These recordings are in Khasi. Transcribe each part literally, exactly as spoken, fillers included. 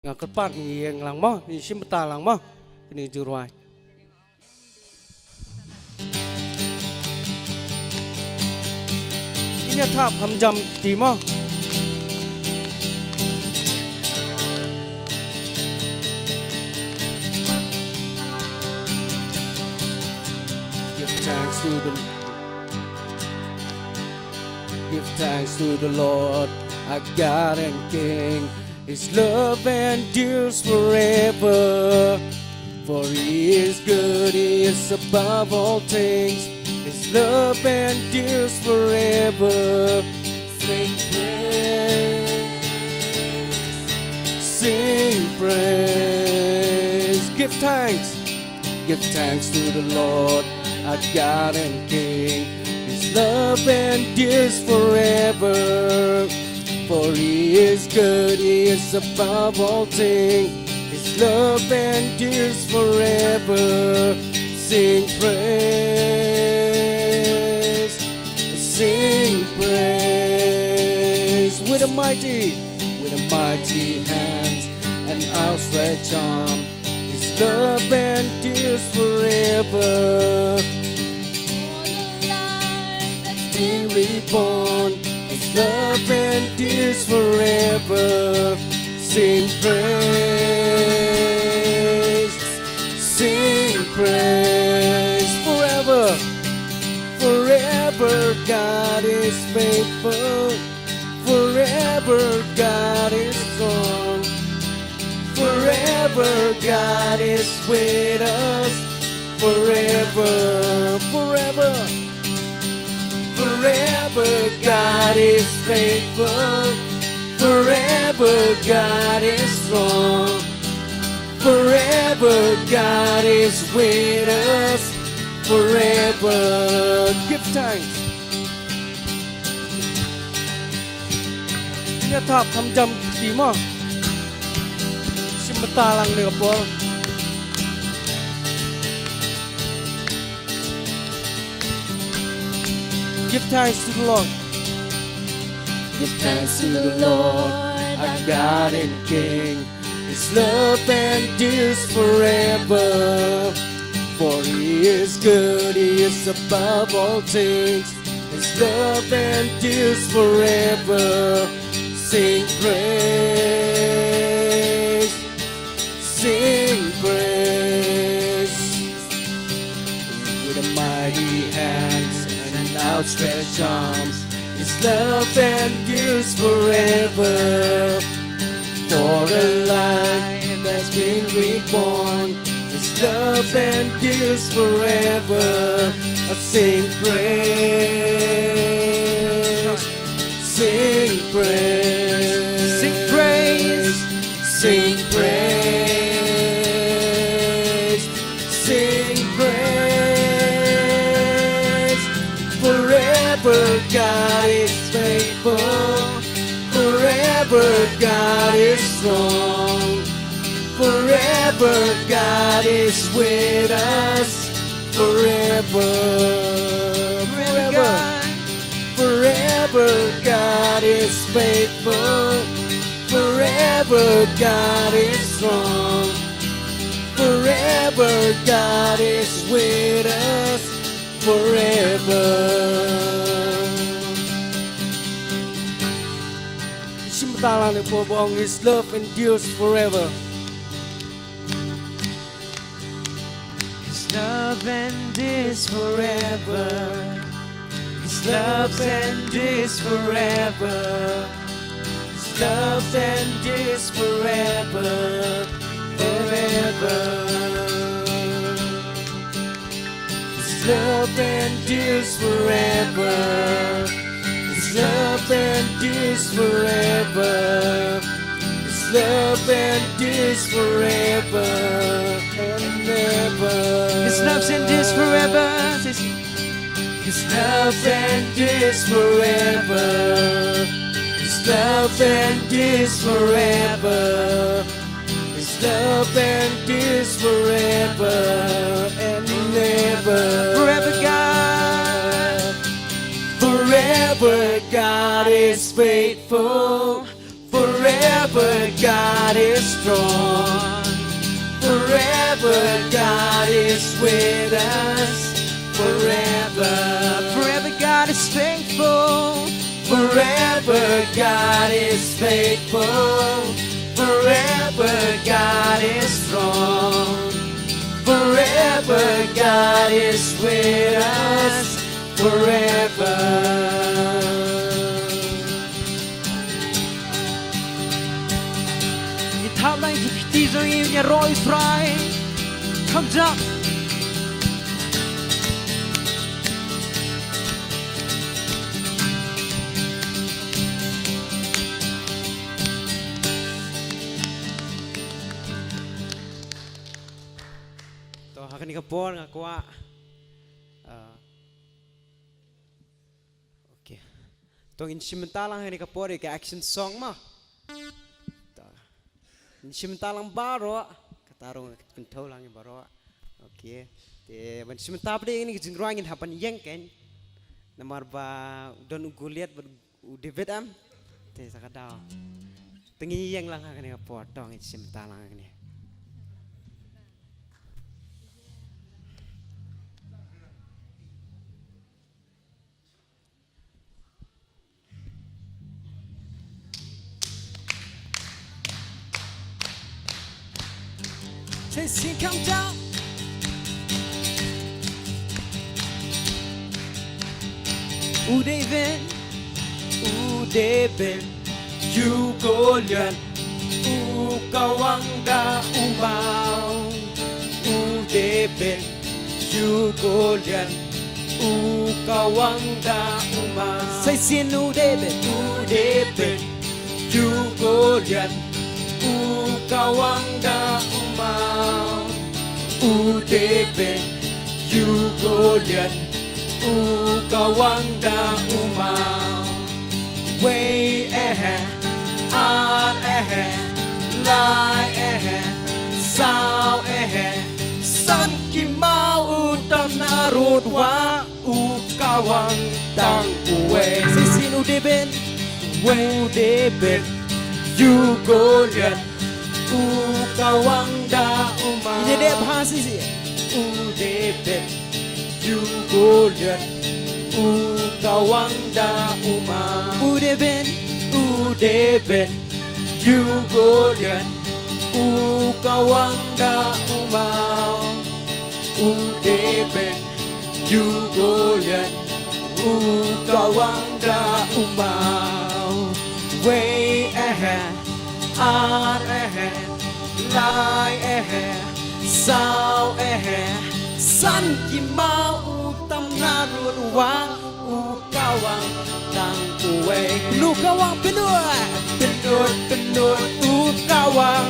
Nga kyrpad ngi ïeng lang mo, ngi shim bynta lang mo. Kane ju rwai. Ïa thap kham jam kti mo. Give thanks to the Give thanks to the Lord, our God and King. His love endures forever. For he is good, he is above all things. His love endures forever. Sing praise. Sing praise. Give thanks. Give thanks to the Lord, our God and King. His love endures forever. For he is good, he is above all things. His love endures forever. Sing praise, sing praise with a mighty, with a mighty hand and outstretched arm. His love endures forever. For the life that's been reborn, his love endures forever. Sing praise, sing praise forever. Forever God is faithful. Forever God is strong. Forever God is with us. Forever, forever. Forever God is faithful. Forever God is strong. Forever God is with us. Forever. Give thanks. Ïa thap kham jam kti mo. Shim bynta lang ne ka por. Give thanks to the Lord. Give thanks to the Lord, our God and King. His love endures forever. For he is good, he is above all things. His love endures forever. Sing praise, sing praise. With a mighty hands and outstretched arms, his love endures forever. For the life that's been reborn, his love endures forever. I sing praise, sing praise, sing praise, sing praise, sing praise. Forever God is faithful. Forever God is strong. Forever God is with us. Forever, forever, forever God is faithful. Forever God is strong. Forever God is with us. Forever. Shim bynta lang ne ka por ba ong, his love endures forever. His love endures forever. His love endures forever. His love endures forever, forever. His love endures forever. His love endures forever. His love endures forever and ever. His love endures forever. His love endures forever. His love endures forever. His love endures forever and ever. Forever God. Forever God is faithful. Forever God is throne. Forever God is with us. Forever. Forever God is faithful. Forever God is faithful. Forever God is strong. Forever God is with us. Forever. Ngi thap lang ki kti jong ngi, ngi ïaroh ïa u Trai. Kham jam. To, ha kane ka por nga kwah, ah, okay. To, ngin shim bynta lang ha kane ka por ïa ka action song mo. To, ngin shim bynta lang baroh. Kata ruh nga kynthoh lang ïa baroh. Okay. Te ban shim bynta pat ïa kane ka jingrwai ngin hap ban ïeng kein. Namar ba u don u Goliath bad u David, em. Te sa ka daw. Te ngin ïeng lang ha kane ka por, to ngin shim bynta lang ha kane. Chasing countdown. U David, u David, ïa u Goliath u kawang da u maw. U David, ïa u Goliath u kawang da u maw. Sa shisien u David, u David, ïa u Goliath u kawang da u maw. U David, ïa u Goliath u kawang da u maw. Wei eh, ar eh, lai eh, saw eh, san ki maw u tam na rud wa u kawang tang uwei. Shisien u David, wei u David, ïa u Goliath u kawang da u maw. Ïa dep ha shisien. U David, ïa u Goliath u kawang da u maw. U David, u David, ïa u Goliath u kawang da u maw. U David, ïa u Goliath u kawang da u maw. Wei eh, ar eh, lai eh, saw eh, san ki maw u tam na rud wa u kawang tang uwei. Pynlut kawang, pynlut. Pynlut, pynlut u kawang.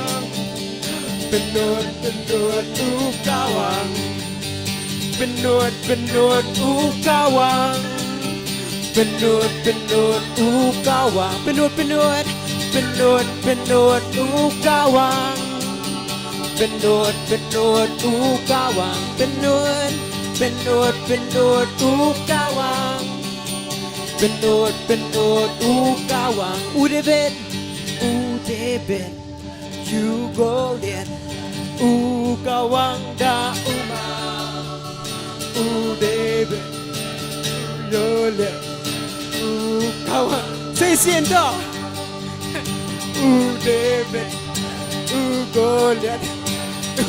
Pynlut, pynlut u kawang. Pynlut, pynlut u kawang. Pynlut, pynlut u kawang. Pynlut, pynlut. Pynlut, pynlut u kawang. Pynlut, pynlut u kawang. Pynlut, pynlut, pynlut u kawang. Pynlut, pynlut u kawang. U David, u David, ïa u Goliath u kawang da u maw. U David, ïa u Goliath u kawang. Shisien to. U David, u Goliath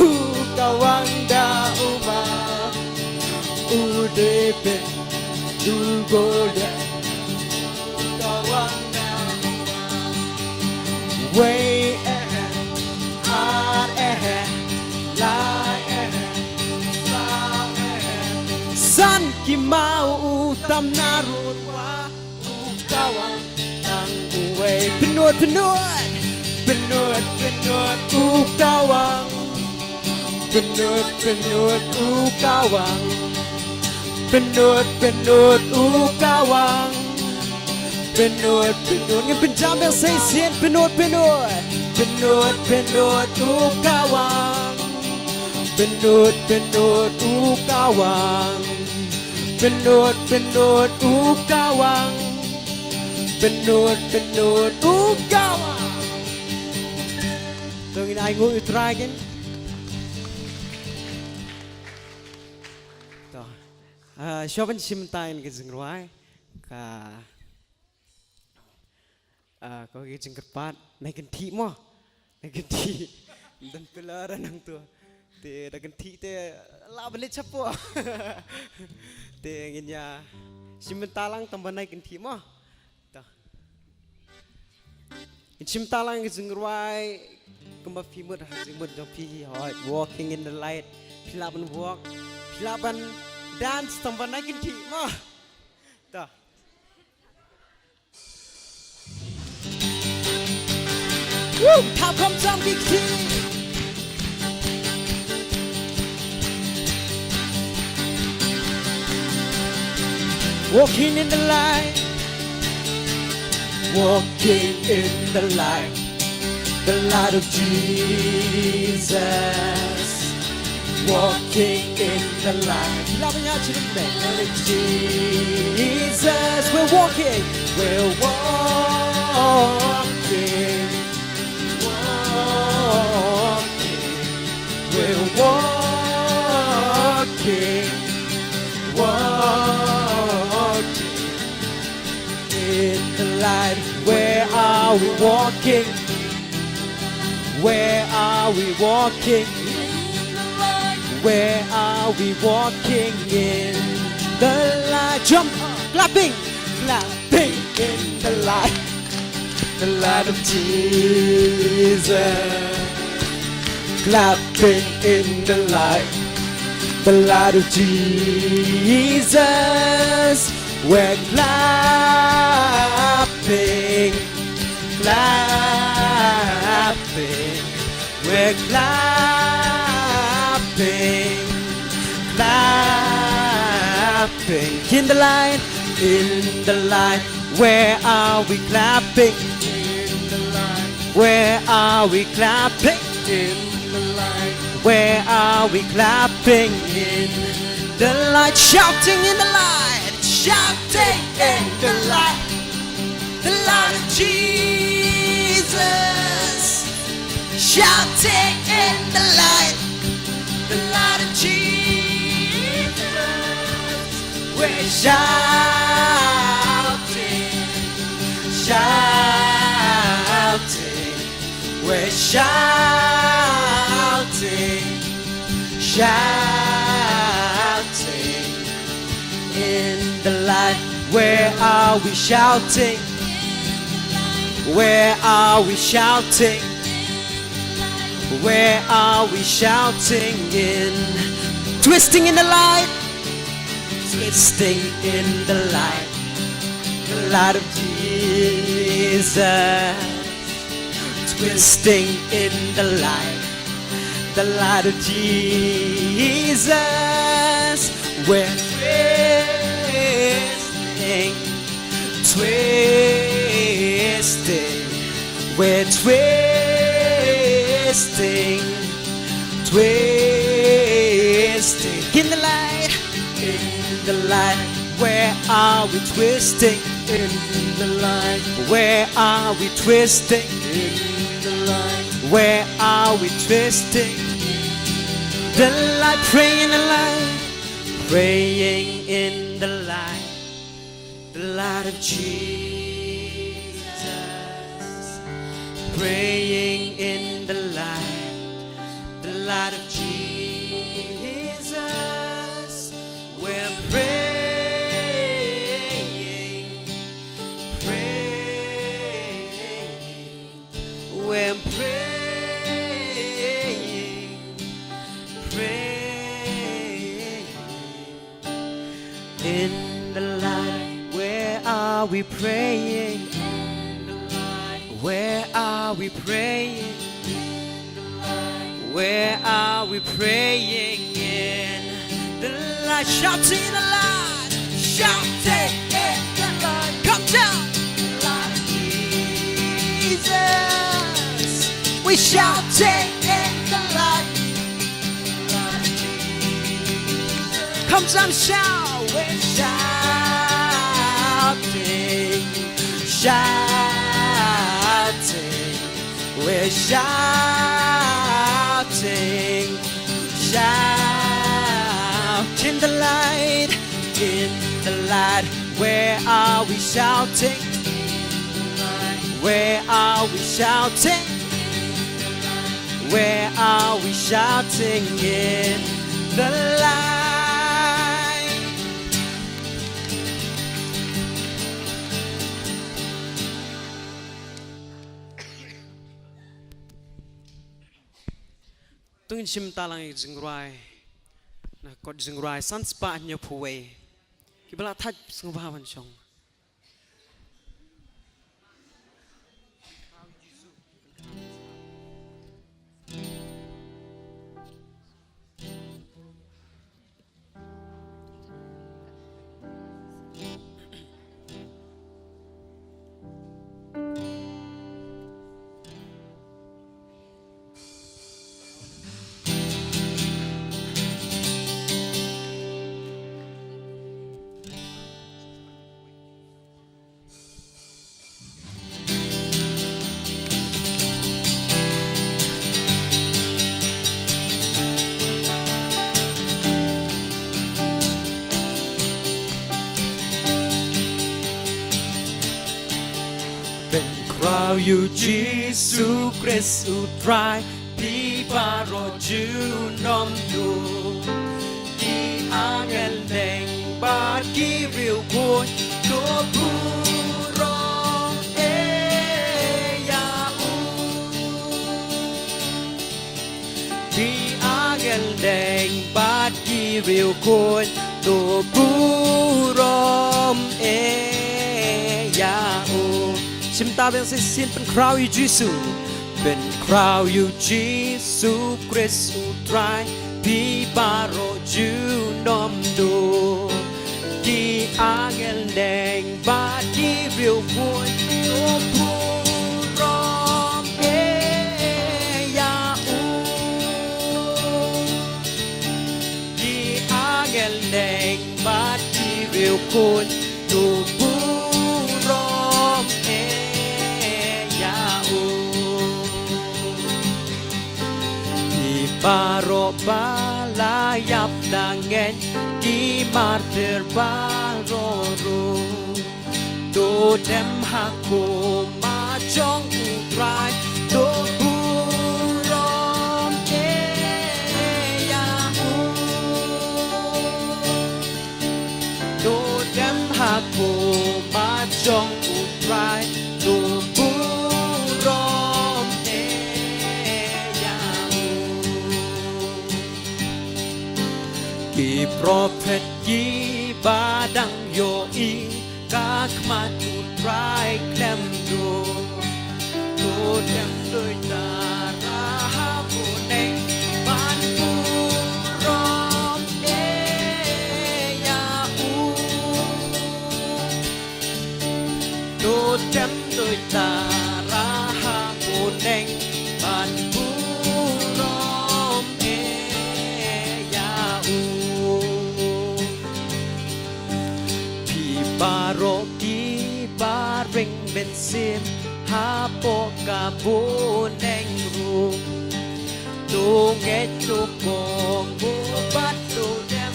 u kawang da u maw. U David, ïa u Goliath u kawang da u maw. Wei eh, ar eh, lai eh, saw eh, san ki maw u tam na rud wa u kawang tang uwei. Pynlut, pynlut. Pynlut, pynlut u kawang. Pynlut, pynlut u kawang. Pynlut, pynlut u kawang. Pynlut, pynlut. Ngin pynjam biang sa shisien. Pynlut, pynlut. Pynlut, pynlut u kawang. Pynlut, pynlut u kawang. Pynlut, pynlut u kawang. Pynlut, pynlut u kawang. To ngin ai nguh ïa u Trai kin. To. Ah, shuwa ban shim bynta ïa ka jingrwai. Ka, ah, ka jingkyrpad. Nai kynthih mo. Nai kynthih. Don pillar nangto. Te da kynthih te lah ban leit shapoh. Te ngin ïa shim bynta lang tang ba nai kynthih mo. To. Ngin shim bynta lang ka jingrwai kumba phi mut ha jingmut jong phi, hooid, walking in the light. Phi lah ban walk, phi lah ban dance tang ba nai kynthih mo. To. Woo! Thap kham jam ki kti. Walking in the light. Walking in the light. The light of Jesus. Walking in the light. Love me out to the light of Jesus. We're walking. We're walking. Walking. We're walking. Walking. In the light, where are we walking? Where are we walking? Where are we walking in the light? Jump, clapping, clapping in the light. The light of Jesus. Clapping in the light. The light of Jesus. We're clapping, clapping, we're clapping, clapping. In the light, in the light, where are we clapping? In the light, where are we clapping? In the light, where are we clapping? In the light, shouting in the light, shouting in the light, the light of Jesus, shouting in the light, the light of Jesus. We're shouting, shouting, we're shouting, shouting. In the light, where are we shouting? Where are we shouting? Where are we shouting in? Twisting in the light. Twisting in the light. The light of Jesus. Twisting in the light. The light of Jesus. We're twisting, twisting, we're twisting, twisting. In the light, in the light, where are we twisting? In the light, where are we twisting? In the light, where are we twisting? The light, praying in the light, praying in the light, the light of Jesus, praying in the light, the light of Jesus. We're praying, praying, we're praying, praying. In the light, where are we praying? Where are we praying? Where are we praying in the light? Shouting in the light. Shouting in the light. Come down. Light of Jesus. We shouting in the light. Come down, shout. We're shouting, shouting. We're shouting. Where are we shouting? Where are we shouting? Where are we shouting in the light? To ngin shim bynta lang ïa ka jingrwai na ka kot jingrwai san spah hynñiew phew wei. Kiba la thait sngewbha ban shong. Pynkhraw ïa u Jisu Khrist u Trai, phi baroh junom duh. Ki angel neng bad ki riewkhuid to burom ïa u. Ki angel neng bad ki riewkhuid to burom ïa u. Shim bynta biang shisien. Pynkhraw ïa u Jisu. Pynkhraw ïa u Jisu Khrist u Trai, phi baroh junom duh. Ki angel neng bad ki riewkhuid to burom ïa u. Ki angel neng bad ki riewkhuid to burom ïa u. Phi baroh ba la ïap da ngeit, ki martir baroh ruh to dem ha khmat jong u Trai to burom ïa u. To dem ha khmat jong u Trai to burom ïa u. Ki prophet kiba dang ïohi ka khmat u Trai khlem duh, to dem duh tara ha bneng ban burom ïa u. To dem duh tara ha bneng ban burom ïa u. Phi baroh kiba ring mynsiem hapoh ka bneng ruh, to ngeit to kohnguh bad to dem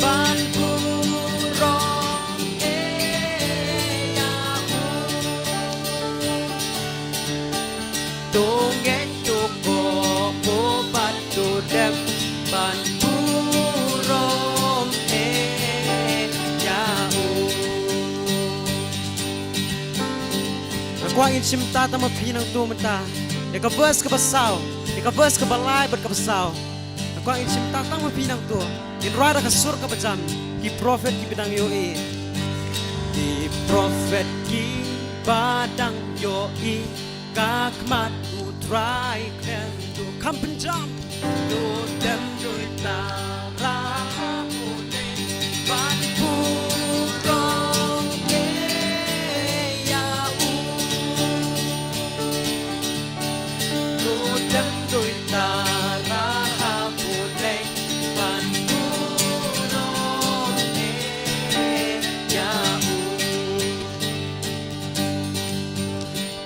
ban burom ïa u. To ngeit to kohnguh bad to dem ban burom ïa u. Nga kwah ngin shim bynta tang ma phi nangto mynta ïa ka verse kaba saw, ïa ka verse kaba lai bad kaba saw. Nga kwah ngin shim bynta tang ma phi nangto. Ngin rwai da ka sur kaba jam. Ki prophet kiba dang ïohi. Ki prophet kiba dang ïohi ka khmat u Trai khlem duh. Kham pynjam. To dem duh tara ha bneng ban burom ïa u. To dem duh tara ha bneng ban burom ïa u.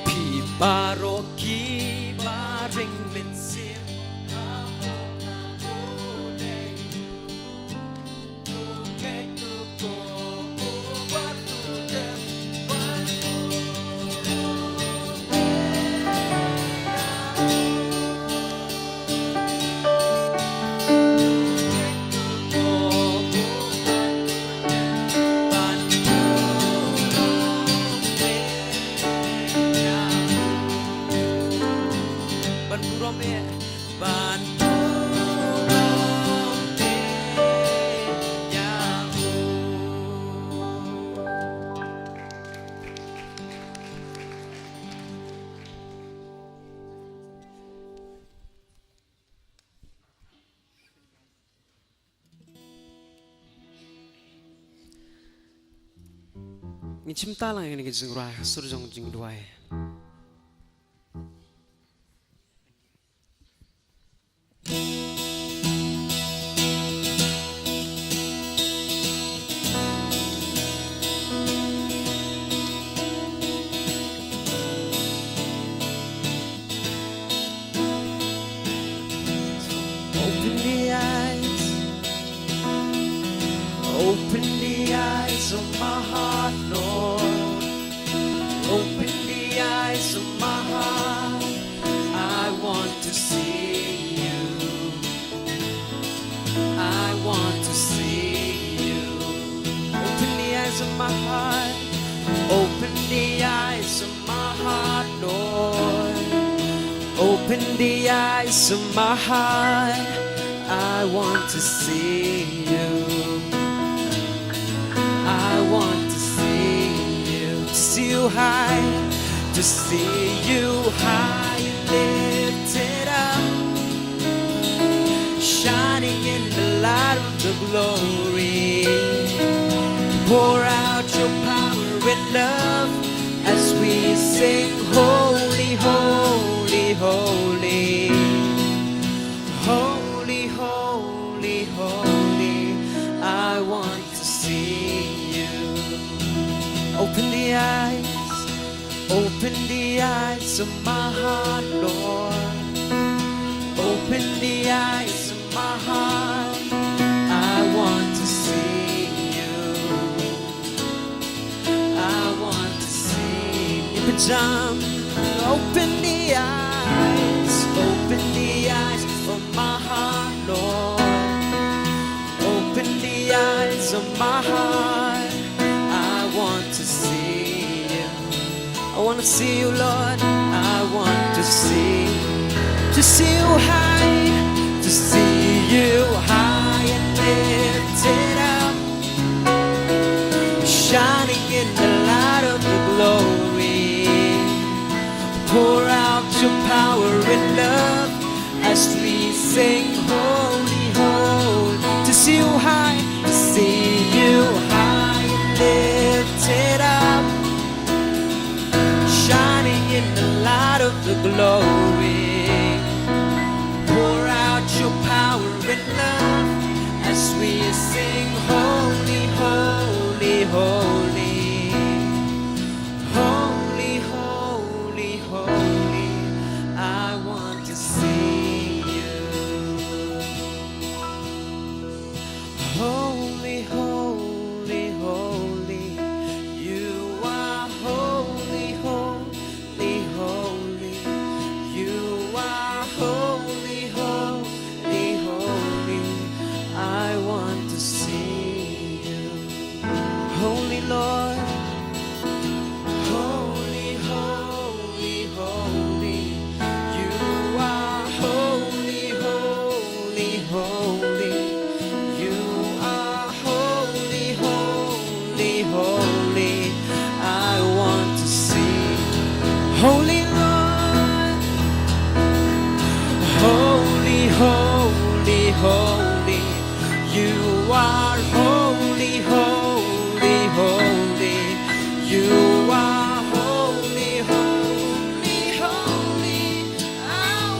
Phi baroh kiba ring mynsiem hapoh ka bneng Ban burom te ïa u. Ngin shim bynta lang ïa kane ka jingrwai ha sur jong jingduwai. Open the eyes, open the eyes of my heart, Lord. Open the eyes of my heart. I want to see you. I want to see you. Open the eyes of my heart. Open the eyes of my heart, Lord. Open the eyes of my heart. I want to see you. I want to see you. To see you high, to see you high and lifted up, shining in the light of the glory. Pour out your power and love as we sing, holy, holy, holy. Holy, holy, holy, I want to see you. Open the eyes, open the eyes of my heart, Lord. Open the eyes of my heart. I want to see you. I want to see you. Open the eyes, open the eyes of my heart, Lord. Open the eyes of my heart. I want to see you. I want to see you, Lord. I want to see, to see you high, to see you high and lifted up, shining in the light of the glory. Pour out your power and love as we sing, holy, holy. To see you high, to see you high and lifted up, shining in the light of the glory. Pour out your power and love as we sing, holy, holy, holy. Holy, holy, holy, I want to see you. Holy, holy, holy, you are holy, holy, holy. You are holy, holy, holy. I want to see you. Holy Lord, holy, holy, holy, you are holy, holy, holy, you are holy, holy, holy, I want to see. Holy Lord, holy, holy, holy, you are holy, holy, holy. You are holy, holy, holy. I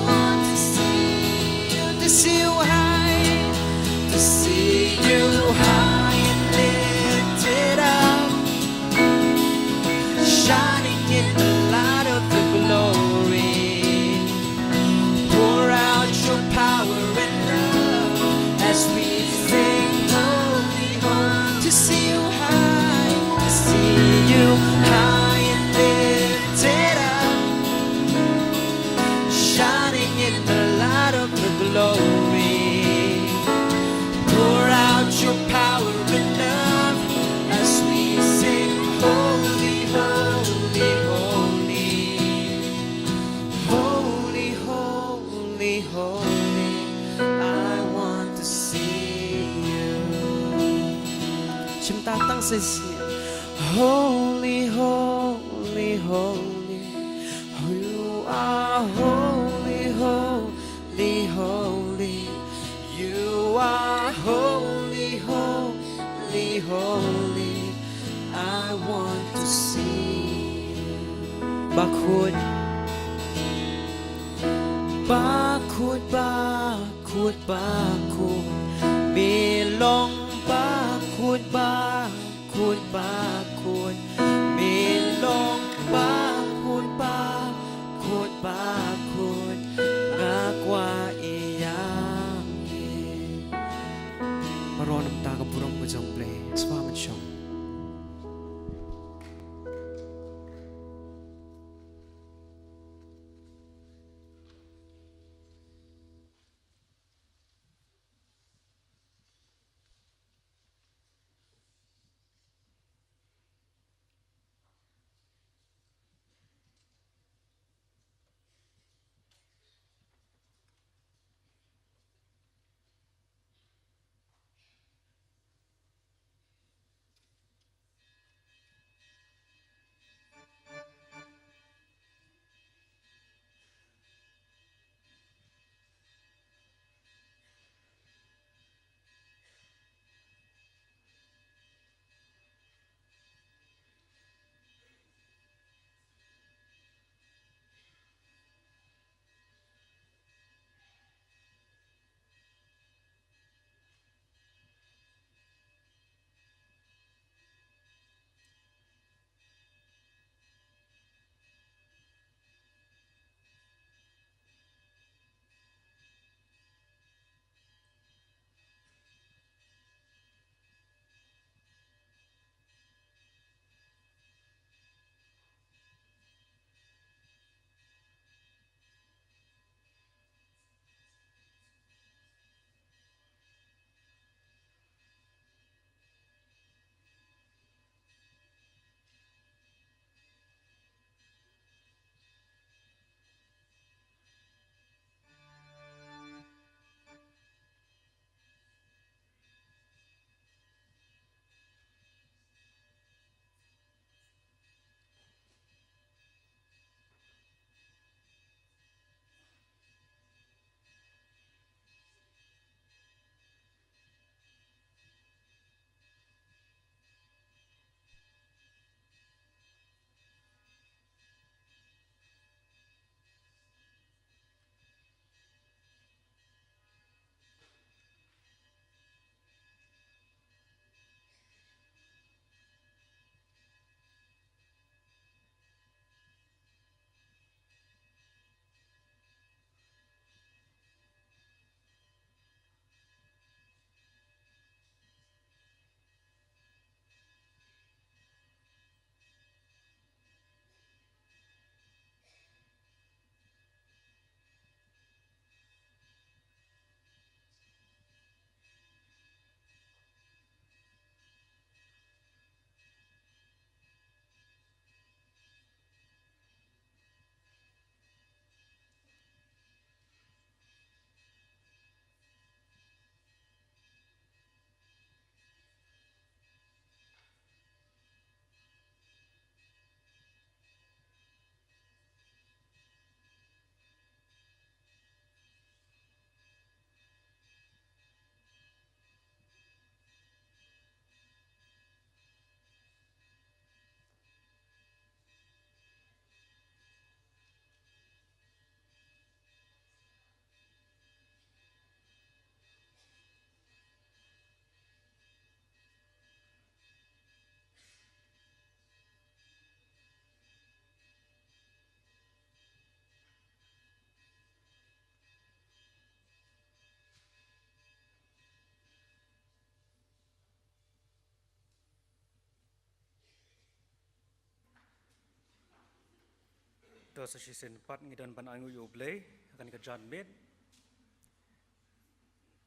want to see you, to see you high, to see you high and lifted up, shining in the light of the glory. Pour out your power and love as we sing, holy, holy. To see you high, to see you high and lifted up, shining in the light of the glory. Pour out your power and love as we sing, holy, holy, holy. Holy, holy, holy. Holy, I want to see you. Shim ta tang shisien. Holy, holy, holy, you are holy, holy, holy. You are holy, holy, holy. I want to see you. Bakhuid. Bakhuid, bakhuid, bakhuid. Me long bakhuid, bakhuid, bakhuid. Me long bakhuid, bakhuid, bakhuid. Nga kwah ïa me. Baroh na ka bynta ka burom ka jong U Blei. Sngewbha ban shong. To sa shisien pat ngi don ban ainguh ïa U Blei ha kane ka janmiet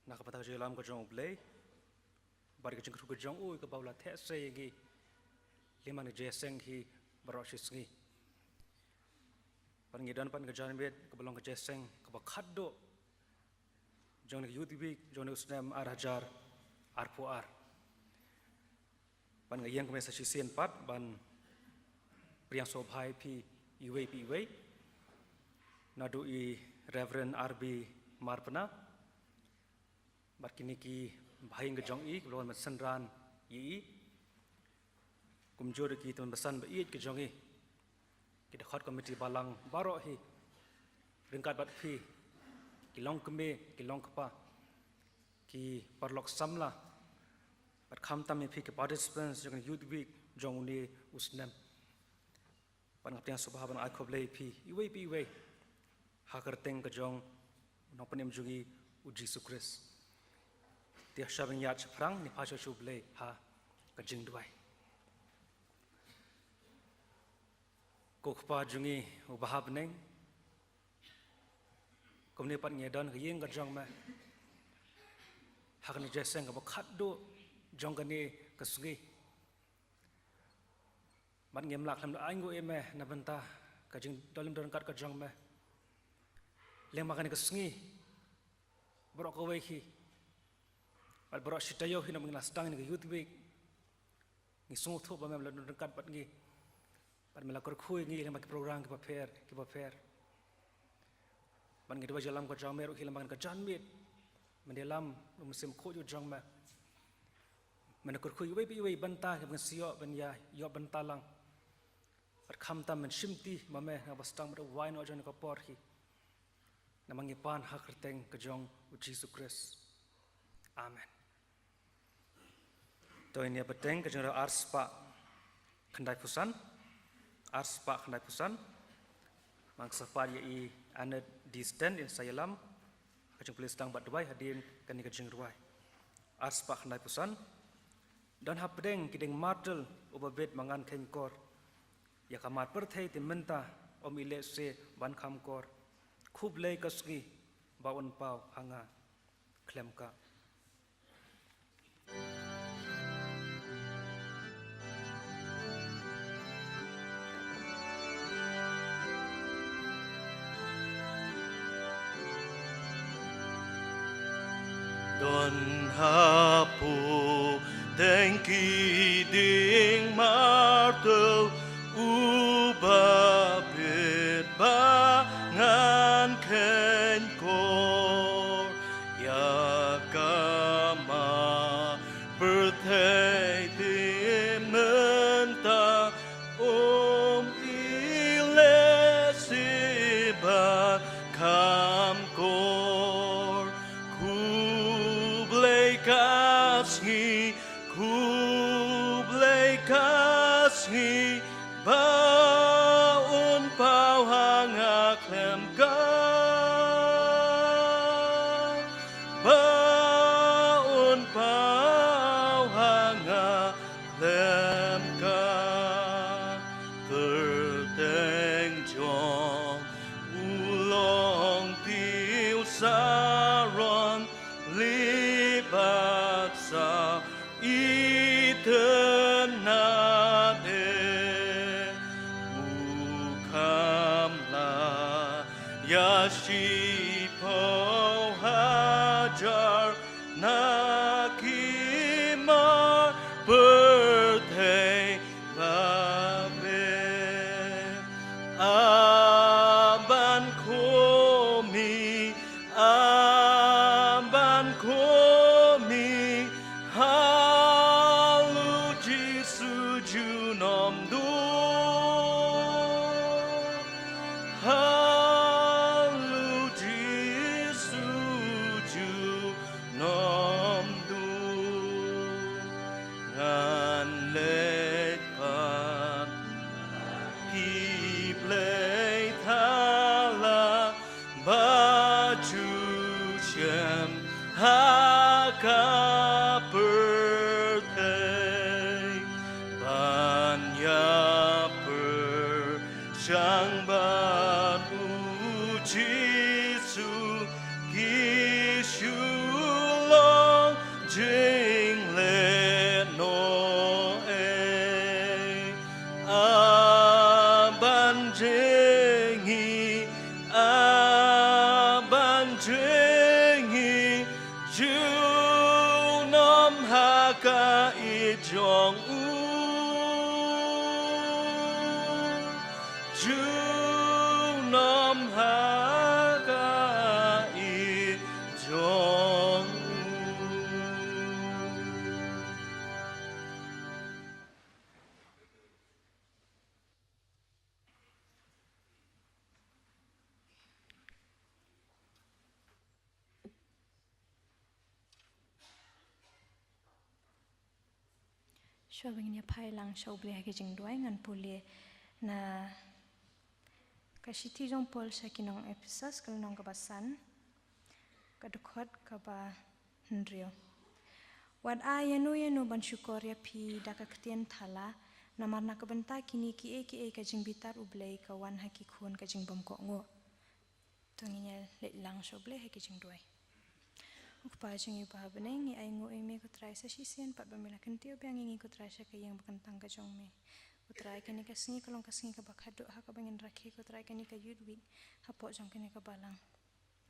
na ka bynta ka jingïalam ka jong U Blei bad ka jingkyrkhu ka jong U kaba U la theh sei ïa ngi lem bad ka jingïaseng hi baroh shi sngi. Bad ngi don pat ha ka janmiet kaba long ka jingïaseng kaba khatduh jong ka Youth Week jong u snem ar hajar arphew ar. Ban nga ïeng kumne sa shisien pat ban pdiang sngewbha ïa phi iwei pa iwei, naduh i Reverend R B Marpna bad kine ki bahaïing ka jong i kiba la wan ban synran ïa i, kumjuh ruh ki tymmen basan ba ïeit ki jong i, ki dkhot komiti balang baroh hi, ryngkat bad phi ki longkmie ki longkpa, ki paralok samla, bad khamtam ïa phi ki participants jong ka Youth Week jong une u snem. Bad nga pdiang sngewbha ban ai khublei ïa phi iwei pa iwei ha ka kyrteng ka jong u Nongpynim jong ngi u Jisu Khrist. Te hashwa ban ïaid shaphrang ngin ïa phai sha u Blei ha ka jingduwai. Ko Kpa jong ngi uba ha bneng, kumne pat ngi don ha ka ïing ka jong me ha kane ka jingïaseng kaba khatduh jong kane ka sngi. Bad ngim lah khlem da ainguh ïa me na bynta ka jingdon lem don ryngkat ka jong me. Lem ha kane ka sngi baroh kawei hi bad baroh shi taïew hi namar ngi la sdang ïa ka Youth Week, ngi sngewthuh ba me la don ryngkat bad ngi bad me la kyrkhu ïa ngi lem ha ki program kiba pher kiba pher. Bad ngi duwai jingïalam ka jong me ruh hi lem ha kane ka janmiet. Men ïalam u Mynsiem Bakhuid jong me, men kyrkhu iwei pa iwei bynta kiba ngi sa ïoh ban ïa ïoh bynta lang. Bad khamtam men shimti ma me na kaba sdang bad uwei noh jong kane ka por hi. Namar ngi pan ha ka kyrteng ka jong u Jisu Khrist. Amen. To ngin ïa bteng ka jingrwai arspah khyndaiphew san, arspah khyndaiphew san. Ngan sa pan ïa i Annette D Sten in sa ïalam ka jingpule sdang bad duwai hadien kane ka jingrwai. Arspah khyndaiphew san. Don hapdeng ki dieng martyr uba bit ma ngan kheiñ kor. Ïa ka mar pyrthei te mynta ym i lehse ban kham kor. Khublei ka sngi ba un paw ha nga khlem ka. Don hapoh teng ki dieng martyr uba bit ba ngan kheiñ kor. Ïa ka mar pyrthei te mynta ym i lehse ban kham kor. Khublei ka sngi, khublei ka sngi ba un paw ha nga khlem ka, ba un paw ha nga khlem ka. Kyrteng jong u long tiew saron li bad sa itynnad eh. U kham la ïa shiphew hajar na ki mar pyrthei ba bit. Aban khmih, aban khmih ha u Jisu junom duh. Ha u Jisu junom duh. Ngan leit pat, phi Blei thala ba ju shem ha ka pyrthei ban ïa pyrshang bad u Jisu. Ki shu long jingleh noh ei. Aban jngi, aban jngi Junom ha ka i jong u. Junom ha ka i jong u. Shuwa ba ngin ïa phai lang sha U Blei ha ki jingduwai, ngan pule na ka shithi jong u Paul sha ki nong Ephesos, ka lynnong kaba san, ka dkhot kaba hynriew. Wat ai ïano ïano ban shukor ïa phi da ka ktien thala, namar na ka bynta kine kiei kiei ka jingbitar U Blei ka wan ha ki khun ka jingbymkohnguh. To ngin ïa leit lang sha U Blei ha ki jingduwai. Ko Kpa jong ngi uba ha bneng, ngi ainguh ïa me ko Trai sa shisien pat ba me la kyntiew biang ïa ngi ko Trai sha ka ïing ba kyntang ka jong me. Ko Trai, kane ka sngi ka long ka sngi kaba khadduh ha kaba ngin rakhe ko Trai, kane ka Youth Week hapoh jong kane ka balang.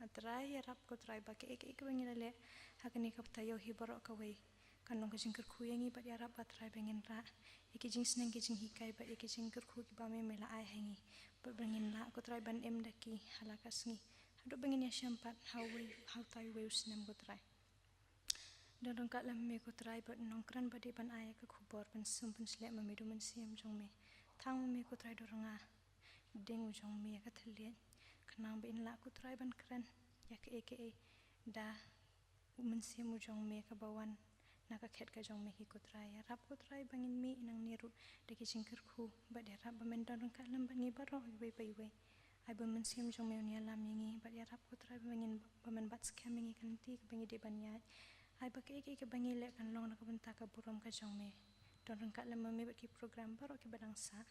A Trai, ïarap ko Trai ba kaei kaei kaba ngi la leh ha kane ka taïew hi baroh kawei kan long ka jingkyrkhu ïa ngi, bad ïarap ba Trai ba ngin rah ïa ki jingsneng ki jinghikai bad ïa ki jingkyrkhu kiba me me la ai ha ngi, bad ba ngin lah ko Trai ban im da ki ha la ka sngi haduh ba ngin ïashem pat ha uwei, ha utai uwei u snem ko Trai. Don ryngkat lem ma me ko Trai bad nongkren ba dei ban ai ïa ka khubor pynsum pynshleh, ma me da u Mynsiem jong me. Thang ma me ko Trai da u rnga ding u jong me ïa ka thylliej, khnang ba in lah ko Trai ban kren ïa kaei kaei da u Mynsiem u jong me kaba wan na ka khet ka jong me hi ko Trai. Ïarap ko Trai ba ngin mih nangne ruh da ki jingkyrkhu, bad ïarap ba men don ryngkat lem bad ngi baroh iwei pa iwei. Ai ba u Mynsiem jong me un ïalam ïa ngi, bad ïarap ko Trai ba ngin, ba men bat skhem ïa ngi ka lynti kaba ngi dei ban ïaid. Ai ba kaei kaei kaba ngi leh kan long na ka bynta ka burom ka jong me. Don ryngkat lem ma me bad ki program baroh kiba dang sah.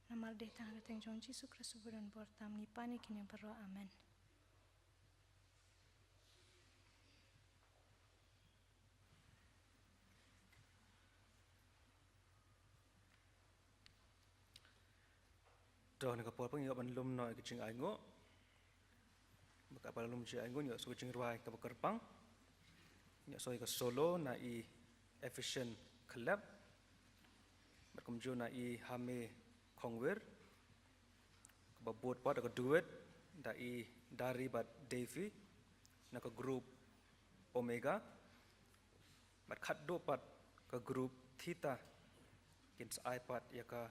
Namar dei tang ha ka kyrteng jong U Jisu Khrist uba don bor tam ngi pan ïa kine baroh. Amen. To, na ka por pat ngi ïoh ban lum noh ïa ka jingainguh. Bad katba la lum jingainguh, ngi ïoh sngew ka jingrwai kaba kyrpang. Ngi ïoh sngew ïa ka solo na i Efficient Khlep. Bad kumjuh na i Hame Khongwir. Kaba bud pat da ka duet da i Dari bad Davy na ka group Omega. Bad khadduh pat ka group Theta kin sa ai pat ïa ka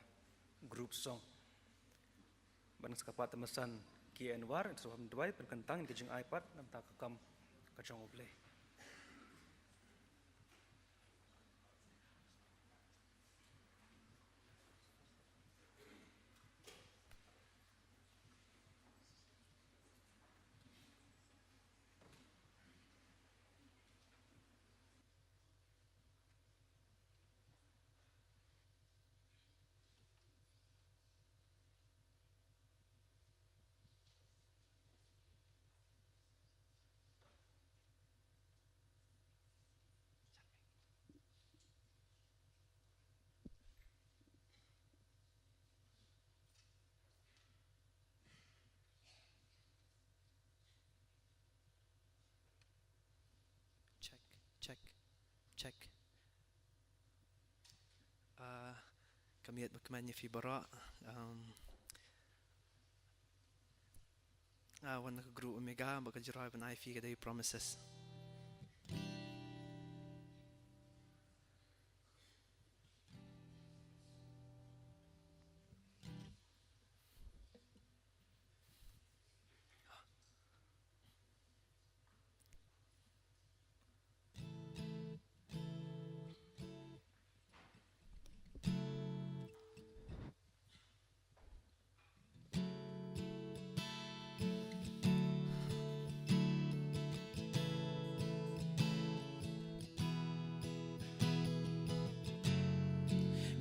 group song. Bad ngan sa ka pat te masan ki enwar, in sa duwai, pynkyntang ïa ka jingai pat, na ka bynta ka kam ka jong U Blei. Check, check, check. Ah, ka miet ba kmen ïa phi baroh. Um, ah, wan na ka group Omega, ba ka jingrwai ban ai phi ka dei Promises.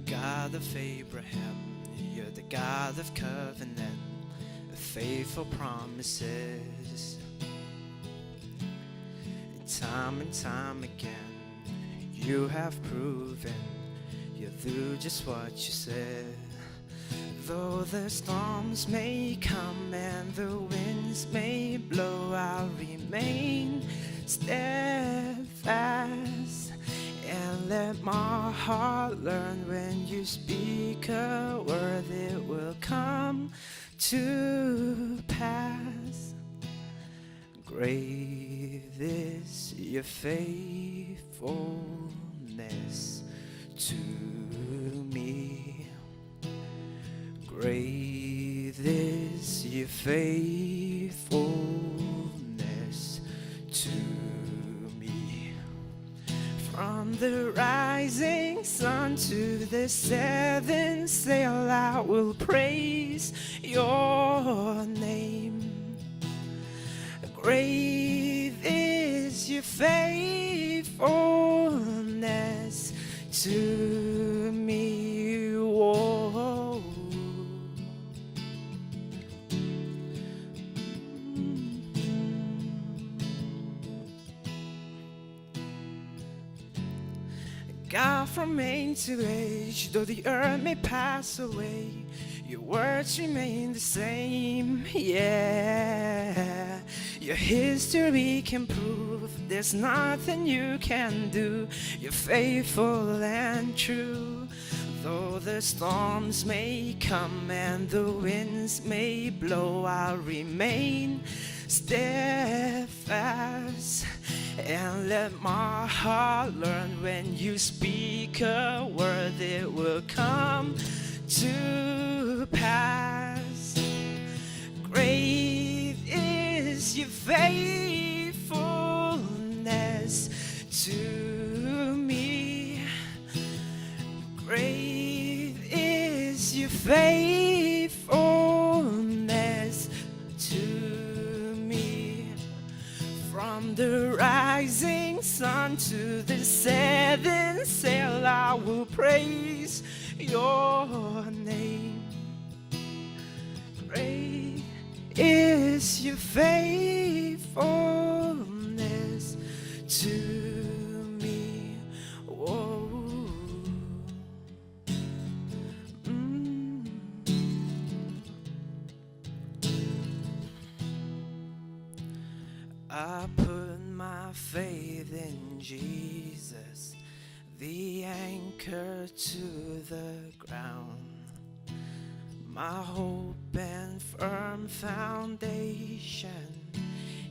God of Abraham, you're the God of covenant, faithful promises. Time and time again, you have proven you'll do just what you said. Though the storms may come and the winds may blow, I'll remain steadfast. My heart learned when you speak a word, it will come to pass. Great is your faithfulness to me. Great is your faithfulness to me. From the rising sun to the setting, still I will praise your name. Great is your faithfulness to me. Oh. God, from age to age, though the earth may pass away, your words remain the same. Yeah, your history can prove there's nothing you can do. You're faithful and true. Though the storms may come and the winds may blow, I'll remain steadfast. And let my heart learn, when you speak a word, it will come to pass. Great is your faithfulness to me. Great is your faithfulness to me. From the rising sun to the setting, still I will praise your name. Great is your faithfulness to me. Oh. Mm. I put my faith in Jesus, the anchor to the ground, my hope and firm foundation.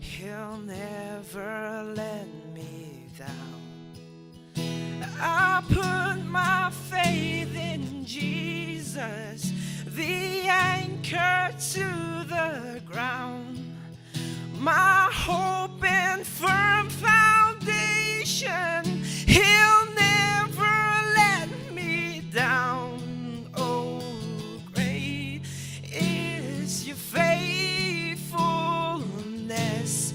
He'll never let me down. I put my faith in Jesus, the anchor to the ground, my hope and firm foundation. He'll never let me down. Oh, great is your faithfulness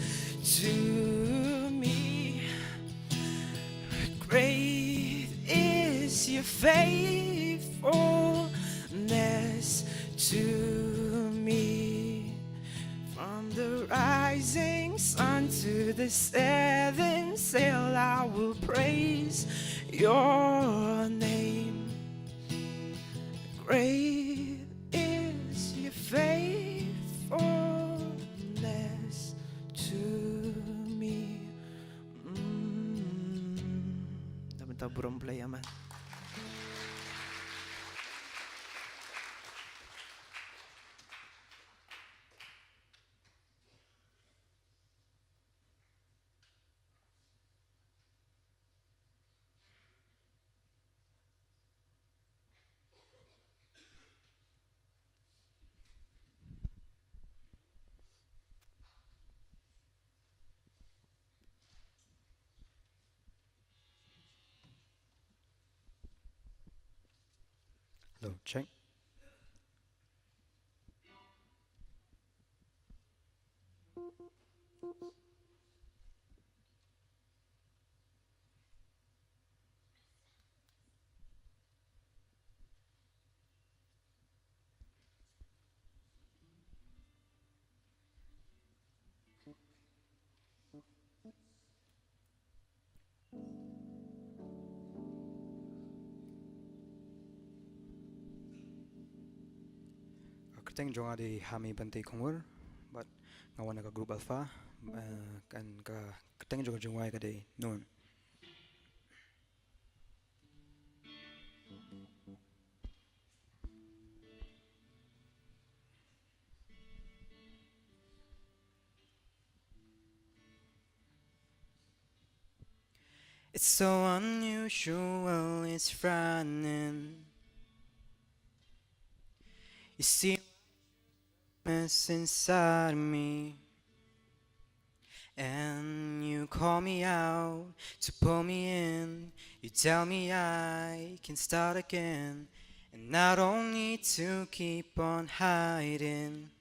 to me. Great is your faithfulness to me. From the rising sun to the setting, still I will praise your name. Great is your faithfulness to me. Mm. Da mynta burom Blei ïa me. Hello, check. Ka kyrteng jong nga dei Hami Bante Khungur, bad nga wan na ka group Alpha, eh, kan ka kyrteng jong ka jingrwai ka dei Nun. It's so unusual, it's frightening. You see, mess inside of me. And you call me out to pull me in. You tell me I can start again. And I don't need to keep on hiding.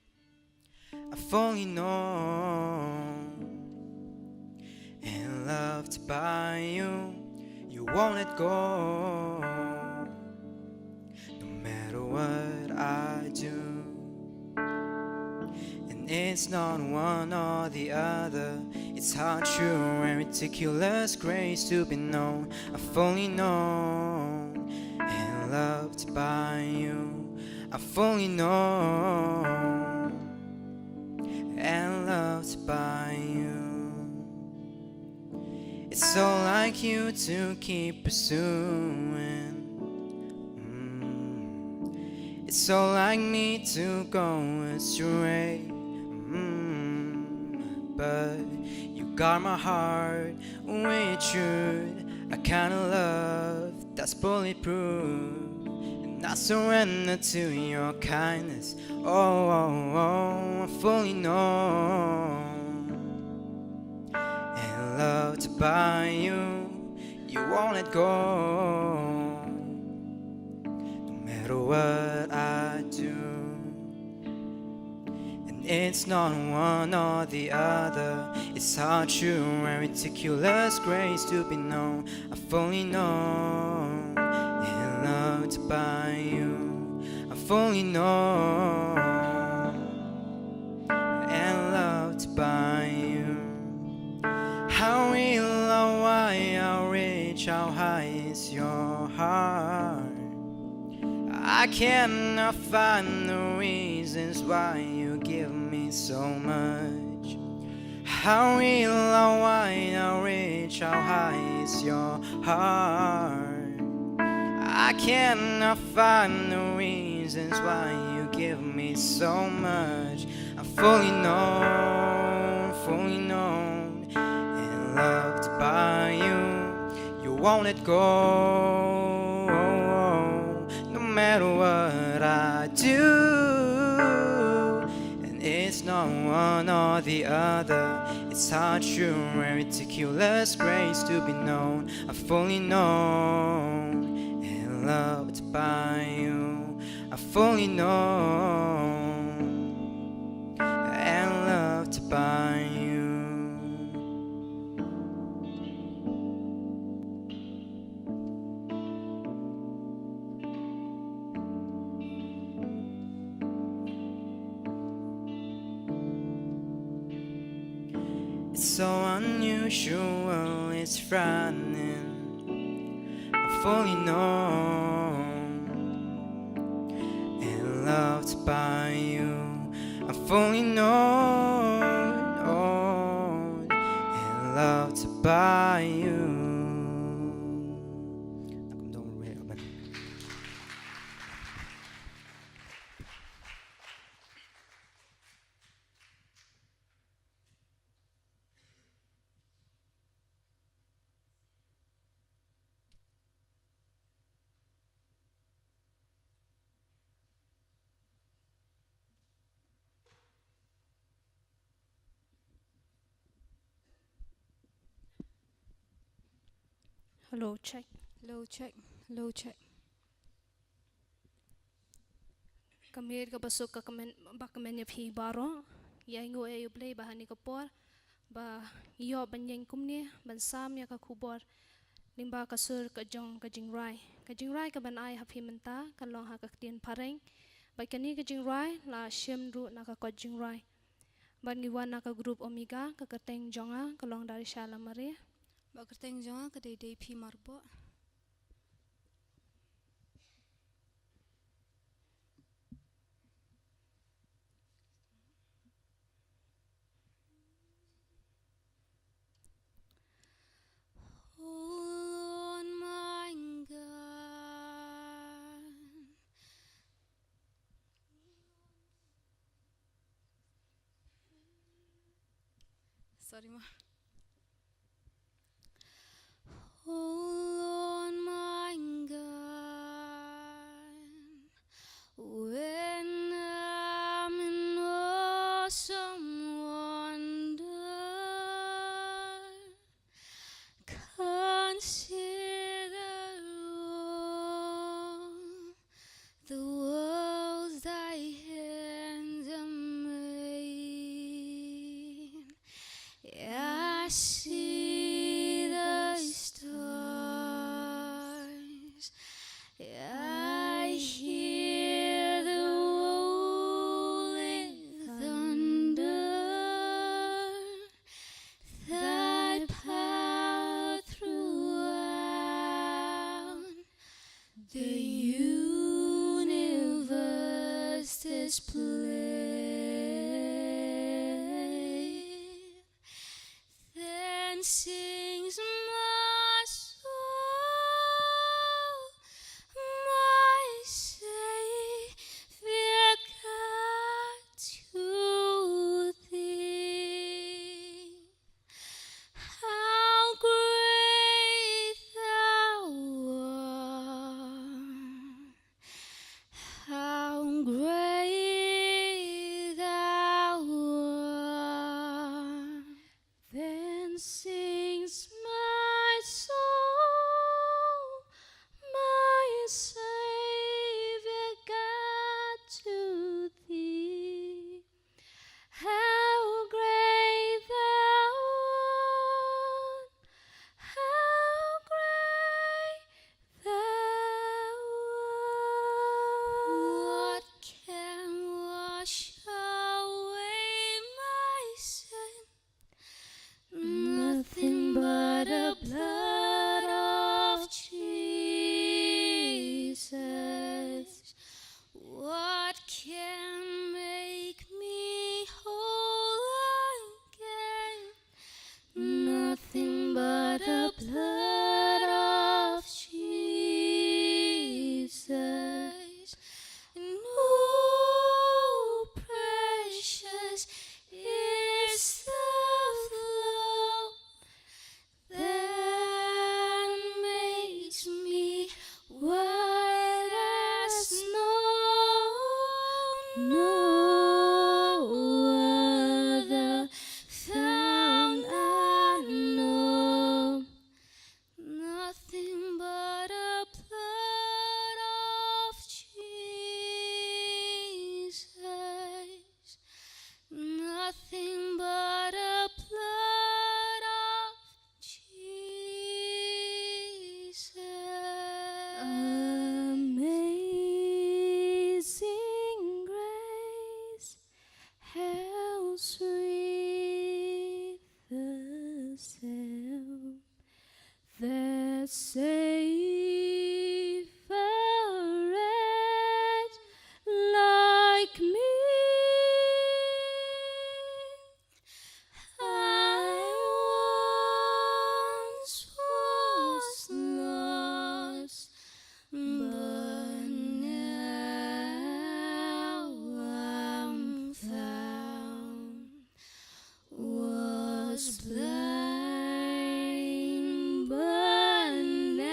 I've only known and loved by you. You won't let go, no matter what I do. And it's not one or the other. It's hard, true, and ridiculous grace to be known. I've only known and loved by you. I've only known and loved by you. It's so like you to keep pursuing. Mm. It's so like me to go astray. Mm. But you guard my heart with truth. A kind of love that's bulletproof. And I surrender to your kindness. Oh, oh, oh, I'm fully known and loved by you. You won't let go, no matter what I do. And it's not one or the other. It's hard, true, and ridiculous grace to be known. I've only known and loved by you. I've only known and loved by you. How real or wide, how rich, how high is your heart? I cannot find the reasons why you give me so much. How real or wide, how rich, how high is your heart? I cannot find the reasons why you give me so much. I'm fully known, fully known, and loved by you. You won't let go, no matter what I do. And it's not one or the other. It's hard, true, and ridiculous grace to be known. I'm fully known and loved by you. I'm fully known and loved by you. It's so unusual, it's frightening. I'm fully known and loved by you. I'm fully known and loved by you. Hello, check. Hello, check. Hello, check. Ka miet kaba suk ka kmen, ba kmen ïa phi baroh. Ïa nguh ïa U Blei ba ha kane ka por ba ïoh ban ïeng kumne ban sam ïa ka khubor lyngba ka sur ka jong ka jingrwai. Ka jingrwai kaban ai ha phi mynta ka long ha ka ktien phareng. Bad kane ka jingrwai la shim ruh na ka kot jingrwai. Bad ngi wan na ka grup Omega, ka kyrteng jong nga ka long Darisha Lamare. Bad kyrteng jong nga ka dei Deipi Marbok. Hold on, my God. Sorry, ma. This place. Then sings my soul, my Savior God, to thee. How great thou art, how great thou art. Then sings my soul, my Savior God, to thee. How great thou art, how great thou art. What can wash away my sin? Nothing but the blood of Jesus. What can make me whole again? Nothing but the blood of Jesus. And oh, precious is the flow that makes me white as snow. No other fount I know. Nothing but the blood of Jesus. Nothing but the blood of Jesus. Amazing grace, how sweet the sound that saved a wretch like me. I once was lost, but now I'm found. Was blind, but now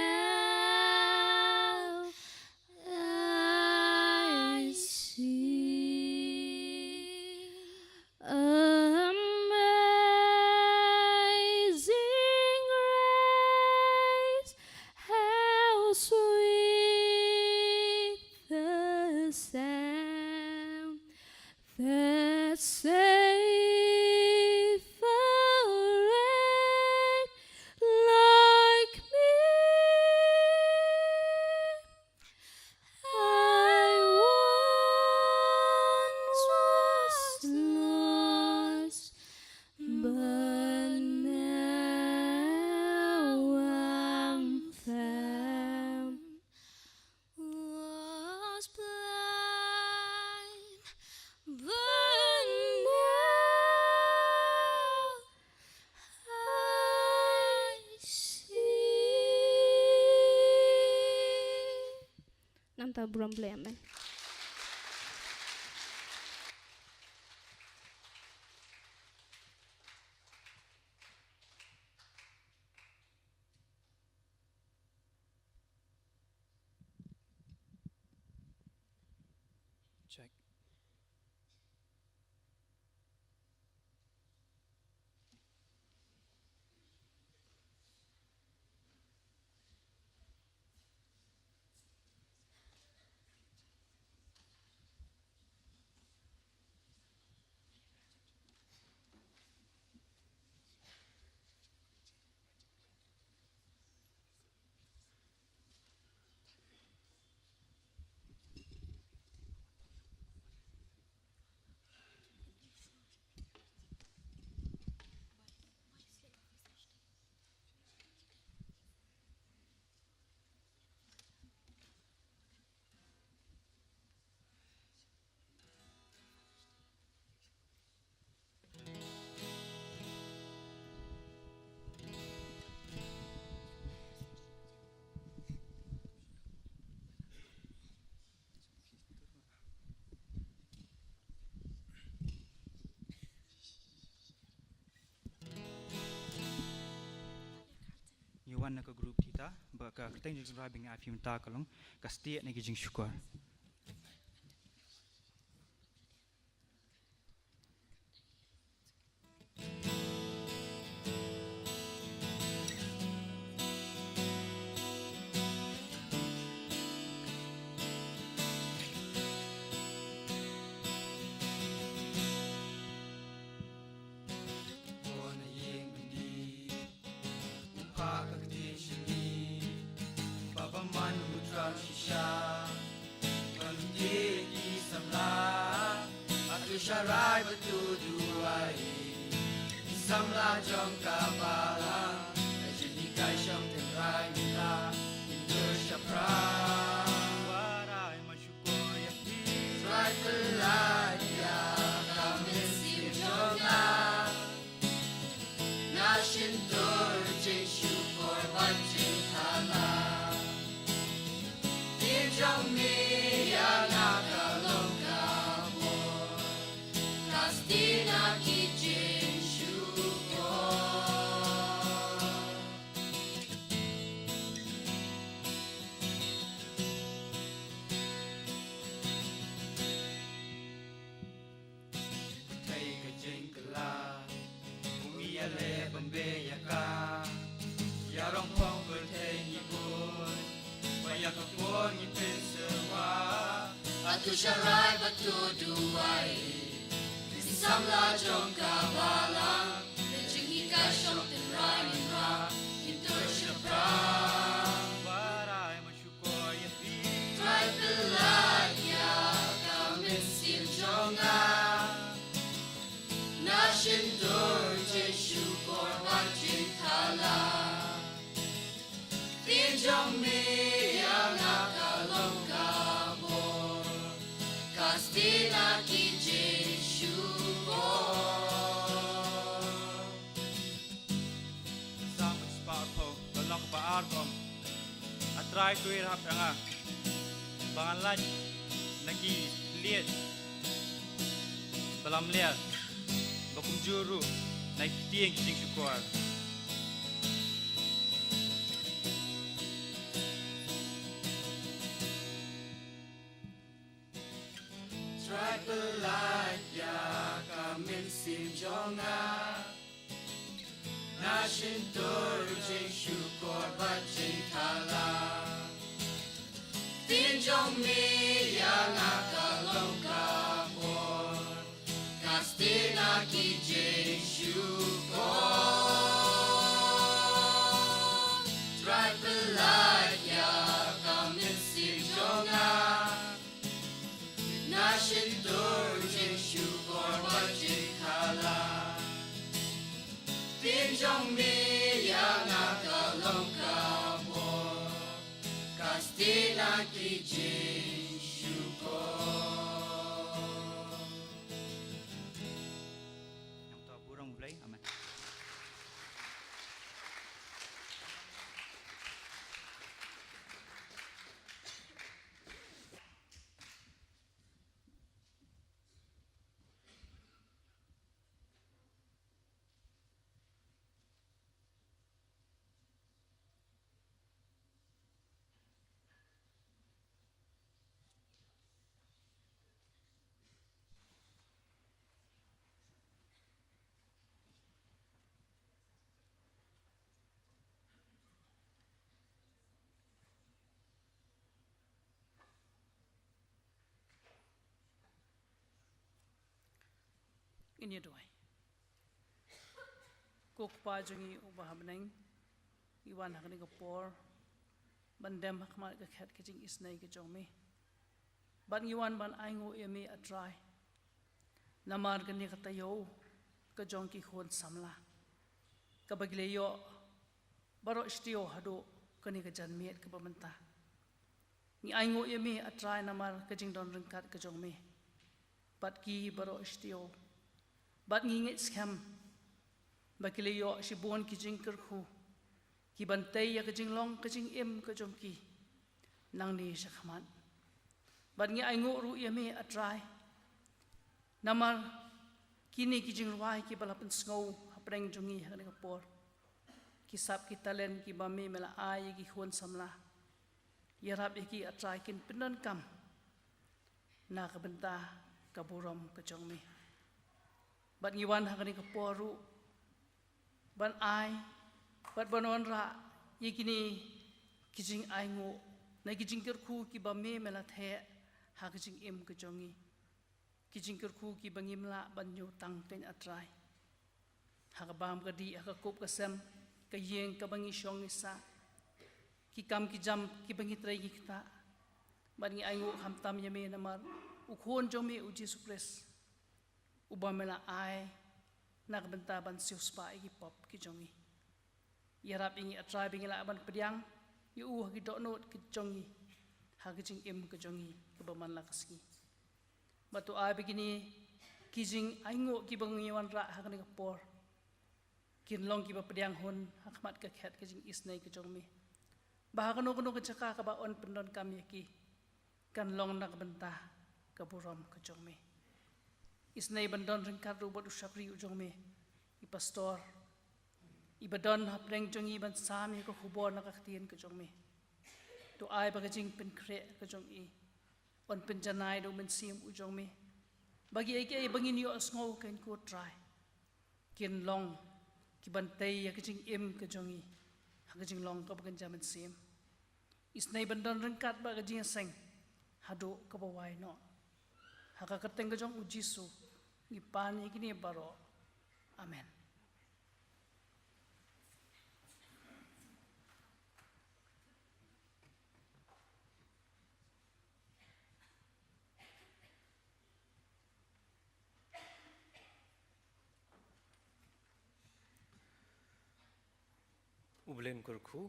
I see. Amazing grace, how sweet the sound that saved a wretch like me. I once was lost, but now I'm found. Was blind, but now I see. Nangta burom Blei, amen. Check. Wan na ka group thita, ba ka kyrteng jong ka jingrwai ba nga ai phi mynta ka long Ka Stieh na ki Jingshukor. Ko na ïing byndi, u phah ka ktien sha ngi, ba bymman u thrang shisha. Ban ïa ki samla, atu sharai bad u duwai. Ki samla jong ka balang, ka jinghikai shong tynrai ngi la, ngin dur shaphrang. Warai ma Trai pynlait ïa ka mynsiem jong nga. Nga shim dur jingshukor bad jingthala. Ktien jong me ïa nga ka long ka bor. Ka stieh na ki jingshukor. Pyrthei ka jingkylla, kum ïaleh bym beh ïa ka. Ïa rong phong pyrthei ngi bun, ba ïa ka por ngi pynsyrwa. Atu sharai bad u duwai, ki samla jong ka balang. Ka jinghikai shong tynrai ngin rah, ngin dur shaphrang. Warai ma Trai pynlait ïa ka mynsiem jong nga. Nga shim dur jingshukor bad jingthala. Ktien jong me ïa nga ka long ka bor. Ka stieh na ki jingshukor. Salm spah arphew, ka lynnong ba ar ka ong. A Trai to ïarap ïa nga. Ba ngan lait na ki khlieh ba lamler, ba kumjuh ruh na ki ktien ki jingshukor. Trai pynlait ïa ka mynsiem jong nga. Nga shim dur jingshukor bad jingthala. Ktien jong me ïa nga ka long ka bor. Ka stieh na ki jingshukor. Trai pynlait ïa ka mynsiem jong nga. Nga shim dur jingshukor bad jingthala. Ktien jong me ïa nga ka long ka bor. Ka stieh na ki jingshukor. Nangta burom U Blei. Amen. Ngin ïa duwai. Ko Kpa jong ngi uba ha bneng, ngi wan ha kane ka por ban dem ha khmat ka khet ka jingisynei ka jong me. Bad ngi wan ban ainguh ïa me, A Trai, namar kane ka taïew ka jong ki khun samla kaba ki la ïoh baroh shi taïew haduh kane ka janmiet kaba mynta. Ngi ainguh ïa me, A Trai, namar ka jingdon ryngkat ka jong me bad ki baroh shi taïew. Bad ngi ngeit skhem ba ki la ïoh shibun ki jingkyrkhu ki ban tei ïa ka jinglong ka jingim ka jong ki nangne sha khmat. Bad ngi ainguh ruh ïa me, A Trai, namar kine ki jingrwai kiba la pynsngew hapdeng jong ngi ha kane ka por. ki sap ki talent kiba me me la ai ïa ki khun samla. Ïarap ïa ki, A Trai, kin pyndonkam na ka bynta ka burom ka jong me. Bad ngi wan ha kane ka por ruh ban ai bad ban wanrah ïa kine ki jingainguh na ki jingkyrkhu kiba me me la theh ha ka jingim ka jong ngi. Ki jingkyrkhu kiba ngim lah ban ñiewtang kein, A Trai. Ha ka bam ka dih, ha ka kup ka sem, ka ïing kaba ngi shong ngi sah, ki kam ki jam kiba ngi trei ngi ktah. Bad ngi ainguh khamtam ïa me namar u Khun jong me u Jisu Khrist, uba me la ai na ka bynta ban siewspah ïa ki pop ki jong ngi. Ïarap ïa ngi, A Trai, ba ngin lah ban pdiang ïa u ha ki dohnud ki jong ngi, ha ka jingim ka jong ngi kaba man la ka sngi. Bad to ai ba kine ki jingainguh kiba ngi wanrah ha kane ka por kin long kiba pdiang hun ha khmat ka khet ka jingisynei ka jong me, ba ha kano kano ka jaka kaba yn pyndonkam ïa ki, kan long na ka bynta ka burom ka jong me. Isynei ban don ryngkat ruh bad u shakri u jong me, i pastor, iba don hapdeng jong ngi ban sam ïa ka khubor na ka ktien ka jong me. To ai ba ka jingpynkhreh ka jong i yn pynjanai da u Mynsiem u jong me, ba kiei kiei ba ngin ïohsngew kein, ko Trai, kin long kiban tei ïa ka jingim ka jong ngi ha ka jinglong kaba kynja mynsiem. Isynei ban don ryngkat bad ka jingïaseng haduh kaba wai noh. Ha ka kyrteng ka jong u Jisu ngi pan ïa kine baroh. Amen. U Blei un kyrkhu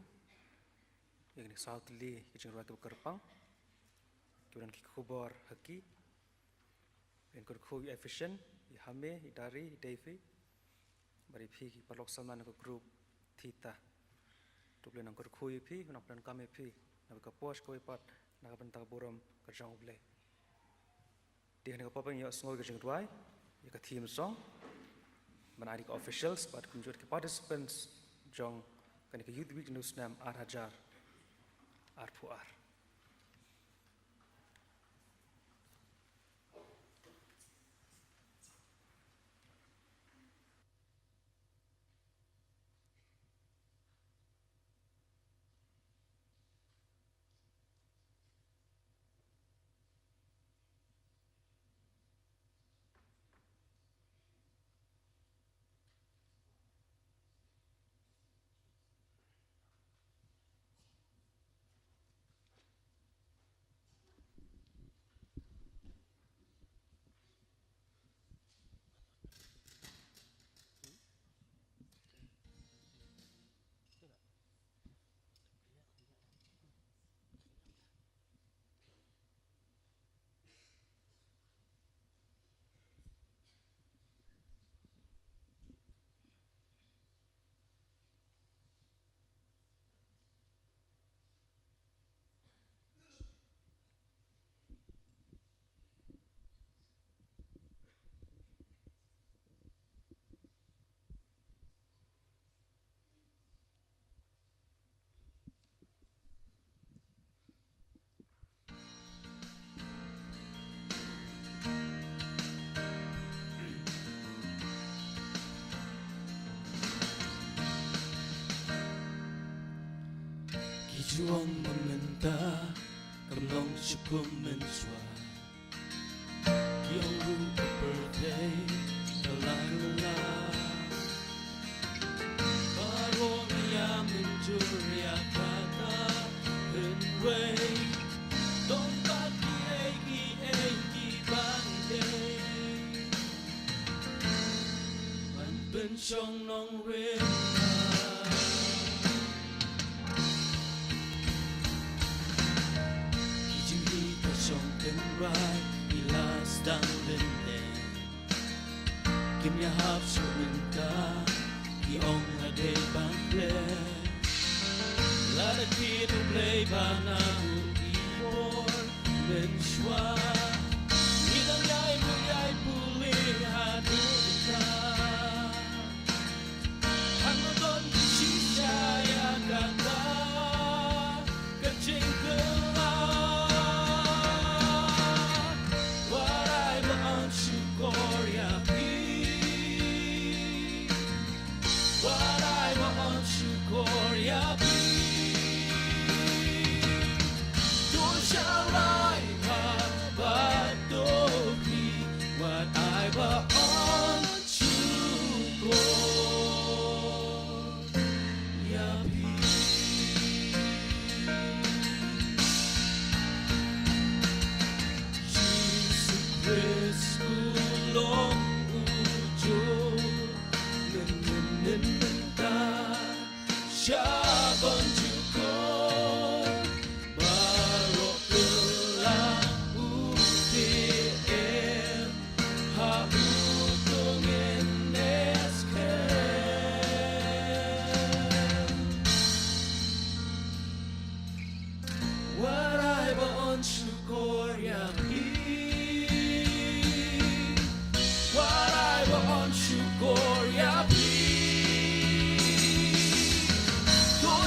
ïa kine ki saw tylli ki jingrwai kiba kyrpang, kiba don ki khubor ha ki. U Blei un kyrkhu ïa i Efesian, i Hame, i Dari, i Davy, bad ïa phi ki paralok samla na ka group Theta. To U Blei un kyrkhu ïa phi, un pyndonkam ïa phi na kawei ka por sha kawei pat na ka bynta ka burom ka jong U Blei. Te ha kane ka por ba ngin ïohsngew ïa ka jingrwai, ïa ka theme song, ban ai ïa ki officials bad kumjuh ki participants jong kane ka Youth Week jong u snem ar hajar arphew ar. Ki ju ong ba mynta kam long shuh kum mynshuwa. Ki ong ruh ka pyrthei ka la kylla. Baroh ngi ïa mynjur ïa kata, hynrei don pat kiei kiei kiban dei ban pynshong nongrim. Ki jinghikai shongkynrai ki la sdang lyndet. Kim ïahap shuh mynta, ki ong la dei ban klet. Lada kit U Blei ba na u i por mynshuwa, ngi dang ïai mut ïai pule haduh mynta. Hangno don ki shisha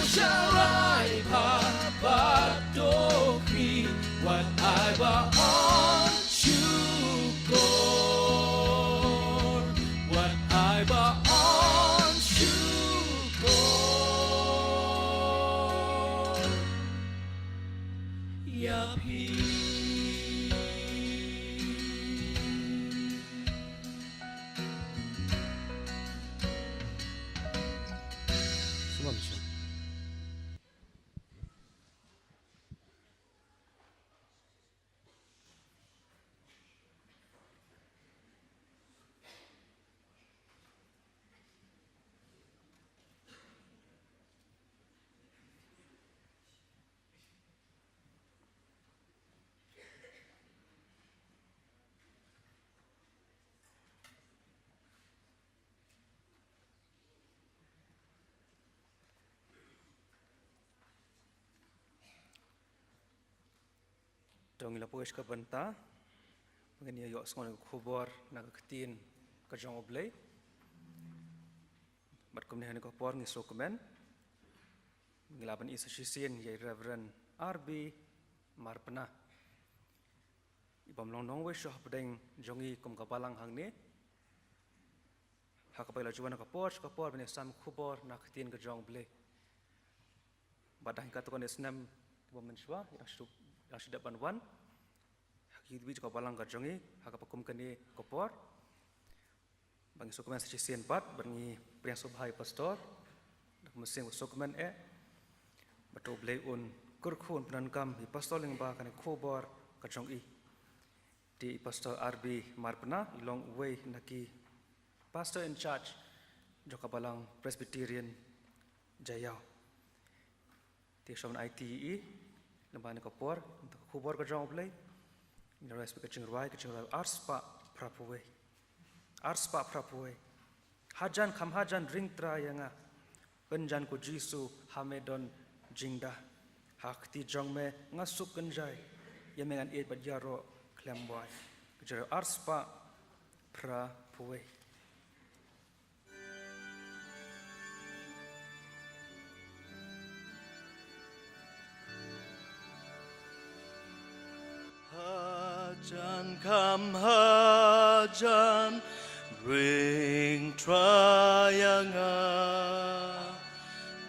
Sharai pha pat to khri, wat ai ba on shukor, wat ai ba on shukor. Ïa phi. Sumam sha. To ngin ïa poi sha ka bynta, ngin ïa ïohsngew ïa ka khubor na ka ktien ka jong U Blei. Bad kumne ha kane ka por ngi sngewkmen, ngi lah ban ïa shisien ïa i Reverend R B Marpna, i bym long nongwei shuh hapdeng jong ngi kum ka balang hangne. Ha kaba i la ju wan ha ka por sha ka por ban ïa sam khubor na ka ktien ka jong U Blei. Bad dang katto katne snem kiba mynshuwa, ïa shu, ïa shu dep ban wan ha ki tbit jong ka balang ka jong ngi ha kaba kum kane ka por. Ba ngi sngewkmen sa shisien pat, bad ngi pdiang sngewbha ïa i Pastor, da ka mynsiem ba sngewkmen eh, ba to U Blei un kyrkhu, un pyndonkam ïa i Pastor lyngba kane ka khubor ka jong i. Te i Pastor R B Marpna i long uwei na ki Pastor in charge jong ka balang Presbyterian Jaïaw. Te shu ban aiti ïa i lyngba kane ka por, na ka khubor ka jong U Blei. Ngi la rwai sa ka jingrwai, ka jingrwai arspah phraphew wei. Arspah phraphew wei. Hajan kham hajan ring Trai ïa nga. Pynjan ko Jisu ha me don jingdah. Ha kti jong me nga suk kynjai. Ïa me ngan ïeit bad ïaroh khlem wai. Ka jingrwai arspah phraphew wei. Hajan kham hajan ring Trai ïa nga.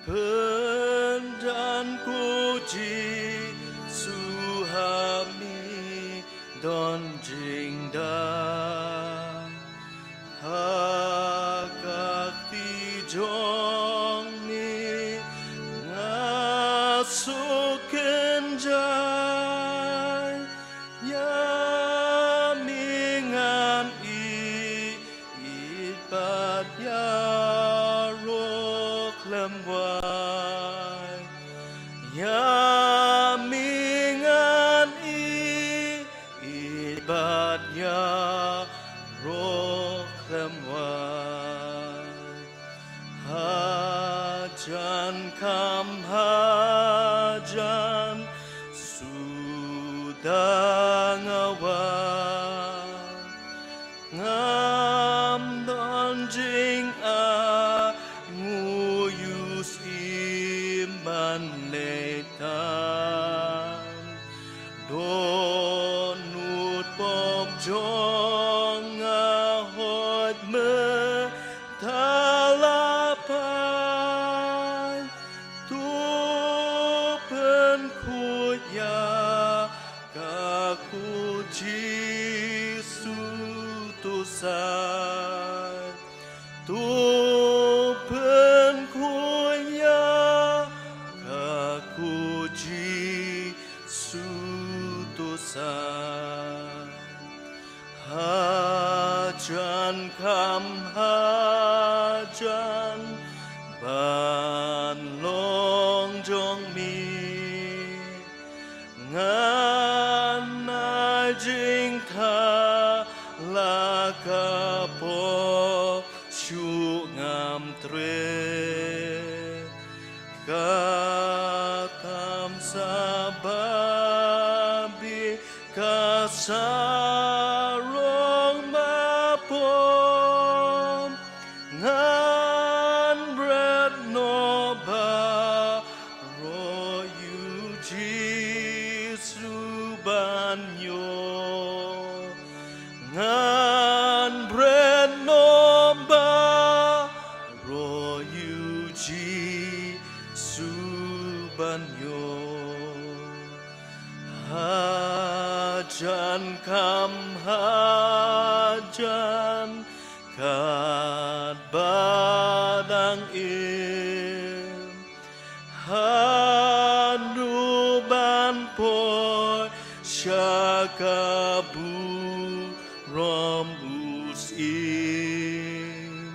Pynjan ko Jisu ha me don jingdah. Ha ka kti jong me nga suk kynjai. Ïa me ngan ïeit bad ïaroh khlem wai. Ïa me ngan ïeit bad ïaroh khlem wai. Hajan kham hajan suda nga wan. Ngam don jingnguh ïa u syiem ban leit tam. Dohnud pop jong nga hoid mynta la pait. To pynkhuid ïa ka ko Jisu, to said. To pynkhuid ïa ka ko Jisu, to said. Hajan kham hajan ban long jong me. Ngan ai jingthala ka pop shuh ngam treh. Ka tam sa babe ka sarong ba pop. Ngan bret noh ba Nyo ngan bret nym baroh ïa u Jisu ban nyo. Hajan kam hajan katba dang im. Haduh ban poi sha ka burom u syiem.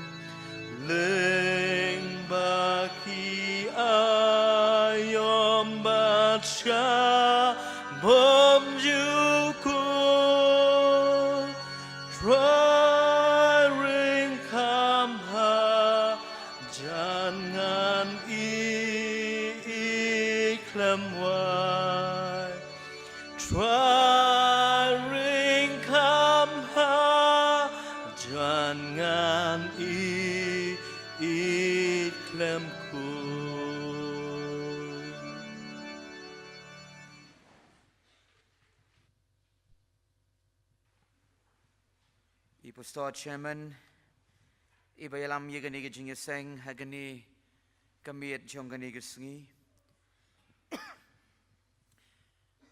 Lyngba ki aïom bad sha bymjukut. Trai ring kham hajan ngan ïeit khlem wai. Trai ring kham hajan ngan ïeit khlem kut. I Pastor Chairman, i ba ïalam ïa kane ka jingïaseng ha kane ka miet jong kane ka sngi.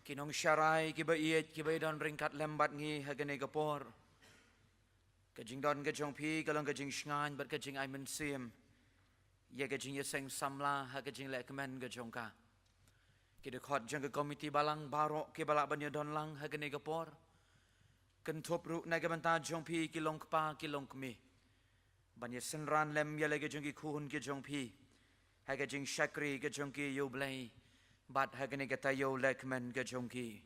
Ki nongsharai, ki ba ïeit, ki ba ïadon ryngkat lem bad ngi ha kane ka por. Ka jingdon ka jong phi ka long ka jingshngaiñ bad ka jingai mynsiem ïa ka jingïaseng samla ha ka jinglehkmen ka jong ka. Ki dkhot jong ka komiti balang baroh ki ba lah ban ïadon lang ha kane ka por. Kynthup ruh na ka bynta jong phi ki long kpa ki long kmie. Ban ïasynran lem ïa la ka jong ki khun ki jong phi ha ka jingshakri ka jong ki ïa u Blei bad ha kane ka taïew lehkmen ka jong ki.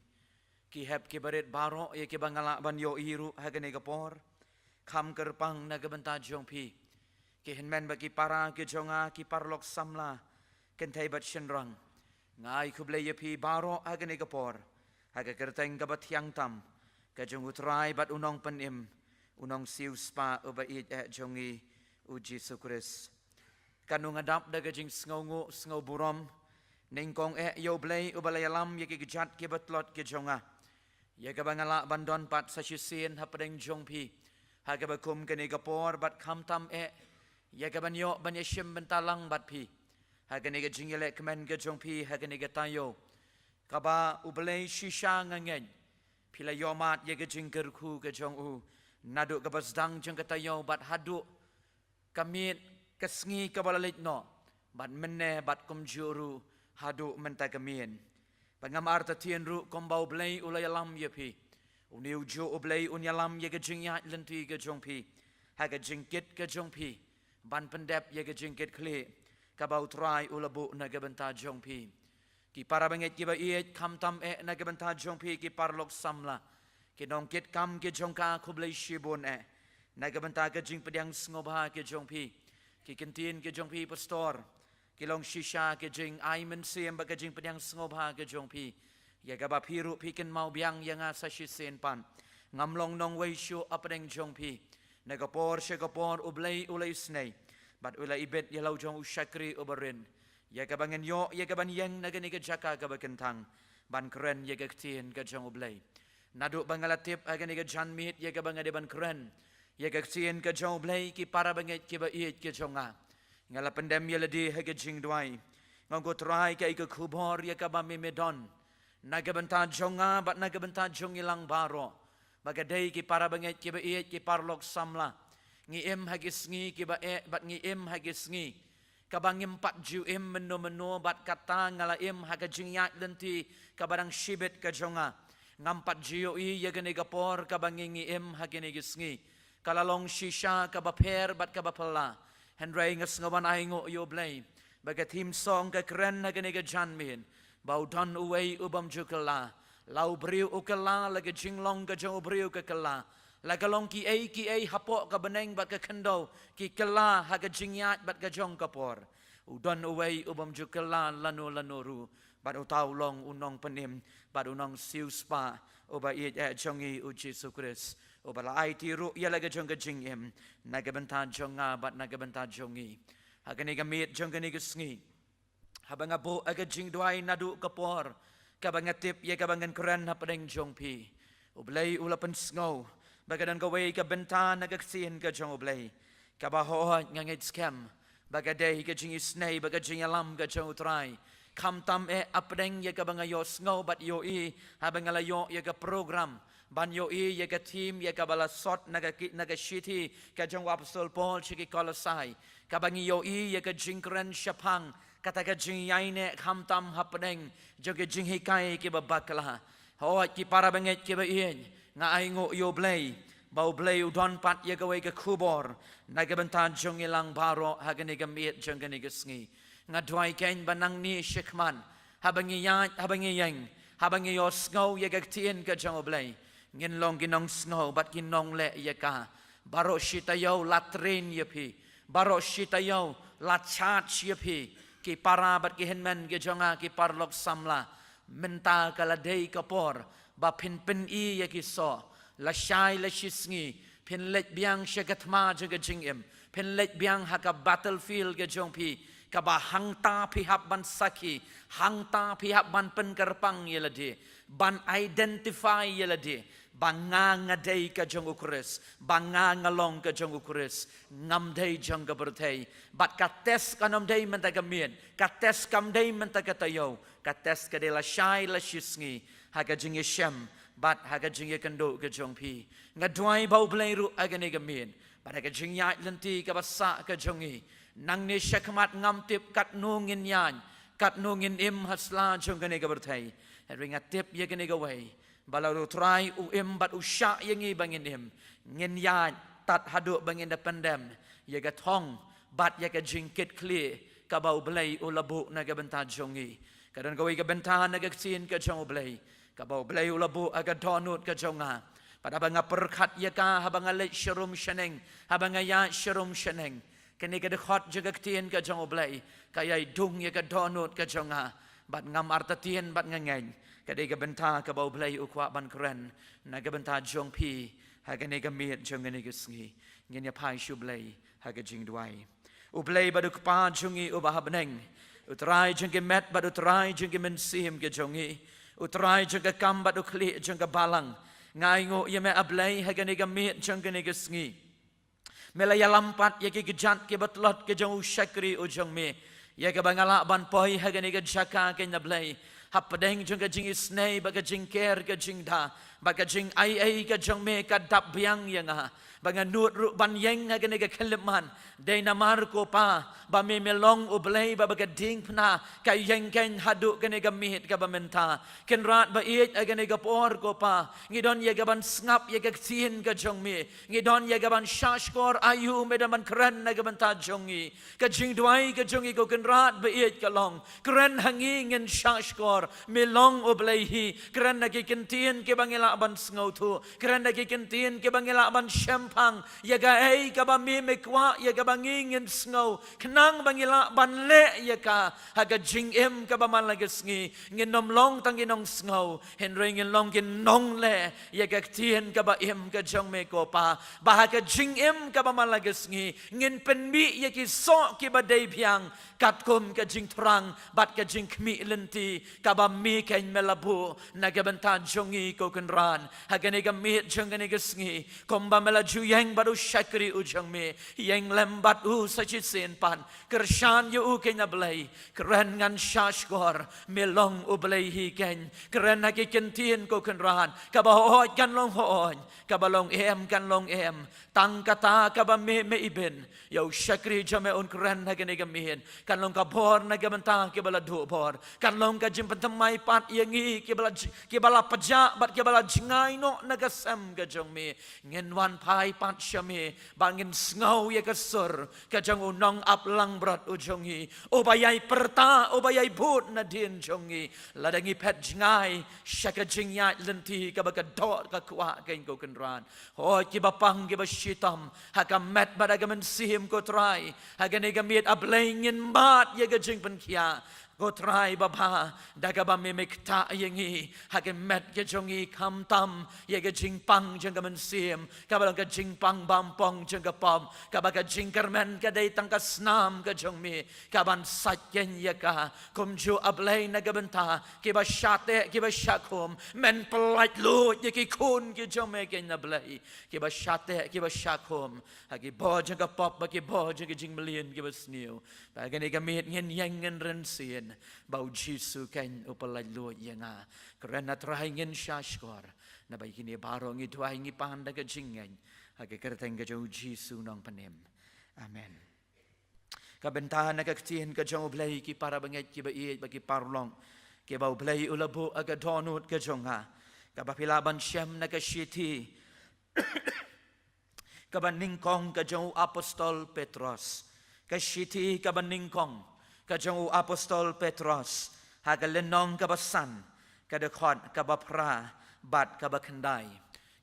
Ki hep ki barit baroh ïa ki ba nga lah ban ïohi ruh ha kane ka por. Kham kyrpang na ka bynta jong phi. Ki hynmen bad ki para ki jong nga, ki paralok samla, kynthei bad shynrang. Nga ai khublei ïa phi baroh ha kane ka por ha ka kyrteng ka ba thiang tam ka jong u Trai bad u Nongpynim, u Nongsiewspah u ba ïeit eh jong ngi, u Jisu Khrist. Katno nga dap da ka jingsngewnguh sngewburom, nyngkong eh ïa u Blei u ba la ïalam ïa ki kjat ki ba tlot ki jong nga. Ïa ka ba nga lah ban don pat sa shisien hapdeng jong phi ha ka ba kum kane ka por bad khamtam eh ïa ka ban ïoh ban ïashim bynta lang bad phi ha kane ka jingïalehkmen ka jong phi ha kane ka taïew. Ka ba u Blei shisha nga ngeit phi la ïohmad ïa ka jingkyrkhu ka jong u naduh ka ba sdang jong ka taïew bad haduh ka miet ka sngi ka ba la leit noh, bad mynne bad kumjuh ruh haduh mynta ka miet. Bad ngam artatien ruh kumba u Blei u la ïalam ïa phi. Une u juh u Blei un ïalam ïa ka jingïaid lynti ka jong phi ha ka jingkit ka jong phi ban pyndep ïa ka jingkit khlieh ka ba u Trai u la buh na ka bynta jong phi. Ki para bangeit ki ba ïeit, khamtam eh na ka bynta jong phi ki paralok samla, ki nongkitkam ki jong ka, khublei shibun eh na ka bynta ka jingpdiang sngewbha ki jong phi. Ki ktien ki jong phi pastor ki long shisha ka jingai mynsiem bad ka jingpdiang sngewbha ki jong phi. Ïa ka ba phi ruh phi kynmaw biang ïa nga sa shisien pat. Ngam long nongwei shuh hapdeng jong phi. Na ka por sha ka por u Blei u la isynei bad u la ibit ïa la u jong u shakri u barit. Ïa ka ba ngan ïoh ïa ka ban ïeng na kane ka jaka ka ba kynthang ban kren ïa ka ktien ka jong u Blei. Naduh ba nga la tip ha kane ka janmiet ïa ka ba nga dei ban kren ïa ka ktien ka jong u Blei, ki para bangeit ki ba ïeit ki jong nga, nga la pyndem ïa lade ha ka jingduwai. Nga ong ko Trai, kaei ka khubor ïa ka ba me me don na ka bynta jong nga bad na ka bynta jong ngi lang baroh. Ba ka dei ki para bangeit ki ba ïeit, ki paralok samla, ngi im ha ki sngi ki ba eh bad ngi im ha ki sngi ka ba ngim pat ju im mynno mynno bad kata nga la im ha ka jingïaid lynti ka ba dang shibit ka jong nga. Ngam pat ju ïohi ïa kane ka por ka ba ngi ngi im ha kine ki sngi. Ka la long shisha ka ba pher bad ka ba phylla. Hynrei nga sngew ban ainguh ïa u Blei ba ka theme song ka kren ha kane ka janmiet ba u don uwei u bym ju kylla. La u briew u kylla, la ka jinglong ka jong u briew ka kylla, la ka long kiei kiei hapoh ka bneng bad ka khyndew ki kylla ha ka jingïaid bad ka jong ka por. U don uwei u bym ju kylla lano lano ruh, bad uta u long u Nongpynim bad u Nongsiewspah u ba ïeit eh jong ngi, u Jisu Khrist, u ba la aiti ruh ïa la ka jong ka jingim na ka bynta jong nga bad na ka bynta jong ngi. Ha kane ka miet jong kane ka sngi, haba nga buh ha ka jingduwai naduh ka por Kaba nga tip ïa kaba ngan kren hapdeng jong phi. U Blei u la pynsngew ba ka don kawei ka bynta na ka ktien ka jong U Blei, kaba hooid nga ngeit skhem ba ka dei ka jingisnei bad ka jingïalam ka jong U Trai. Khamtam eh hapdeng ïa kaba nga ïohsngew bad ïohi haba nga la ïoh ïa ka program ban ïohi ïa ka theme ïa kaba la sot na ka ki-, na ka shithi ka jong u Apostol Paul sha ki Kolosai, kaba ngi ïohi ïa ka jingkren shaphang kata ka jingïaineh khamtam hapdeng jong ka jinghikai kiba bakla. Hooid ki para bangeit kiba ïeit, nga ainguh ïa U Blei ba U Blei u don pat ïa kawei ka khubor na ka bynta jong ngi lang baroh ha kane ka miet jong kane ka sngi. Nga duwai keiñ ba nangne shakhmat, haba ngi ïaid, haba ngi ïeng, haba ngi ïohsngew ïa ka ktien ka jong U Blei, ngin long ki nongsngew bad ki nongleh ïa ka. Baroh shi taïew la train ïa phi, baroh shi taïew la charge ïa phi, ki para bad ki hynmen ki jong nga ki paralok samla. Mynta ka la dei ka por ba phin pyni ïa ki soh. Lashai lashisngi phin leit biang sha ka thma jong ka jingim, phin leit biang ha ka battlefield ka jong phi, kaba hangta phi hap ban sakhi, hangta phi hap ban pynkyrpang ïa lade, ban identify ïa lade ba nga nga dei ka jong U Khrist, ba nga nga long ka jong U Khrist, ngam dei jong ka pyrthei. Bad ka test kan ym dei mynta ka miet, ka test kam dei mynta ka taïew, ka test ka dei lashai lashisngi ha ka jingïashem bad ha ka jingïakynduh ka jong phi. Nga duwai ba U Blei ruh ha kane ka miet, bad ha ka jingïaid lynti kaba sah ka jong ngi, nangne shakhmat ngam tip katno ngin ïaid, katno ngin im ha sla jong kane ka pyrthei. Hynrei nga tip ïa kane kawei, ba lada U Trai u im bad u shah ïa ngi ba ngin im, ngin ïaid tad haduh ba ngin da pyndem ïa ka thong bad ïa ka jingkitkhlieh kaba U Blei u la buh na ka bynta jong ngi. Ka don kawei ka bynta na ka ktien ka jong U Blei kaba U Blei u la buh ha ka dohnud ka jong nga. Bad haba nga pyrkhat ïa ka, haba nga leit sharum shaneng, haba nga ïaid sharum shaneng, kane ka dkhot jong ka ktien ka jong U Blei ka ïai dung ïa ka dohnud ka jong nga. Bad ngam artatien bad nga ngeit ka dei ka bynta kaba U Blei u kwah ban kren na ka bynta jong phi ha kane ka miet jong kane ka sngi. Ngin ïa phai sha U Blei ha ka jingduwai. U Blei bad U Kpa jong ngi uba ha bneng, U Trai jong ki met bad U Trai jong ki mynsiem ki jong ngi, U Trai jong ka kam bad u khlieh jong ka balang, nga ainguh ïa me A Blei ha kane ka miet jong kane ka sngi. Me la ïalam pat ïa ki kjat kiba tlot ki jong u shakri u jong me, ïa kaba nga lah ban poi ha kane ka jaka keiñ A Blei, hapdeng jong ka jingisnei bad ka jingker ka jingda, bad ka jingaiei ka jong me ka dap biang ïa nga. Ba nga nud ruh ban ïeng ha kane ka khyllipmat, dei namar ko Pa ba me me long U Blei ba, ba ka diengphna ka ïeng keiñ haduh kane ka miet kaba mynta. Kynrad ba ïeit, ha kane ka por ko Pa, ngi don ïa kaban sngap ïa ka ktien ka jong me, ngi don ïa kaban shahshkor, aïu me don ban kren na ka bynta jong ngi. Ka jingduwai ka jong ngi ko Kynrad ba ïeit ka long, kren ha ngi ngin shahshkor, me long U Blei hi. Kren ha ki kyntien kiba ngi lah ban sngewthuh, kren ha ki kyntien kiba ngi lah ban shemphang, ïa kaei kaba me me kwah ïa kaba ngi ngin sngew, khnang ba ngi lah ban leh ïa ka ha ka jingim kaba man la ka sngi. Ngin ym long tang ki nongsngew, hynrei ngin long ki nongleh ïa ka ktien kaba im ka jong me ko Pa, ba ha ka jingim kaba man la ka sngi ngin pynmih ïa ki soh kiba dei biang katkum ka jingthrang bad ka jingkhmih lynti kaba me keiñ me la buh na ka bynta jong ngi ko Kynrad. Ha kane ka miet jong kane ka sngi, kumba me la ju ïeng bad u shakri u jong me, ïeng lem bad u sa shisien pat, kyrshan ïa u keiñ A Blei. Kren ngan shahshkor, me long U Blei hi keiñ. Kren ha ki kyntien ko Kynrad, kaba hooid kan long hooid, kaba long em kan long em. Tang kata kaba me me ibit, ïa u shakri jong me un kren ha kane ka miet, kan long ka bor na ka bynta kiba la duh bor, kan long ka jingpynthymmai pat ïa ngi kiba la j-, kiba la pjah bad kiba la jngai noh na ka sem ka jong me. Ngin wan phai pat sha me ba ngin sngew ïa ka sur ka jong u nongaplangbrot u jong ngi, uba ïai pyrta, uba ïai bud nadien jong ngi. Lada ngi phet jngai sha ka jingïaid lynti kaba ka doh ka kwah keiñ ko Kynrad, hooid kiba pang kiba shitom ha ka met bad ha ka mynsiem ko Trai, ha kane ka miet A Blei ngin mad ïa ka jingpynkhiah. Ko Trai babha, da kaba me me ktah ïa ngi ha ki met ki jong ngi, khamtam ïa ka jingpang jong ka mynsiem, kaba long ka jingpang bym pong jong ka pop, kaba ka jingkyrmen ka dei tang ka snam ka jong me, kaban sait khein ïa ka. Kumjuh A Blei, na ka bynta kiba shah teh kiba shah khum, men pyllait lut ïa ki khun ki jong me khein A Blei, kiba shah teh kiba shah khum ha ki bor jong ka pop bad ki bor jong ki jingmlien kiba sniew. Bad ha kane ka miet ngin ïeng ngin rynsan ba U Jisu khein u pyllait lut ïa nga. Kren, A Trai, ngin sngap skhor. Naba ïa kine baroh ngi duwai ngi pan da ka jingngeit ha ka kyrteng ka jong U Jisu u Nongpynim. Amen. Ka bynta na ka ktien ka jong U Blei, ki para bangeit kiba ïeit bad ki paralok kiba U Blei u la buh ha ka dohnud ka jong nga, kaba phi lah ban shem na ka shithi kaba nyngkong ka jong u apostol Petros. Ka shithi kaba nyngkong ka jong u apostol Petros, ha ka lynnong kaba san, ka dkhot kaba phra bad kaba khyndai.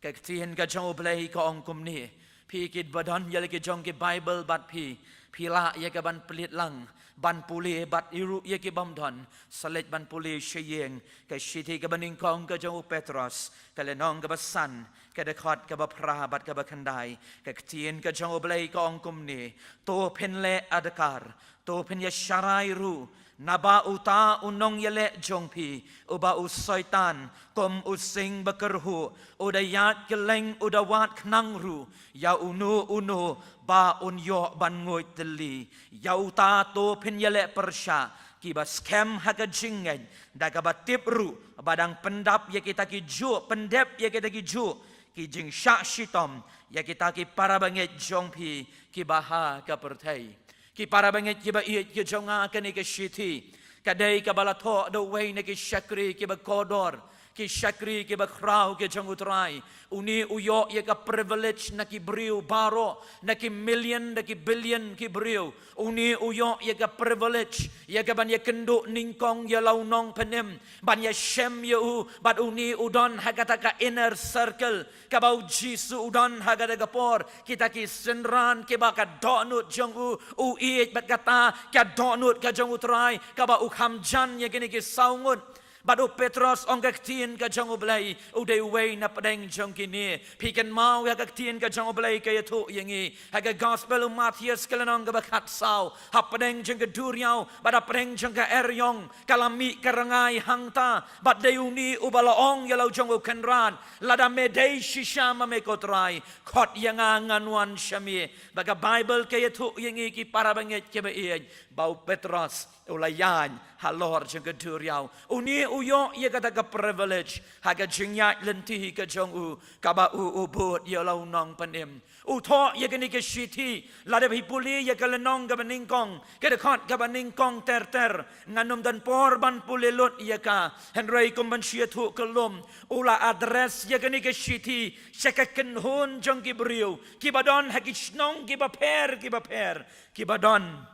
Ka ktien ka jong U Blei ka ong kumne: Phi kiba don ïa la ki jong ki Baibl bad phi, phi lah ïa ka ban plie lang, ban pule, bad ïa ruh ïa ki bym don, sa leit ban pule sha ïing. Ka shithi kaba nyngkong ka jong u Petros, ka lynnong kaba san, ka dkhot kaba phra bad kaba khyndai. Ka ktien ka jong U Blei ka ong kumne: To phin leh adkar, to phin ïa sharai ruh, naba uta u nongïaleh jong phi, uba u Soitan, kum u sing bakyrhuh, u da ïaid kylleng u da wad khnang ruh ïa uno uno ba un ïoh ban nguid tylli. Ïa uta to phin ïaleh pyrshah, kiba skhem ha ka jingngeit, da kaba tip ruh ba dang pyndap ïa kita ki juh, pyndep ïa kita ki juh ki jingshah shitom ïa kita ki para bangeit jong phi kiba ha ka pyrthei. Ki para bangeit kiba ïeit ki jong nga, kane ka shithi ka dei kaba la thoh da uwei na ki shakri kiba kordor, ki shakri kiba khraw ki jong U Trai. Une u ïoh ïa ka privilege na ki briew baroh, na ki million, na ki billion ki briew. Une u ïoh ïa ka privilege, ïa ka ban ïa kynduh nyngkong ïa la u Nongpynim, ban ïa shem ïa u, bad une u don ha kata ka inner circle kaba U Jisu u don ha kata ka por, kita ki synran kiba ka dohnud jong u u ïeit, bad kata ka dohnud ka jong U Trai kaba u kham jan ïa kine ki saw ngut. Bad u Petros, ong ka ktien ka jong U Blei, u dei uwei na pdeng jong kine. Phi kynmaw ïa ka ktien ka jong U Blei ka ïathuh ïa ngi ha ka Gospel u Mathaios ka lynnong kaba khatsaw, ha pdeng jong ka duriaw bad ha pdeng jong ka eriong ka la mih ka rngai hangta, bad dei une uba la ong ïa la u jong u kynrad: Lada me dei shisha ma me, ko Trai, khot ïa nga ngan wan sha me. Bad ka Baibl ka ïathuh ïa ngi, ki para bangeit kiba ïeit, ba u Petros u la ïaid halor jong ka duriaw. Une u ïoh ïa kata ka privilege ha ka jingïaid lynti ka jong u, kaba u u bud ïa la u Nongpynim. U thoh ïa kane ka shithi, lada phi pule ïa ka lynnong kaba nyngkong, ka dkhot kaba nyngkong ter ter. Ngan ym don por ban pule lut ïa ka, hynrei kum ban shu ïathuh kyllum, u la address ïa kane ka shithi sha ka kynhun jong ki briew kiba don ha ki shnong kiba pher kiba pher, kiba don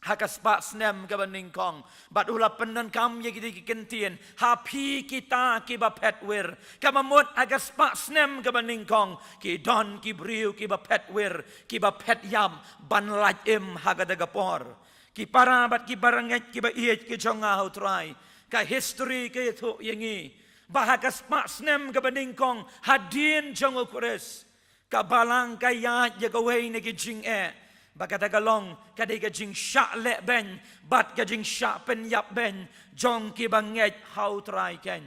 ha ka spah snem kaba nyngkong, bad u la pyndonkam ïa kita ki kyntien: Ha phi kita kiba phet wir. Kaba mut ha ka spah snem kaba nyngkong ki don ki briew kiba phet wir, kiba phet ïap ban lait im ha kata ka por. Ki para bad ki para bangeit kiba ïeit ki jong nga ha u Trai, ka history ka ïathuh ïa ngi ba ha ka spah snem kaba nyngkong hadien jong u Khrist, ka Balang ka ïaid ïa kawei na ki jingeh, ba kata ka long ka dei ka jingshah lehbeiñ bad ka jingshah pynïapbeiñ jong kiba ngeit ha u Trai keiñ.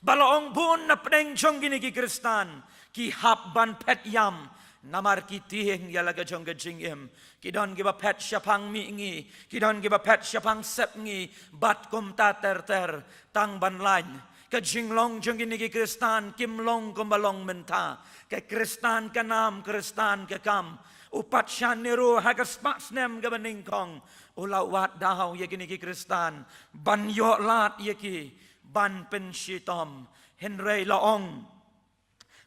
Ba la ong bun na pdeng jong kine ki Khristan ki hap ban phet ïam, namar ki tieng ïa la ka jong ka jingim. Ki don kiba phet shaphang mihngi, ki don kiba phet shaphang sepngi, bad kumta ter ter. Tang ban lait, ka jinglong jong kine ki Khristan kim long kumba long mynta. Ka Khristan ka nam, Khristan ka kam. U Patsha Nero ha ka spah snem kaba nyngkong u la wad daw ïa kine ki Khristan ban ïoh lad ïa ki, ban pynshitom. Hynrei la ong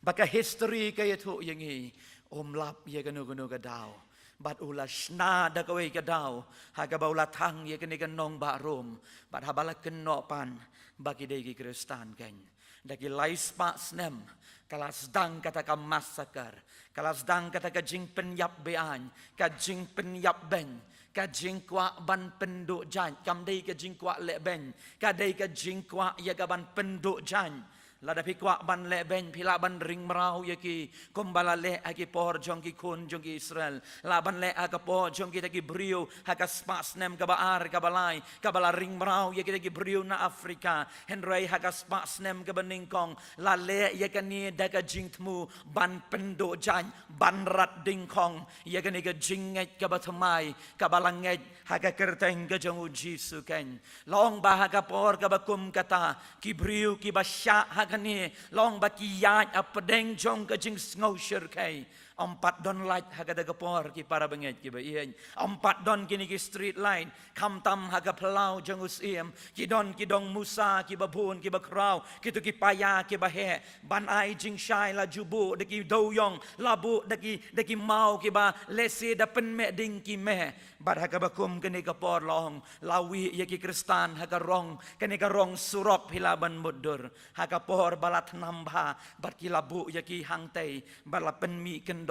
ba ka history ka ïathuh ïa ngi, um lap ïa kano kano ka daw, bad u la shna da kawei ka daw ha kaba u la thang ïa kane ka nongbah Rom, bad haba la kynnoh pat ba ki dei ki Khristan keiñ, da ki lai spah snem ka la sdang kata ka massacre, ka la sdang kata ka jingpynïap beaiñ, ka jingpynïapbeiñ, Ka jingkwah ban pynduh jait kam dei ka jingkwah lehbeiñ, ka dei ka jingkwah ïa ka ban pynduh jait. Lada phi kwah ban lehbeiñ, phi lah ban ring mraw ïa ki, kumba la leh ha ki por jong ki khun jong ki Israel. Lah ban leh ha ka por jong kita ki briew ha ka spah snem kaba ar kaba lai, kaba la ring mraw ïa kita ki briew na Afrika. Hynrei ha ka spah snem kaba nyngkong, la leh ïa kane da ka jingthmu ban pynduh jait, ban rat dyngkhong ïa kane ka jingngeit kaba thymmai kaba la ngeit ha ka kyrteng ka jong U Jisu keiñ. La ong ba ha ka por kaba kum kata, ki briew kiba shah ha kane, la ong ba ki ïaid hapdeng jong ka jingsngewshyrkhei. Ym pat don light ha kata ka por, ki para bangeit kiba ïeit. Ym pat don kine ki street light, khamtam ha ka phyllaw jong u syiem ki don ki dong musa kiba bun kiba khraw, kito ki paia kiba heh. Ban ai jingshai la ju buh da ki dewïong, la buh da ki, da ki maw kiba lehse da pynmeh ding ki meh. Bad ha kaba kum kane ka por, la ong, la wih ïa ki Khristan ha ka rong, kane ka rong surok phi lah ban mutdur. Ha ka por ba la thnam bha, bad ki la buh ïa ki hangtei, bad la pynmih kyndok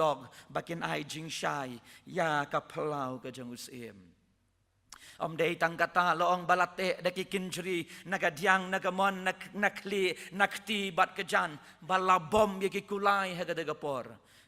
ba kin ai jingshai ïa ka phyllaw ka jong u syiem. Ym dei tang kata, la ong ba la teh da ki kynjri na ka diang, na ka mon, na, na khlieh, na kti bad kjat, ba la bom ïa ki kulai ha kata ka por.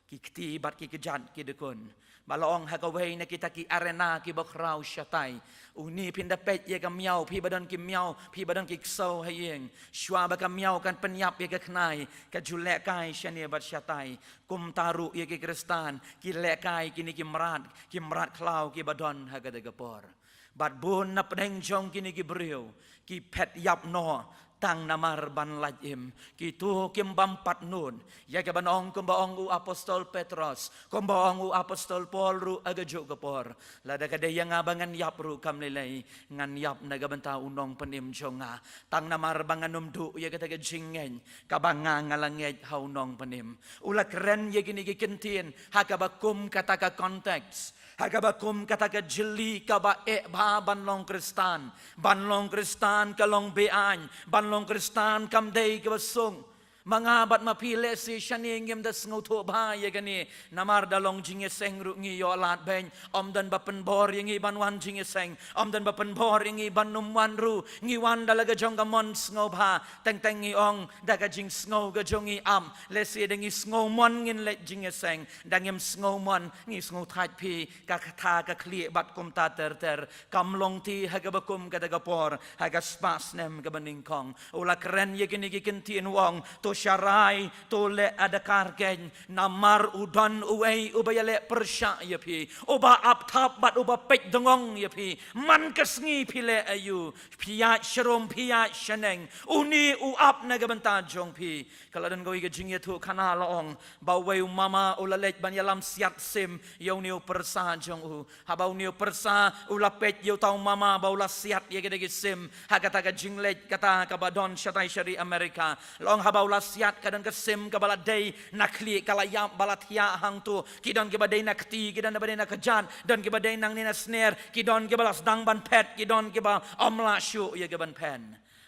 Ki kti bad ki kjat ki dkun. Ba la ong ha kawei na kita ki arena kiba khraw shatai, une, phin da peit ïa ka miaw, phi ba don ki miaw, phi ba don ki ksew ha ïing. Shuwa ba ka miaw kan pynïap ïa ka khnai, ka ju lehkai shane bad shatai. Kumta ruh ïa ki Khristan, ki lehkai kine ki mrad, ki mrad khlaw kiba don ha kata ka por. Bad bun na pdeng jong kine ki briew ki phet ïap noh, tang namar ban lait im. Kito kim bam pat nud. Ïa kaban ong kumba ong u apostol Petros, kumba ong u apostol Paul ruh ha kajuh ka por. Lada ka dei ïa nga ba ngan ïap ruh kam lei lei, ngan ïap na ka bynta u nongpynim jong nga. Tang namar ba ngan ym duh ïa kata ka jingngeit kaba nga nga la ngeit ha u nongpynim. U la kren ïa kine ki kyntien ha kaba kum kata ka context, ha kaba kum kata ka jylli kaba eh bha ban long Khristan. Ban long Khristan ka long be-aiñ, ban long Khristan kam dei kaba suk. Ma nga bad ma phi lehse shane ngim da sngewthuh bha ïa kane, namar da long jingïaseng ruh ngi ïoh lad beiñ. Ym don ba pynbor ïa ngi ban wan jingïaseng, ym don ba pynbor ïa ngi ban ym wan ruh. Ngi wan da la ka jong ka mon sngewbha, teng teng ngi ong da ka jingsngew ka jong ngi ap. Lehse da ngi sngew mon ngin leit jingïaseng, da ngim sngew mon ngi sngew thait phi, ka kata ka khlieh bad kumta ter ter. Kam long te ha kaba kum kata ka por, ha ka spah snem kaba nyngkong. U la kren ïa kine ki kyntien, u ong, to sharai, to leh adkar keiñ, namar u don uei uba ïaleh pyrshah ïa phi, uba ap thap bad uba peit dngong ïa phi. Man ka sngi phi leh aïu, phi ïaid sharum, phi ïaid shaneng, une u ap na ka bynta jong phi. Ka la don kawei ka jingïathuhkhana, la ong ba uwei u mama u la leit ban ïalam siat sim ïa une u pyrsa jong u. Haba une u pyrsa u la peit ïa uta u mama ba u la siat ïa kata ka sim ha kata ka jingleit kata kaba don shatai sha ri Amerika, la ong haba u la siat, ka don ka sim kaba la dei na khlieh, ka la ïap ba la thiah hangto. Ki don kiba dei na kti, ki don kiba dei na kjat, don kiba dei nangne na sner, ki don kiba la sdang ban phet, ki don kiba ym lah shuh ïa ka ban phet.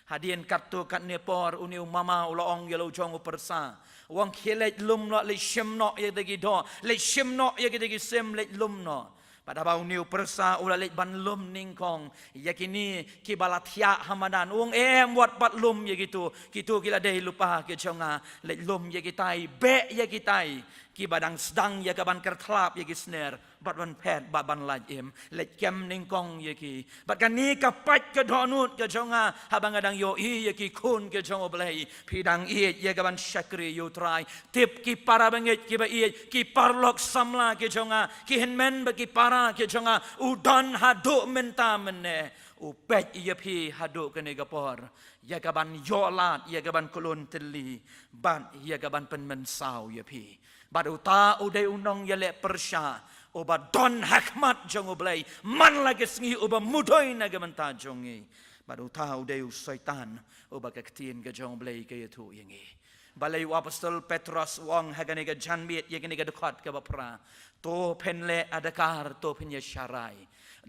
Hadien katto katne por une u mama u la ong ïa la u jong u pyrsa, u ong, khie leit lum noh, leit shim noh ïa kita ki doh, leit shim noh ïa kita ki sim, leit lum noh. Bad haba une u pyrsa u la leit ban lum nyngkong ïa kine kiba la thiah ha madan, u ong, em, wat pat lum ïa kito, kito ki la dei lypa ki jong nga. Leit lum ïa kitai, beh ïa kitai kiba dang sdang ïa ka ban kyrthlap ïa ki sner bad ban phet bad ban lait im. Leit kem nyngkong ïa ki. Bad kane ka pait ka dohnud ka jong nga, haba nga dang ïohi ïa ki khun ka jong U Blei. Phi dang ïeit ïa ka ban shakri ïa U Trai? Tip ki para bangeit kiba ïeit, ki paralok samla ki jong nga, ki hynmen bad ki para ki jong nga, u don haduh mynta mynne. U peit ïa phi haduh kane ka por, ïa ka ban ïoh lad, ïa ka ban khlun tylli, bad ïa ka ban pynmynsaw ïa phi. Bad uta u dei u nongïaleh pyrshah uba don ha khmat jong U Blei man la ka sngi, uba mudui na ka bynta jong ngi. Bad uta u dei u Soitan uba ka ktien ka jong U Blei ka ïathuh ïa ngi. Balei u apostol Petros u ong ha kane ka janmiet ïa kane ka dkhot kaba phra, to phin leh adkar, to phin ïasharai?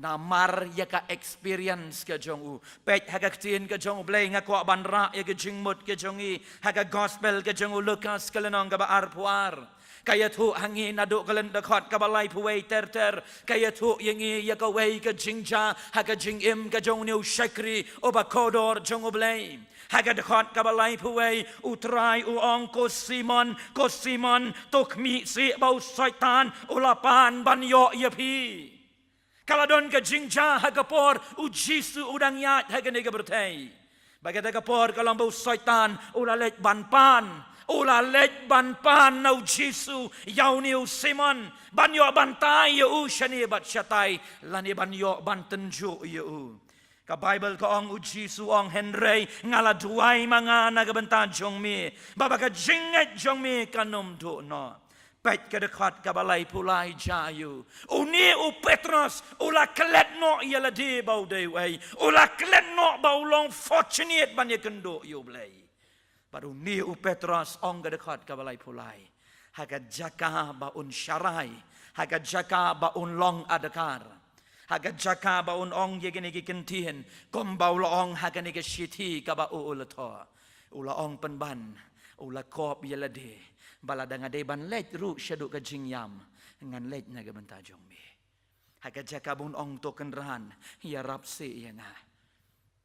Namar ïa ka experience ka jong u. Peit ha ka ktien ka jong U Blei, nga kwah ban rah ïa ka jingmut ka jong ngi ha ka gospel ka jong u Lukas ka lynnong kaba arphew ar. Ka ïathuh ha ngi naduh ka lynnong dkhot kaba laiphew wei ter ter. Ka ïathuh ïa ngi ïa kawei ka jingjia ha ka jingim ka jong une u shakri uba kordor jong U Blei. Ha ka dkhot kaba laiphew wei, U Trai u ong, "Ko Simon, ko Simon, to khmih sih ba u Soitan u la pan ban ïoh ïa phi." Ka la don ka jingjia ha ka por U Jisu u dang ïaid ha kane ka pyrthei. Ba kata ka por ka long ba u Soitan u la leit ban pan. U la leit ban pan na U Jisu ïa une u Simon, ban ïoh ban tai ïa u shane bad shatai, lane ban ïoh ban tynjuh ïa u. Ka Baibl ka ong, U Jisu u ong, "Hynrei nga la duwai ma nga na ka bynta jong me, ba ba ka jingngeit jong me kan ym duh noh." Peit ka dkhot kaba laiphew lai, jia ïa u. Une u Petros u la klet noh ïa lade ba u dei uei. U la klet noh ba u long fortunate ban ïakynduh ïa U Blei. Bad une u Petros, ong ka dkhot kaba laiphew lai, ha ka jaka ba un sharai, ha ka jaka ba un long adkar, ha ka jaka ba un ong ïa kine ki kyntien, kumba u la ong ha kane ka shithi kaba u u la thoh. U la ong pynban, u la kop ïa lade, ba lada nga dei ban leit ruh shaduh ka jingïam, ngan leit na ka bynta jong me. Ha ka jaka ba un ong, "To Kynrad, ïarap sih ïa nga.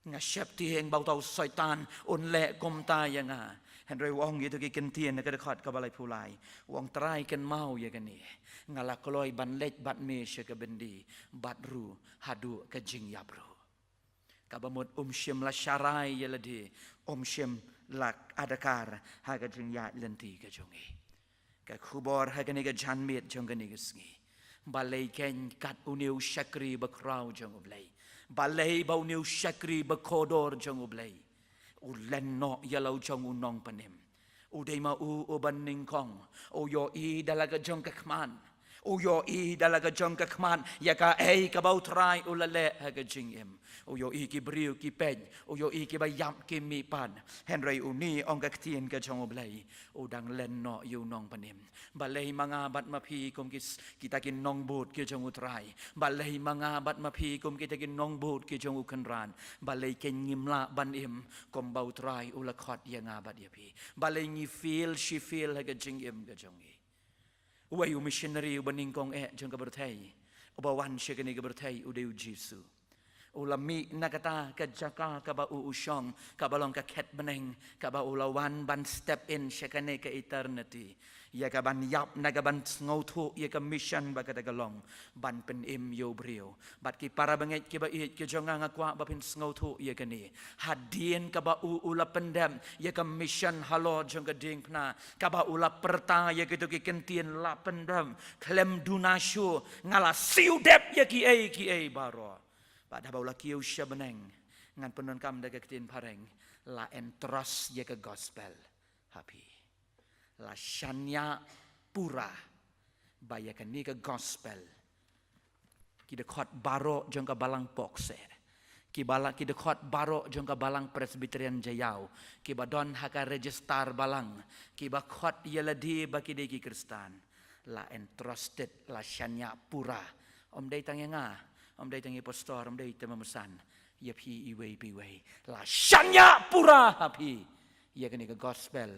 Nga sheptieng ba uta u Soitan un leh kumta ïa nga." Hynrei u ong kito ki kyntien ha ka dkhot kaba laiphew lai. U ong, "Trai, kynmaw ïa kane. Nga la kloi ban leit bad me sha ka byndi, bad ruh haduh ka jingïap ruh." Kaba mut um shym la sharai ïa lade, um shym la adkar ha ka jingïaid lynti ka jong ngi. Ka khubor ha kane ka janmiet jong kane ka sngi, balei kein kat une u shakri bakhraw jong U Blei, balei ba une u shakri bakordor jong U Blei u len noh ïa la u jong u nongpynim. U dei ma u uba nyngkong. U ïohi da la ka jong ka khmat. U ïohi da la ka jong ka khmat ïa kaei kaba U Trai u la leh ha ka jingim. U ïohi ki briew ki peit, u ïohi kiba ïap ki mihpat. Hynrei une, ong ka ktien ka jong U Blei, u dang len noh ïa u nongpynim. Balei ma nga bad ma phi kum ki s-, kita ki nongbud ki jong U Trai? Balei ma nga bad ma phi kum kita ki nongbud ki jong U Kynrad? Balei kein ngim lah ban im kumba U Trai u la khot ïa nga bad ïa phi? Balei ngi fail shi fail ha ka jingim ka jong ngi? Uwei u missionary uba nyngkong eh jong ka pyrthei, uba wan sha kane ka pyrthei, u dei U Jisu. U la mih na kata ka jaka kaba u u shong, kaba long ka khet bneng, kaba u la wan ban step in sha kane ka eternity, ïa ka ban ïap, na ka ban sngewthuh ïa ka mission ba kata ka long, ban pynim ïa u briew. Bad ki para bangeit kiba ïeit ki jong nga, nga kwah ba phin sngewthuh ïa kane. Hadien kaba u u la pyndep ïa ka mission halor jong ka diengphna, kaba u la pyrta ïa kito ki kyntien, "La pyndep, khlem duna shuh nga la siew dep ïa kiei kiei baroh." Bad haba u la kiew sha bneng, ngan pyndonkam da ka ktien phareng, la entrust ïa ka gospel ha phi. La shaniah pura ba ïa kane ka gospel, ki dkhot baroh jong ka balang Pokse, ki bala-, ki dkhot baroh jong ka balang Presbyterian Jaïaw, kiba don ha ka register balang, kiba khot ïa lade ba ki dei ki Khristan, la entrusted, la shaniah pura. Ym dei tang ïa nga, ym dei tang ïa pastor, ym dei tang ïa ma Mawsan, ïa phi iwei pa iwei. La shaniah pura ha phi ïa kane ka gospel,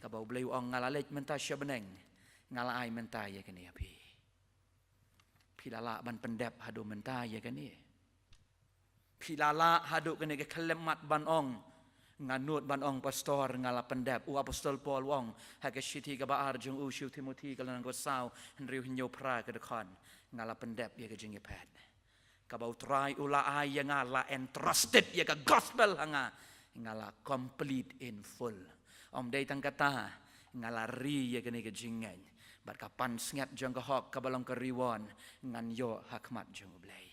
kaba U Blei u ong, "Nga la leit mynta sha bneng, nga la ai mynta ïa kane ha phi." Phi la lah ban pyndep haduh mynta ïa kane? Phi la lah haduh kane ka khyllipmat ban ong, "Nga nud ban ong, pastor, nga la pyndep"? U apostol Paul u ong ha ka shithi kaba ar jong u sha u Timothi, ka lynnong kaba saw, hynriew hynñiew phra ka dkhot, "Nga la pyndep ïa ka jingïaphet. Kaba U Trai u la ai ïa nga, la entrusted ïa ka gospel ha nga, nga la complete in full. Ym dei tang kata, nga la ri ïa kane ka jingngeit, bad ka pansngiat jong ka hok, kaba long ka reward, ngan ïoh ha khmat jong U Blei."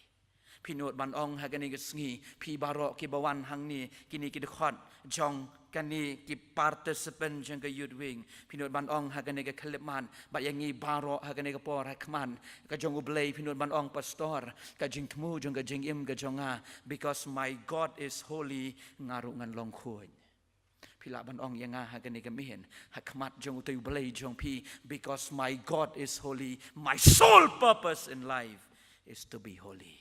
Phi nud ban ong ha kane ka sngi, phi baroh kiba wan hangne, kine ki dkhot jong kane, ki participant jong ka Youth Wing, phi nud ban ong ha kane ka khyllipmat, bad ïa ngi baroh ha kane ka por ha khmat ka jong U Blei, phi nud ban ong, "Pastor, ka jingthmu jong ka jingim ka jong nga, because my God is holy, nga ruh ngan long khuid." Phi lah ban ong ïa nga ha kane ka miet, ha khmat jong utai U Blei jong phi, "Because my God is holy, my sole purpose in life is to be holy."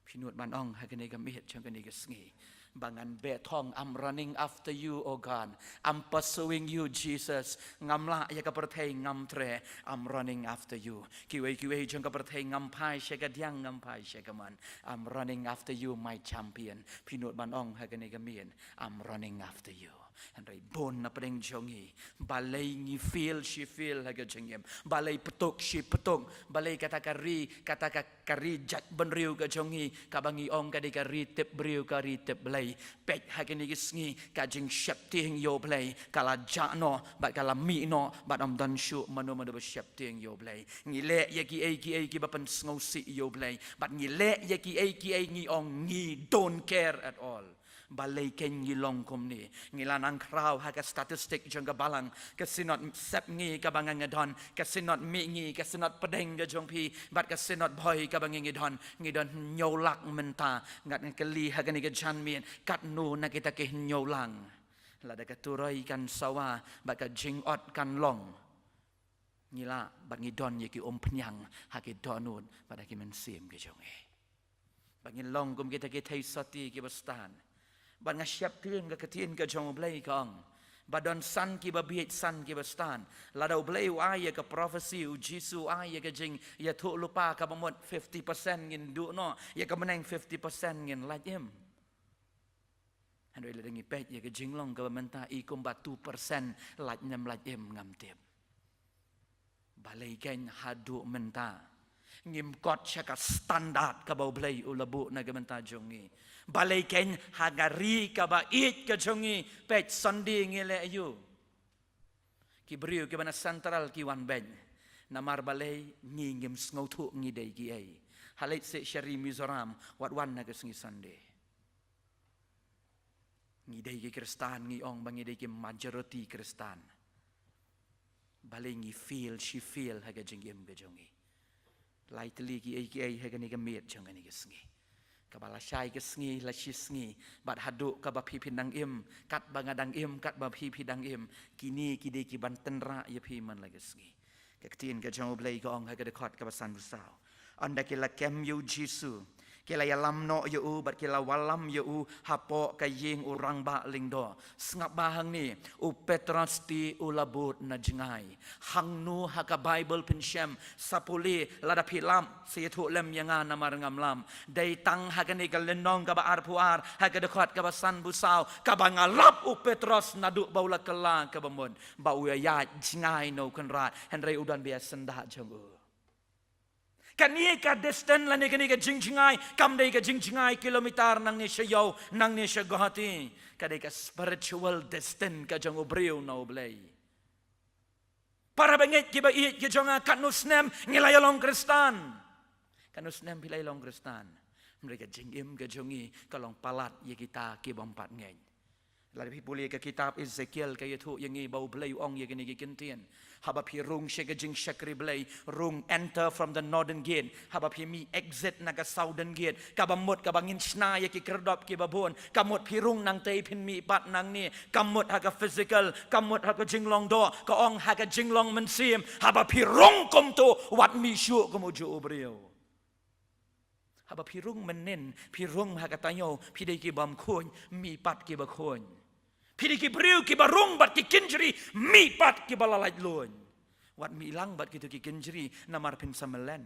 Phi nud ban ong ha kane ka miet jong kane ka sngi, Ba ngan beh thong, I'm running after you, oh God. I'm pursuing you, Jesus. Ngam lah ïa ka pyrthei, ngam treh, I'm running after you. Kiwei kiwei jong ka pyrthei ngam phai sha ka diang, ngam phai sha ka man. I'm running after you, my champion. Phi nud ban ong ha kane ka miet, I'm running after you. Hynrei bun na pdeng jong ngi, balei ngi fail shi fail ha ka jingim, balei ptuk shi ptuk, balei kata ka ri, kata ka ka ri jaitbynriew ka jong ngi, kaba ngi ong ka dei ka ri tip briew, ka ri tip Blei. Peit ha kine ki sngi, ka jingsheptieng ïa U Blei ka la jah noh, bad ka la mih noh, bad ym don shuh mano mano ba sheptieng ïa U Blei. Ngi leh ïa kiei kiei kiba pynsngewsih ïa U Blei, bad ngi leh ïa kiei kiei ngi ong ngi don't care at all. Balei kein ngi long kumne? Ngi la nang khraw ha ka statistic jong ka balang. Ka Synod Sepngi kaba nga nga don, ka Synod Mihngi, ka Synod pdeng ka jong phi, bad ka Synod Bhoi kaba ngi ngi don, ngi don hynñiew lak mynta. Ngat nga kylli ha kane ka janmiet, katno na kita ki hynñiew lak? Lada ka turoi kan sawa bad ka jingot kan long, ngi lah bad ngi don ïa ki umphniang ha ki dohnud bad ha ki mynsiem ki jong ngi. Ba ngin long kum kita ki theisotti kiba stad. Bad nga sheptieng ka ktien ka jong U Blei ka ong, ba don san kiba bieit, san kiba stad. Lada U Blei u ai ïa ka prophecy, U Jisu u ai ïa ka jingïathuhlypa kaba mut fifty percent ngin duh noh, ïa ka bneng fifty percent ngin lait im. Hynrei lada ngi peit ïa ka jinglong kaba mynta, i kumba two percent lait ne ym lait im ngam tip. Balei kein haduh mynta ngim kot sha ka standard kaba U Blei u la buh na ka bynta jong ngi? Balei kein ha ka ri kaba ïeit ka jong ngi, peit Sunday ngi leh aïu? Ki briew kiba na Central ki wan beit. Namar balei? Ngi ngim sngewthuh ngi dei kiei. Ha leit seh sha ri Mizoram, wat wan ha ka sngi Sunday. Ngi dei ki Khristan, ngi ong ba ngi dei ki majority Khristan. Balei ngi fail shi fail ha ka jingim ka jong ngi? Lai tylli kiei kiei ha kane ka miet jong kane ka sngi. Kaba lashai ka sngi, la shi sngi, bad haduh kaba phi phin dang im, katba nga dang im, katba phi phi dang im, kine ki dei ki ban tynrah ïa phi man la ka sngi. Ka ktien ka jong U Blei ka ong ha ka dkhot kaba sanphew saw, ynda ki la kem ïa U Jisu, ki la ïalam noh ïa u bad ki la wallam ïa u hapoh ka ïing u rangbah lyngdoh. Sngap bha hangne, u Petros te u la bud na jngai. Hangno ha ka Baibl phin shem? Sa pule, lada phi lap, sa ïathuh lem ïa nga namar ngam lap. Dei tang ha kane ka lynnong kaba arphew ar, ha ka dkhot kaba sanphew saw, kaba nga lap u Petros naduh ba u la kylla kaba mut, ba u ïaid jngai na u Kynrad, hynrei u don beit ha syndah jong u. Kane ka distance lane kane ka jingjngai kam dei ka jingjngai kilometer nangne sha ïew, nangne sha Guwahati. Ka dei ka spiritual distance ka jong u briew na U Blei. Para bangeit kiba ïeit ki jong nga, katno snem ngi la ïalong Khristan? Katno snem phi la ïalong Khristan? Hynrei ka jingim ka jong ngi ka long palat ïa kita kibym pat ngeit. Lada phi pule ka kitab Ezekiel ka ïathuh ïa ngi ba U Blei u ong ïa kine ki ktien. Haba phi rung sha ka jingshakri Blei, rung, enter from the northern gate. Haba phi mih, exit na ka southern gate. Kaba mut kaba ngin shna ïa ki khyrdop kiba bun. Ka mut phi rung nangtei phin mih pat nangne. Ka mut ha ka physical, ka mut ha ka jinglong doh, ka ong ha ka jinglong mynsiem. Haba phi rung kumto, wat mih shuh kum ujuh u briew. Haba phi rung mynnin, phi rung ha ka taïew, phi dei kibym khuid, mih pat kiba khuid. Phi dei ki briew kiba rung bad ki kynjri, mih pat kiba la laitluid. Wat mih lang bad kito ki kynjri, namar phin sa mlien.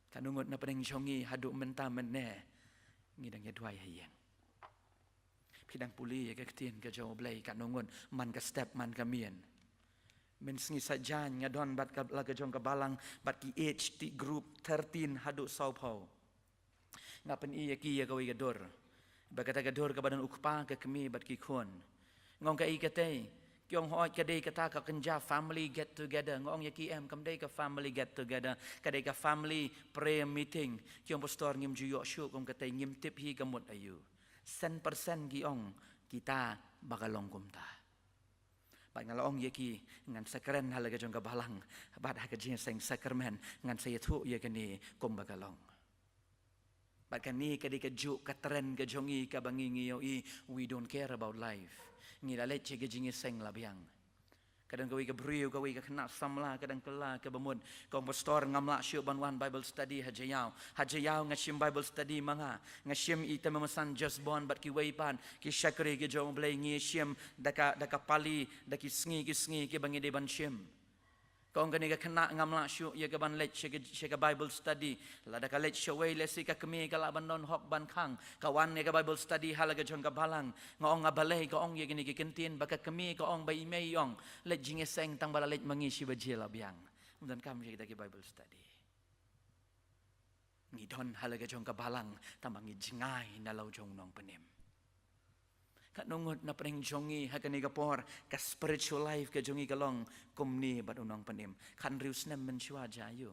Katno ngut na pdeng jong ngi haduh mynta mynne ngi dang ïaduwai ha ïing? Phi dang pule ïa ka ktien ka jong U Blei, katno ngut man ka step man ka miet? Mynsngi Saitjaiñ nga don bad ka, la ka jong ka balang, bad ki age ti group thirteen haduh sawphew. Nga pyni ïa ki ïa kawei ka dur. Ba kata ka dur kaba don u kpa, ka kmie bad ki khun. Nga ong, kaei katei? Ki ong, hooid, ka dei kata ka kynja family get together. Nga ong ïa ki, em, kam dei ka family get together, ka dei ka family prayer meeting. Ki ong, pastor, ngim ju ïoh shuh kum katei, ngim tip hi ka mut aïu. San percent ki ong, kita ba ka long kumta. Bad nga la ong ïa ki, ngan sa kren ha la ka jong ka balang, bad ha ka jingïaseng sakramen ngan sa ïathuh ïa kane kumba ka long. Bad kane ka dei kajuh ka trend ka jong ngi kaba ngi ngi ïohi, we don't care about life. Ngi la leit sha ka jingïaseng la biang. Ka don kawei ka briew, kawei ka khynnah samla, ka dang kylla kaba mut. Ka ong, "Pastor, ngam lah shuh ban wan Bible study ha Jaïaw. Ha Jaïaw nga shim Bible study ma nga. Nga shim i Tymmen Basan Josbon bad kiwei pat ki shakri ki jong U Blei, ngi shim da ka, da ka pali, da ki sngi ki sngi kiba ngi dei ban shim." Ka ong kane ka khynnah, "Ngam lah shuh ïa ka ban leit sha ka, sha ka Bible study. Lada ka leit shawei, lehse ka kmie ka lah ban don hok ban khang. Ka wan ïa ka Bible study ha la ka jong ka balang." Nga ong, "Balei?" Ka ong, "Ïa kine ki kyntien ba ka kmie ka ong, ba i mei i ong, leit jingïaseng, tang ba la leit ma ngi shi baje la biang." Ym donkam sha kita ki Bible study. Ngi don ha la ka jong ka balang tang ba ngi jngai na la u jong u nongpynim. Katno ngut na pdeng jong ngi ha kane ka por, ka spiritual life ka jong ngi ka long kumne bad u nongpynim? Khathynriew snem mynshuwa, jia aiu?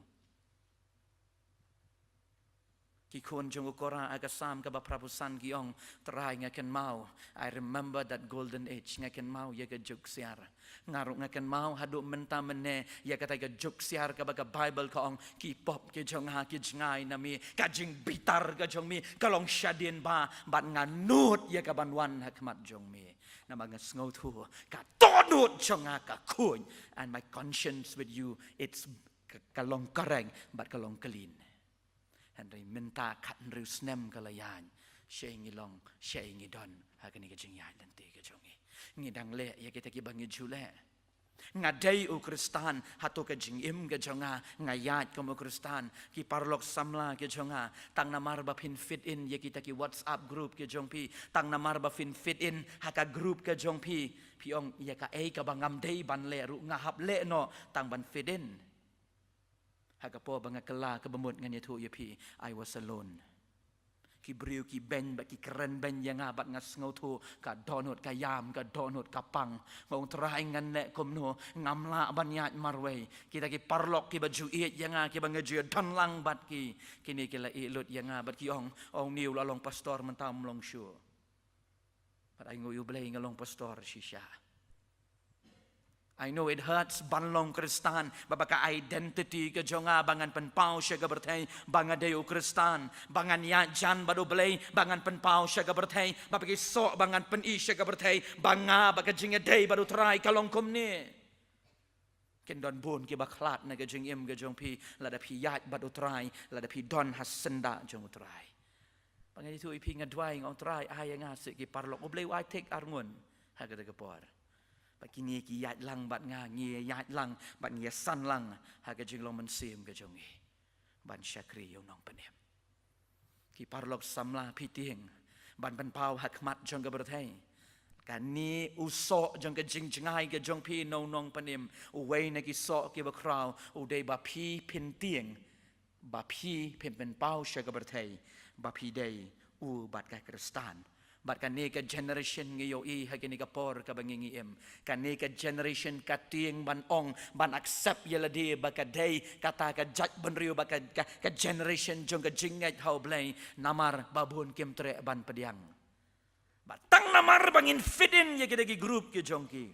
Ki khun jong u Korah ha ka Salm kaba phra phew san ki ong, "Trai, nga kynmaw, I remember that golden age, nga kynmaw ïa ka juk ksiar. Nga ruh nga kynmaw haduh mynta mynne ïa kata ka juk ksiar kaba ka Baibl ka ong, ki pop ki jong nga ki jngai na me, ka jingbitar ka jong me ka long shadien bha, bad nga nud ïa ka ban wan ha khmat jong me. Namar nga sngewthuh ka dohnud jong nga ka khuid, and my conscience with you, it's ka, ka long korek bad ka long clean." Hynrei mynta khathynriew snem ka la ïaid, shaei ngi long, shaei ngi don ha kane ka jingïaid lynti ka jong ngi? Ngi dang leh ïa kita kiba ngi ju leh? Nga dei u Khristan, hato ka jingim ka jong nga, nga ïaid kum u Khristan? Ki paralok samla ki jong nga, tang namar ba phin fit in ïa kita ki WhatsApp group ki jong phi, tang namar ba phin fit in ha ka group ka jong phi, phi ong, "Ïa kaei kaba ngam dei ban leh ruh nga hap leh noh tang ban fit in." Ha ka por ba nga kylla kaba mut, ngan ïathuh ïa phi, I was alone. Ki briew ki beiñ bad ki kren beiñ ïa nga bad nga sngewthuh ka dohnud ka ïam, ka dohnud ka pang. Nga ong, "Trai, ngan leh kumno, ngam lah ban ïaid marwei. Kita ki paralok kiba ju ïeit ïa nga, kiba nga ju ïadon lang bad ki, kine ki la ïeh lut ïa nga bad ki ong, 'Ong, une u la long pastor, mynta um long shuh.'" Bad ai nguh ïa U Blei nga long pastor shisha. I know it hurts ban long Khristan, ba, ba ka identity ka jong nga ba ngan pynpaw sha ka pyrthei ba nga dei u Khristan, ba ngan ïaid jan bad U Blei ba ngan pynpaw sha ka pyrthei, ba, ba ki soh ba ngan pyni sha ka pyrthei ba nga bad ka jingïadei bad U Trai ka long kumne. Kin don bun kiba khlad na ka jingim ka jong phi lada phi ïaid bad U Trai, lada phi don ha syndah jong U Trai. Ba ngan ïathuh ïa phi, nga duwai, nga ong, "Trai, ai ïa nga shuh ki paralok." U Blei u ai thik arngut ha kata ka por. Ba kine ki ïaid lang bad nga, ngi ïaid lang bad ngi ïasan lang ha ka jinglong mynsiem ka jong ngi ban shakri ïa u nongpynim. Ki paralok samla, phi tieng ban pynpaw ha khmat jong ka pyrthei? Kane u soh jong ka jingjngai ka jong phi na u nongpynim, uwei na ki soh kiba khraw u dei ba phi phin tieng, ba phi phin pynpaw sha ka pyrthei ba phi dei u bad ka Khristan. Bad kane ka generation, ngi ïohi ha kane ka por kaba ngi, ngi im, kane ka generation ka tieng ban ong, ban accept ïa lade ba ka dei kata ka jaitbynriew, ba ka, ka, ka generation jong ka jingngeit ha U Blei, namar ba bun kim treh ban pdiang. Bad tang namar ba ngin fit in ïa kita ki group ki jong ki,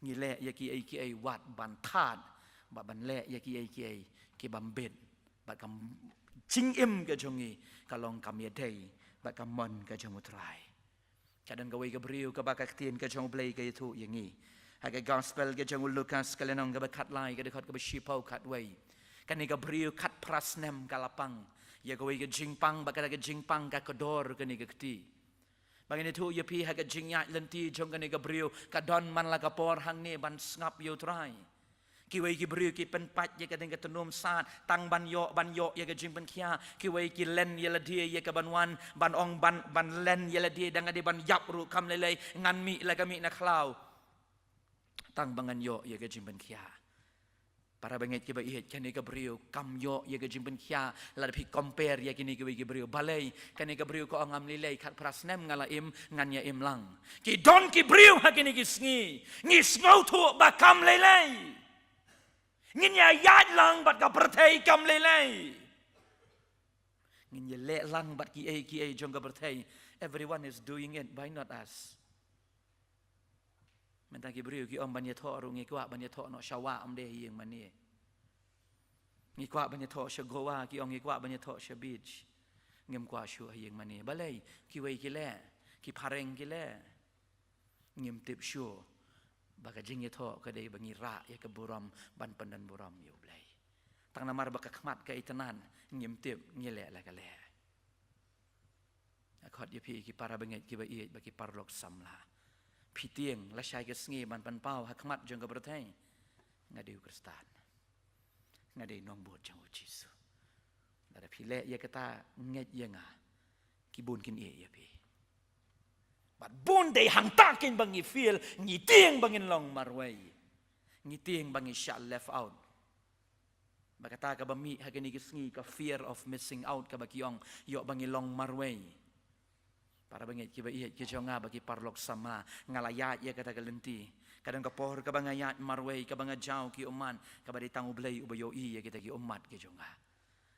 ngi leh ïa kiei kiei wat ban thad, bad ban leh ïa kiei kiei ki bym bit, bad ka jingim ka jong ngi ka long kam ïadei bad ka mon ka jong U Trai. Ka don kawei ka briew kaba ka ktien ka jong U Blei ka ïathuh ïa ngi ha ka Gospel ka jong u Lukas, ka lynnong kaba khatlai, ka dkhot kaba shiphew khatwei. Kane ka briew khatphra snem ka la pang ïa kawei ka jingpang, bad kata ka jingpang ka kdor kane ka kti. Ba ngan ïathuh ïa phi, ha ka jingïaid lynti jong kane ka briew ka don man la ka por hangne ban sngap ïa U Trai. Kiwei ki briew ki pynpait ïa ka ding ka tnum sat tang ban ïoh, ban ïoh ïa ka jingpynkhia. Kiwei ki len ïa lade ïa ka ban wan, ban ong, ban, ban len ïa lade, dang ade ban ïap ruh kam lei lei, ngan mih la ka mih na khlaw tang ba ngan ïoh ïa ka jingpynkhia. Para bangeit kiba ïeit, kane ka briew kam ïoh ïa ka jingpynkhia lada phi compare ïa kine kiwei ki briew. Balei? Kane ka briew ka ong, ngam lei lei, khatphra snem nga la im, ngan ïa im lang. Ki don ki briew ha kine ki sngi, ngi sngewthuh ba kam lei lei. Ngin ïa ïaid lang bad ka pyrthei kam lei lei. Ngin ïa leh lang bad kiei kiei jong ka pyrthei. Everyone is doing it, why not us? Mynta ki briew ki ong ban ïathoh ruh ngi kwah ban ïathoh noh sha wah, ym dei ha ïing mane. Ngi kwah ban ïathoh sha Goa, ki ong ngi kwah ban ïathoh sha beach. Ngim kwah shuh ha ïing mane. Balei? Kiwei ki leh, ki phareng ki leh. Ngim tip shuh. Ba ka jingïathoh ka dei ba ngi rah ïa ka burom ban pyndon burom ïa U Blei. Tang namar ba ka khmat ka itynnad, ngim tip, ngi leh la ka leh. Nga khot ïa phi ki para bangeit kiba ïeit bad ki paralok samla. Phi tieng lashai ka sngi ban pynpaw ha khmat jong ka pyrthei, nga dei u Khristan. Nga dei nongbud jong U Jisu. Lada phi leh ïa kata, ngeit ïa nga, ki bun kin ïeh ïa phi. Bad bun dei hangta kein ba ngi feel ngi tieng ba ngin long marwei. Ngi tieng ba ngi shah left out. Ba kata kaba mih ha kine ki sngi ka fear of missing out kaba ki ong, ïoh ba ngi long marwei. Para bangeit kiba ïeit ki jong nga bad ki paralok samla, nga la ïaid ïa kata ka lynti. Ka don ka por kaba nga ïaid marwei, kaba nga jaw ki ummat, kaba dei tang U Blei uba ïohi ïa kita ki ummat ki jong nga.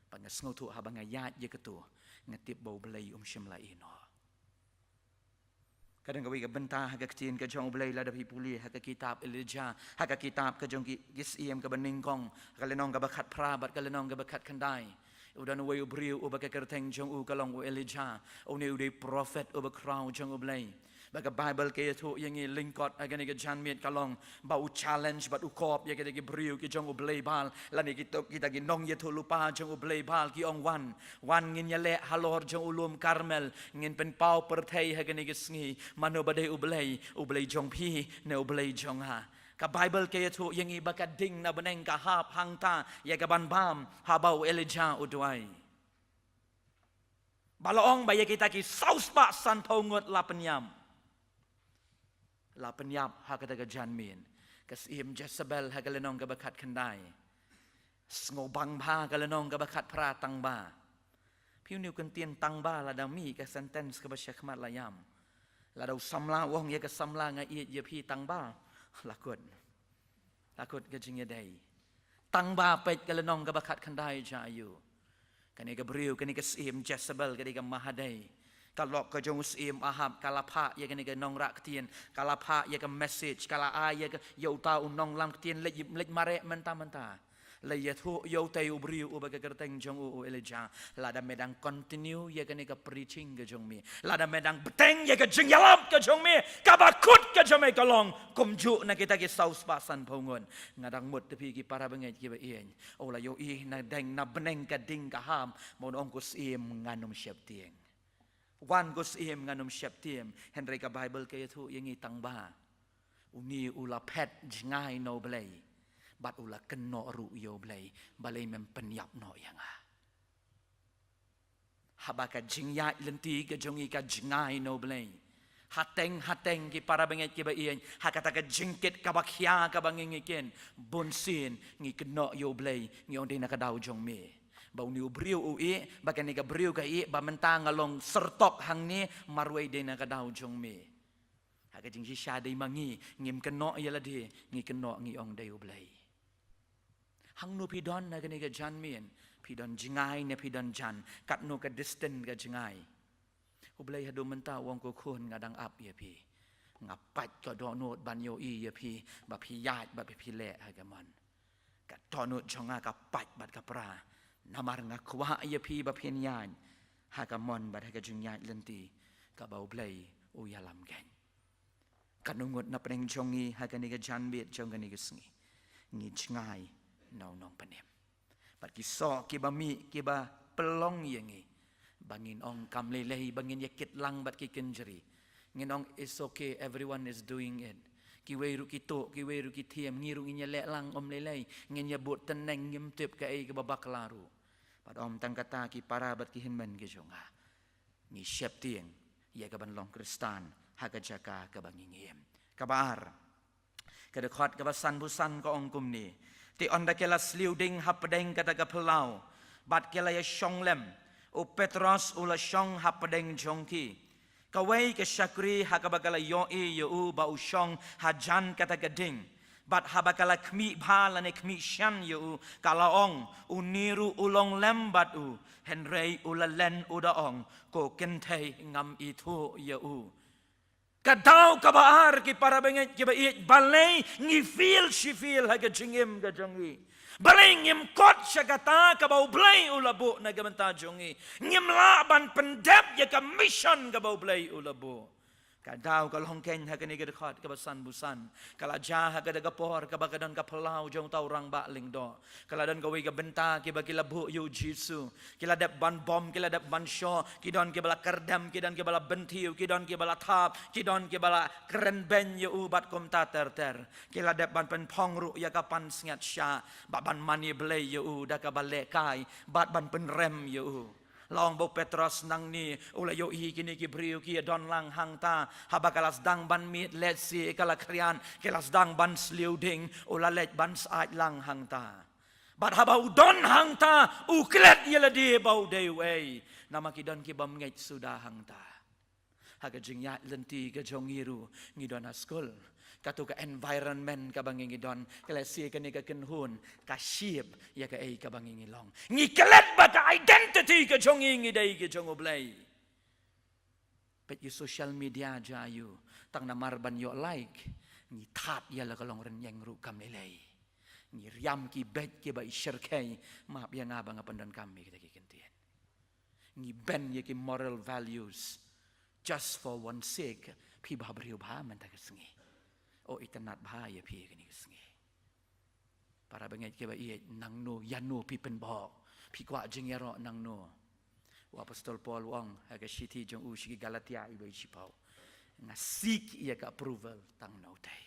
Ba nga sngewthuh haba nga ïaid ïa katu, nga tip ba U Blei um shym la ïehnoh. Ka don kawei ka bynta ha ka ktien ka jong U Blei lada phi pule ha ka kitab Elijah, ha ka kitab ka jong ki, ki Syiem kaba nyngkong, ha ka lynnong kaba khatphra bad ka lynnong kaba khatkhyndai. U don uwei u briew uba ka kyrteng jong u ka long u Elijah. Une u dei prophet uba khraw jong U Blei. Ba ka Bible ka ïathuh ïa ngi lyngkot ha kane ka janmiet ka long ba u challenge bad u kop ïa kita ki briew ki jong u Blei Baal, lane kita, kita ki nongïathuhlypa jong u Blei Baal, ki ong, wan, wan ngin ïaleh halor jong u lum Karmel, ngin pynpaw pyrthei ha kane ka sngi mano ba dei U Blei, U Blei jong phi ne U Blei jong nga. Ka Bible ka ïathuh ïa ngi ba ka ding na bneng ka hap hangta ïa ka ban bam haba u Elijah u duwai. Ba la ong ba ïa kita ki saw spah sanphew ngut la pynïap. La pynïap ha kata ka janmiet. Ka Syiem Jezebel ha ka lynnong kaba khatkhyndai. Sngewbang bha ka lynnong kaba khatphra, tangba. Phi, une u kyntien tangba lada mih ka sentence kaba shakhmat la ïam. Lada u samla u ong ïa ka samla, nga ïeit ïa phi, tangba, la kut. La kut ka jingïadei. Tangba peit ka lynnong kaba khatkhyndai, jia aiu. Kane ka briew, kane ka Syiem Jezebel, ka dei ka mahadei. Ka lok ka jong u Syiem Ahab, ka la phah ïa kane ka nongrah ktien, ka la phah ïa ka message, ka la ai ïa ka, ïa uta u nonglam ktien, leit, leit mareh mynta mynta. La ïathuh ïa utei u briew uba ka kyrteng jong u u Elijah. Lada me dang continue ïa kane ka preaching ka jong me, lada me dang bteng ïa ka jingïalap ka jong me, kaba kut ka jong me ka long kumjuh na kita ki saw spah sanphew ngut. Nga dang mut, te phi ki para bangeit kiba ïeit, u la ïohi na deng na bneng ka ding ka hap, ba un ong ko Syiem, ngan ym sheptieng. Wan ko Syiem, ngan ym sheptieng. Hynrei ka Bible ka ïathuh ïa ngi tangba, une u la phet jngai na U Blei bad u la kynnoh ruh ïa U Blei, balei mem pynïap noh ïa nga. Haba ka jingïaid lynti ka jong ngi ka jngai na U Blei, hateng hateng ki para bangeit kiba ïeit, ha kata ka jingkit kaba khia kaba ngi, ngi kit, bunsien ngi kynnoh ïa U Blei, ngi ong, dei na ka daw jong me. Ba une u briew u ïeh, ba kane ka briew ka ïeh, ba mynta nga long syrtok hangne, marwei dei na ka daw jong me. Ha ka jingshisha dei ma ngi, ngim kynnoh ïa lade, ngi kynnoh, ngi ong dei U Blei. Hangno phi don na kane ka janmiet, phi don jngai ne phi don jan, katno ka distance ka jngai. U Blei haduh mynta u ong ko khun, nga dang ap ïa phi. Nga pait ka dohnud ban ïohi ïa phi, ba phi ïaid bad ba phi leh ha ka mon. Ka dohnud jong nga ka pait bad ka pra. Namar nga kwah ïa phi ba phin ïaid ha ka mon bad ha ka jingïaid lynti kaba U Blei u ïalam keiñ. Katno ngut na pdeng jong ngi ha kane ka janmiet jong kane ka sngi ngi jngai na u Nongpynim? Bad ki soh kiba mih kiba pynlong ïa ngi ba ngin ong kam lei lei, ba ngin ïa kit lang bad ki kynjri. Ngin ong, it's okay, everyone is doing it. Kiwei ruh ki tuh, kiwei ruh ki thiem, ngi ruh ngin ïa leh lang, ym lei lei. Ngin ïa bud tneng, ngim tip kaei kaba bakla ruh. Bad ym tang kata, ki para bad ki hynmen ki jong nga, ngi sheptieng ïa ka ban long Khristan ha ka jaka kaba ngi im. Kaba ar, ka dkhot kaba sanphew san ka ong kumne: Te ynda ki la sliew ding hapdeng kata ka phyllaw bad ki la ïa shong lem, u Petros u la shong hapdeng jong ki. Kawei ka shakri, ha kaba ka la ïohi ïa u ba u shong hajan kata ka ding, bad haba ka la khmih bha lane khmih shan ïa u, ka la ong, une ruh u long lem bad u. Hynrei u la len u da ong, ko kynthei, ngam ithuh ïa u. Ka daw kaba ar, ki para bangeit kiba ïeit, balei ngi feel shi feel ha ka jingim ka jong ngi? Balei ngim kot sha kata kaba U Blei u la buh na ka bynta jong ngi? Ngim lah ban pyndep ïa ka mission kaba U Blei u la buh. Ka daw ka long keiñ ha kane ka dkhot kaba san busan. Ka la jia ha kata ka por kaba ka don ka phyllaw jong uta u rangbah lyngdoh. Ka la don kawei ka bynta kiba ki la buh ïa u Jisu. Ki la dep ban bom, ki la dep ban shoh, ki don kiba la kyrdem, ki don kiba la bynthiew, ki don kiba la thap, ki don kiba la kren beiñ ïa u bad kumta ter ter. Ki la dep ban pynphong ruh ïa ka pansngiat shah, bad ban mane blei ïa u da kaba lehkai, bad ban pynrem ïa u. La ong ba u Petros nangne u la ïohi kine ki briew ki ïa don lang hangta. Haba ka la sdang ban miet lehse ka la khriat, ka la sdang ban sliu ding, u la leit ban syaid lang hangta. Bad haba u don hangta u klet ïa lade ba u dei uei. Namar ki don ki bym ngeit suda hangta. Ha ka jingïaid lynti ka jong ngi ruh ngi don ha skul. Kato ka environment kaba ngi ngi don, ka lehse kane ka kynhun ka shape ïa kaei kaba ngi ngi long. Ngi klet ba ka identity ka jong ngi ngi dei ka jong U Blei. Peit ïa social media jong ngi, tang namar ban ïoh like ngi thad ïa la ka long rynïeng ruh kam lei lei. Ngi riam ki beit kiba i shyrkhei, map ïa nga ba nga pyndonkam ïa kita ki kyntien. Ngi ban ïa ki moral values just for one sake. Phi bhabriew bha mynta ka sngi. O, itynnad bha ïa phi kane ka sngi. Para bangeit kiba ïeit, nangno ïano phi pynbok? Phi kwah jingïaroh nangno? U Apostol Paul u ong ha ka shithi jong u sha ki Galatia, iwei shiphew, nga seek ïa ka approval tang na utei.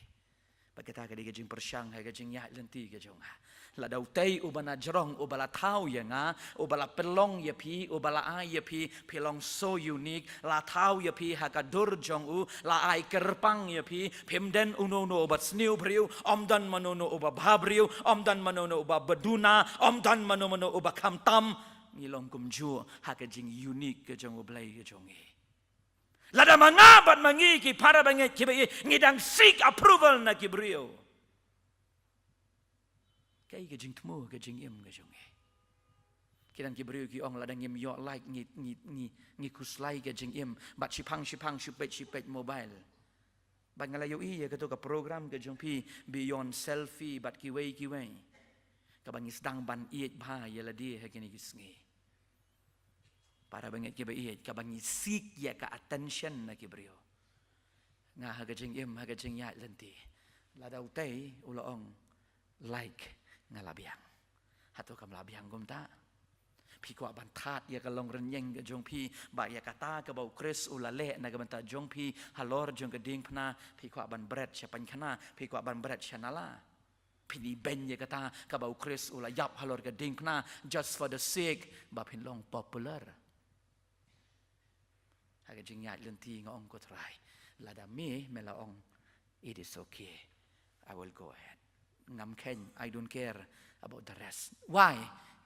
Bad kata ka dei ka jingpyrshang ha ka jingïaid lynti ka jong nga. Lada utei uba na jrong, uba la thaw ïa nga, uba la pynlong ïa phi, uba la ai ïa phi, phi long so unique, la thaw ïa phi ha ka dur jong u, la ai kyrpang ïa phi, phim don uno uno uba sniew briew, ym don mano mano uba bhabriew, ym don mano mano uba baduna, ym don mano mano uba khamtam. Ngi long kumjuh ha ka jing unique ka jong U Blei ka jong ngi. Lada ma nga bad ma ngi ki para bangeit kiba ïeit ngi dang seek approval na ki briew, kaei ka jingthmu ka jingim ka jong ngi? Ki don ki briew ki ong lada ngim ïoh like ngi, ngi, ngi, ngi khuslai ka jingim bad shiphang shiphang shu peit shu peit mobile. Bad nga la ïohi ïa kato ka program ka jong phi Beyond Selfie bad kiwei kiwei, kaba ngi sdang ban ïeit bha ïa lade ha kine ki sngi. Para bangeit kiba ïeit, kaba ngi seek ïa ka attention na ki briew. Nga ha ka jingim, ha ka jingïaid lynti, lada utei u la ong like, nga la biang. Hato kam la biang kumta? Phi kwah ban thad ïa ka long rynïeng ka jong phi ba ïa kata kaba U Khrist u la leh na ka bynta jong phi halor jong ka diengphna, phi kwah ban bret sha pynkhana, phi kwah ban bret sha nala? Phin ibeiñ ïa kata kaba U Khrist u la ïap halor ka diengphna just for the sake ba phin long popular? Ha ka jingïaid lynti nga ong, ko Trai, lada me, me la ong, it is okay, I will go ahead. Ngam kheiñ, I don't care about the rest. Why?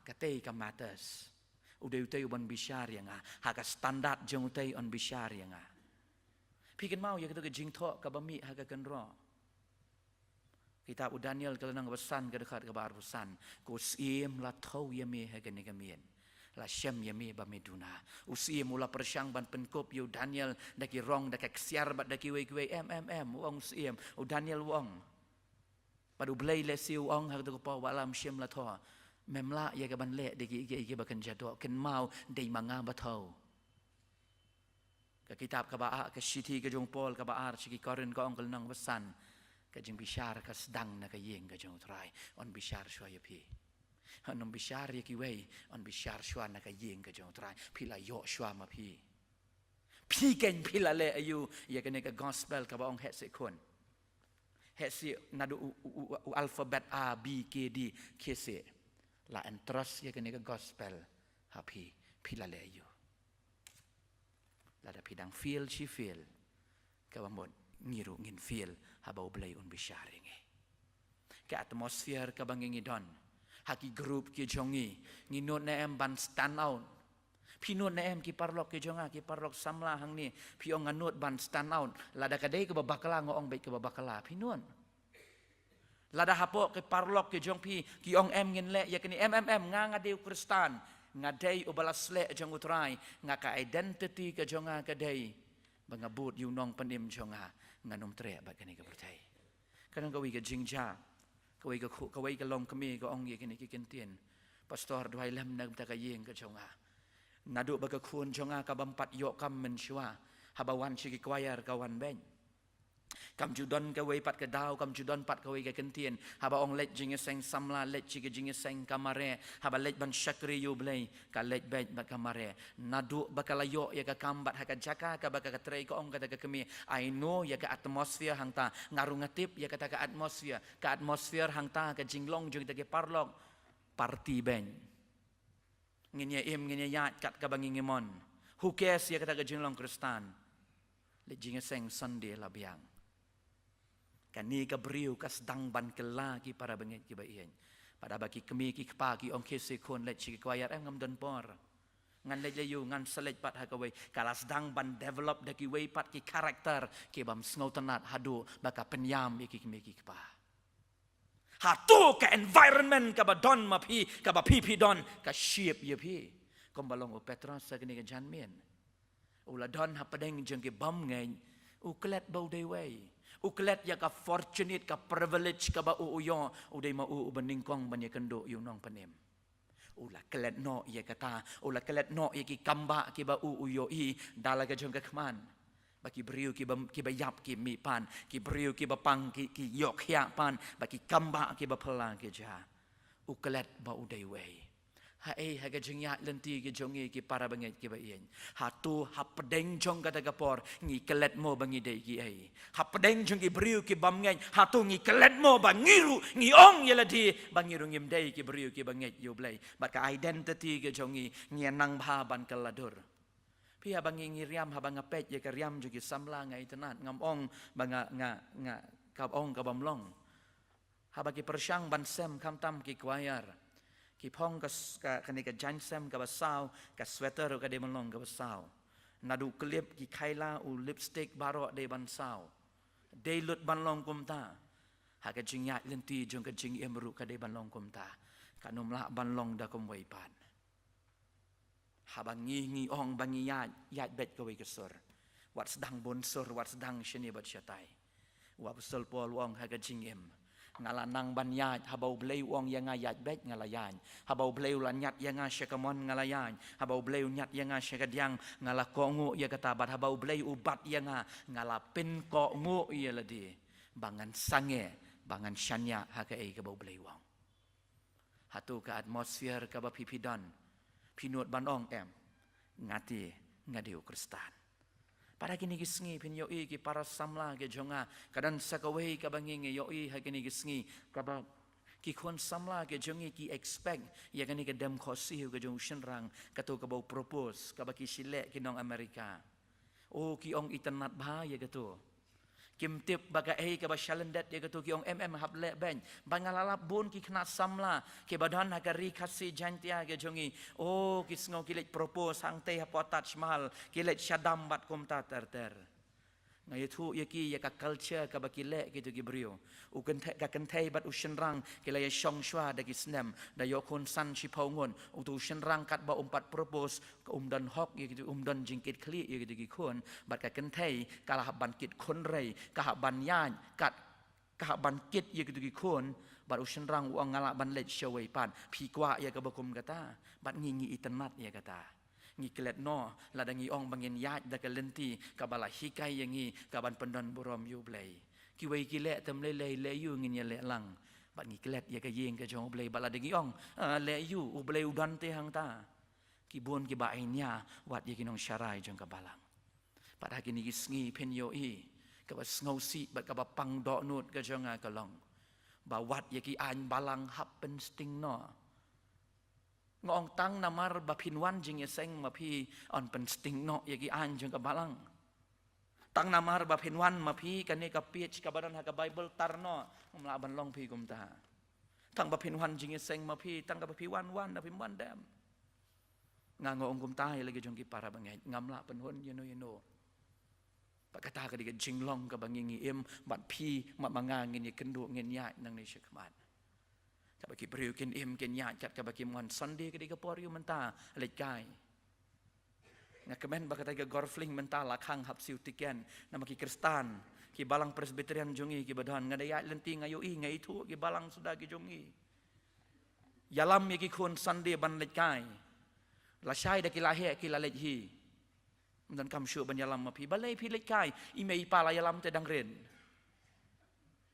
Katei ka matters. U dei utei uban bishar ïa nga. Ha ka standard jong utei un bishar ïa nga. Phi kynmaw ïa kato ka jingthoh kaba mih ha ka kynroh. Kitab u Daniel ka lynnong ba san ka dkhot kaba arphew san. Ko Syiem, la thew ïa me ha kane ka miet. La shem ïa me ba me duna. U Syiem u la pyrshang ban pynkup ïa u Daniel da ki rong, da ka ksiar bad da kiwei kiwei. Em, em, em, u ong u Syiem. U Daniel u ong. Bad U Blei lehse u ong ha kato ka por, wat la ym shym la thoh. Mem lah ïa ka ban leh da ki, ki, kiba kynja doh. Kynmaw, dei ma nga ba thew. Ka kitab kaba ar, ka shithi ka jong u Paul kaba ar sha ki Korinth ka ong ka lynnong ba san, ka jingbishar ka sdang na ka ïing ka jong u Trai. Un bishar shuwa ïa phi. Ym bishar ïa kiwei, un bishar shuwa na ka ïing ka jong u Trai. Phi la ïoh shuwa ma phi. Phi keiñ phi la leh aïu ïa kane ka gospel kaba ong heh seh khun, heh seh naduh u, u, u, u alphabet A, B, K, D, khe seh. La entrust ïa kane ka gospel ha phi, phi la leh aïu? Lada phi dang fail shi fail, kaba mut ngi ruh ngin fail haba U Blei un bishar ïa ngi. Ka atmosphere kaba ngi ngi don ha ki group ki jong ngi, ngi nud ne em ban stand out? Phi nud ne em, ki paralok ki jong nga, ki paralok samla hangne, phi ong nga nud ban stand out? Lada ka dei kaba bakla nga ong beit kaba bakla, phi nud? Lada hapoh ki paralok ki jong phi ki ong em ngin leh ïa kane, em, em, em, nga, nga dei u Khristan, nga dei uba la sleh jong u Trai, nga ka identity ka jong nga ka dei ba nga bud ïa u Nongpynim jong nga, ngan ym treh bad kane ka pyrthei. Ka don kawei ka jingjia, kawei ka khu-, kawei ka longkmie ka ong ïa kine ki kyntien, Pastor, duwai lem na ka bynta ka ïing ka jong nga. Naduh ba ka khun jong nga ka bym pat ïoh kam mynshuwa, Haba wan sha ki choir ka wan beit. Kam ju don kawei pat ka daw, kam ju don pat kawei ka kyntien. Haba ong leit jingïaseng samla, leit sha ka jingïaseng ka mareh. Haba leit ban shakri ïa U Blei, ka leit beit bad ka mareh. Naduh ba ka la ïoh ïa ka kam bad ha ka jaka kaba ka, ka trei ka ong kata ka kmie, I know ïa ka atmosphere hangta. Nga ruh nga tip ïa kata ka atmosphere. Ka atmosphere hangta, ka jinglong jong kita ki paralok, party beit. Ngin ïa im, ngin ïa ïaid kat kaba ngi ngi mon. Who cares ïa kata ka jinglong Khristan. Leit jingïaseng Sunday la biang. Kane ka briew ka sdang ban kylla, ki para bangeit kiba ïeit. Pat haba ki kmie ki kpa ki ong, khie shi khun, leit sha ki choir. Em, ngam don por. Ngan leit ïa u, ngan sa leit pat ha kawei. Ka la sdang ban develop da kiwei pat ki character ki bym sngewtynnat haduh ba ka pynïam ïa ki kmie ki kpa. Hato ka environment kaba don ma phi, kaba phi phi don, ka shape ïa phi? Kumba long u Petros ha kane ka janmiet. U la don hapdeng jong ki bymngeit, u klet ba u dei uwei. U klet ïa ka fortunate, ka privilege kaba u, u ïoh, u dei ma u uba nyngkong ban ïakynduh ïa u nongpynim. U la klet noh ïa kata, u la klet noh ïa ki kambah kiba u, u ïohi da la ka jong ka khmat. Ba ki briew kiba, kiba ïap ki mih pat, ki briew kiba pang ki, ki ïoh khiah pat, ba ki kambah kiba phylla ki jia. U klet ba u dei uwei. Haei, ha ka jingïaid lynti ka jong ngi, ki para bangeit kiba ïeit. Hato hapdeng jong kata ka por ngi klet mo ba ngi dei kiei? Hapdeng jong ki briew ki bymngeit, hato ngi klet mo ba ngi ruh ngi ong ïa lade ba ngi ruh ngim dei ki briew kiba ngeit ïa U Blei? Bad ka identity ka jong ngi, ngi nang bha ban kylla dur. Phi, haba ngi, ngi riam, haba nga peit ïa ka riam jong ki samla, nga itynnad, ngam ong ba nga, nga, nga, ka ong ka bym long. Haba ki pyrshang ban sem, khamtam ki choir, ki phong ka s-, ka, kane ka jaiñsem kaba saw, ka sweater ruh ka dei ban long kaba saw. Naduh clip, ki khaila, u lipstick baroh dei ban saw. Dei lut ban long kumta. Ha ka jingïaid lynti jong ka jingim ruh ka dei ban long kumta. Kan ym lah ban long da kumwei pat. Haba ngi, ngi ong ba ngi ïaid, ïaid beit kawei ka sur. Wat sdang bun sur, wat sdang shane bad shatai. U Apostol Paul u ong ha ka jingim, nga la nang ban ïaid, haba U Blei u ong ïa nga ïaid beit, nga la ïaid. Haba U Blei u la ñiad ïa nga sha ka mon, nga la ïaid. Haba U Blei u ñiad ïa nga sha ka diang, nga la kohnguh ïa kata. Bad haba U Blei u bat ïa nga, nga la pynkohnguh ïa lade ba ngan sangeh, ba ngan shaniah ha kaei kaba U Blei u ong. Hato ka atmosphere kaba phi phi don, phi nud ban ong, em, nga te, nga dei u Khristan? Pat ha kine ki sngi phin ïohi, ki para samla ki jong nga, ka don sa kawei kaba ngi, ngi ïohi ha kine ki sngi, kaba ki khun samla ki jong ngi ki expect ïa kane ka dem khohsiew ka jong u shynrang, kato kaba u propose, kaba ki shu leh ki nong America. O, ki ong itynnad bha ïa kato. Kim tip ba kaei kaba shalyndet ïa kato, ki ong em em, hap leh beit. Ba nga la lap bun ki khynnah samla kiba don ha ka Ri Khasi Jaiñtia ka jong ngi. O, ki sngew ki leit propose hangtei hapoh Taj Mahal, ki leit shadam bad kumta ter ter. Nga ïathuh ïa ki ïa ka culture kaba ki leh kito ki briew. U kynthei, ka kynthei bad u shynrang ki la ïashong shuwa da ki snem, da ïoh khun san shiphew ngut. Uto u shynrang katba um pat propose, ka um don hok ïa kito, um don jingkitkhlieh ïa kito ki khun, bad ka kynthei ka la hap ban kit khun rei, ka hap ban ïaid, kat, ka hap ban kit ïa kito ki khun, bad u shynrang u ong nga lah ban leit shawei pat. Phi kwah ïa kaba kum kata? Bad ngi, ngi itynnad ïa kata. Ngi klet noh lada ngi ong ba ngin ïaid da ka lynti kaba la hikai ïa ngi ka ban pyndon burom ïa U Blei. Kiwei ki leh tam lei lei, leh ïa u, ngin ïaleh lang. Bad ngi klet ïa ka ïing ka jong U Blei, bad lada ngi ong, ah, leh ïa u, U Blei u don te hangta. Ki bun kiba ai nia wat ïa ki nongsharai jong ka balang. Bad ha kine ki sngi phin ïohi, kaba sngewsih bad kaba pang dohnud ka jong nga ka long ba wat ïa ki aiñ balang hap pynsting noh. Nga ong tang namar ba phin wan jingïaseng ma phi, yn pynsting noh ïa ki aiñ jong ka balang. Tang namar ba phin wan ma phi, kane ka page kaba don ha ka Bible tar noh, ym lah ban long phi kumta. Tang ba phin wan jingïaseng ma phi, tang kaba phi wan wan, da phim wan dem. Nga, nga ong kumta ïa la ki jong ki para bangeit, ngam lah pynhun ïano ïano. Bad kata ka dei ka jinglong kaba ngi, ngi im, bad phi, bad ma nga ngin ïakynduh, ngin ïaid nangne shakhmat. Katba ki briew kin im kin ïaid kat kaba ki mon, Sunday ka dei ka por ïa u mynta leit kai. Nga kmen ba katei ka Golf Link mynta la khang hap siew tiket, namar ki Khristan, ki balang Presbyterian jong ngi kiba don, nga da ïaid lynti nga ïohi, nga ithuh ki balang suda ki jong ngi. Ïalam ïa ki khun Sunday ban leit kai. Lashai da ki la heh ki la leit hi. Ym donkam shuh ban ïalam ma phi. Balei phi leit kai? I mei i pa la ïalam te dang rit.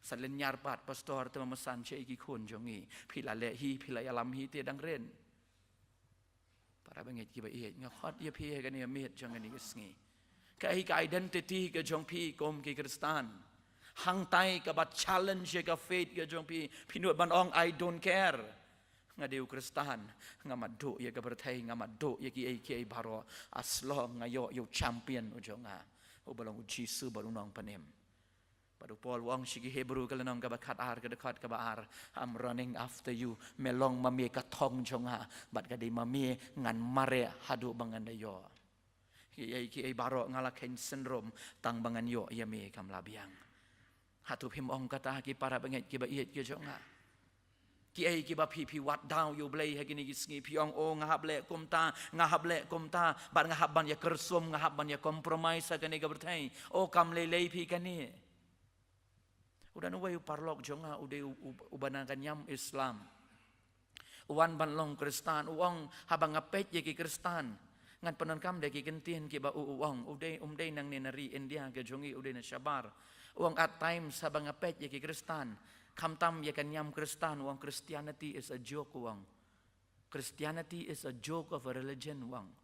Sa lynñiar pat pastor te ma, ma san sha i ki khun jong ngi. Phi la leh hi, phi la ïalam hi te dang rit. Para bangeit kiba ïeit, nga khot ïa phi ha kane ka miet jong kane ka sngi. Kaei ka identity ka jong phi kum ki Khristan? Hangtai kaba challenge ïa ka faith ka jong phi, phi nud ban ong, "I don't care. Nga dei u Khristan, ngam ïaduh ïa ka pyrthei, ngam ïaduh ïa kiei kiei baroh, as long nga ïoh ïa u champion u jong nga, uba long u Jisu bad u Nongpynim." Bad u Paul u ong sha ki Hebru ka lynnong kaba khatar, ka dkhot kaba ar, "I'm running after you." Me long ma me ka thong jong nga, bad ka dei ma me ngan mareh haduh ba ngan da ïoh. Kiei kiei baroh nga la kheiñ synrum tang ba ngan ïoh ïa me, kam lah biang. Hato phim ong kata, ki para bangeit kiba ïeit ki jong nga? Kiei kiba phi, phi wad daw ïa U Blei ha kine ki sngi, phi ong, "O, nga hap leh kumta, nga hap leh kumta, bad nga hap ban ïa kyrsum, nga hap ban ïa compromise ha kane ka pyrthei." O, kam lei lei phi kane. U don uwei u paralok jong nga, u dei u, u, uba na ka niam Islam. U wan ban long Khristan, u ong, "Haba nga peit ïa ki Khristan, ngan pyndonkam da ki kyntien kiba u, u ong, u dei, um dei nangne na ri India ka jong ngi, u dei na shabar." U ong, "At times haba nga peit ïa ki Khristan, khamtam ïa ka niam Khristan, u ong, Christianity is a joke," u ong. "Christianity is a joke of a religion," u ong.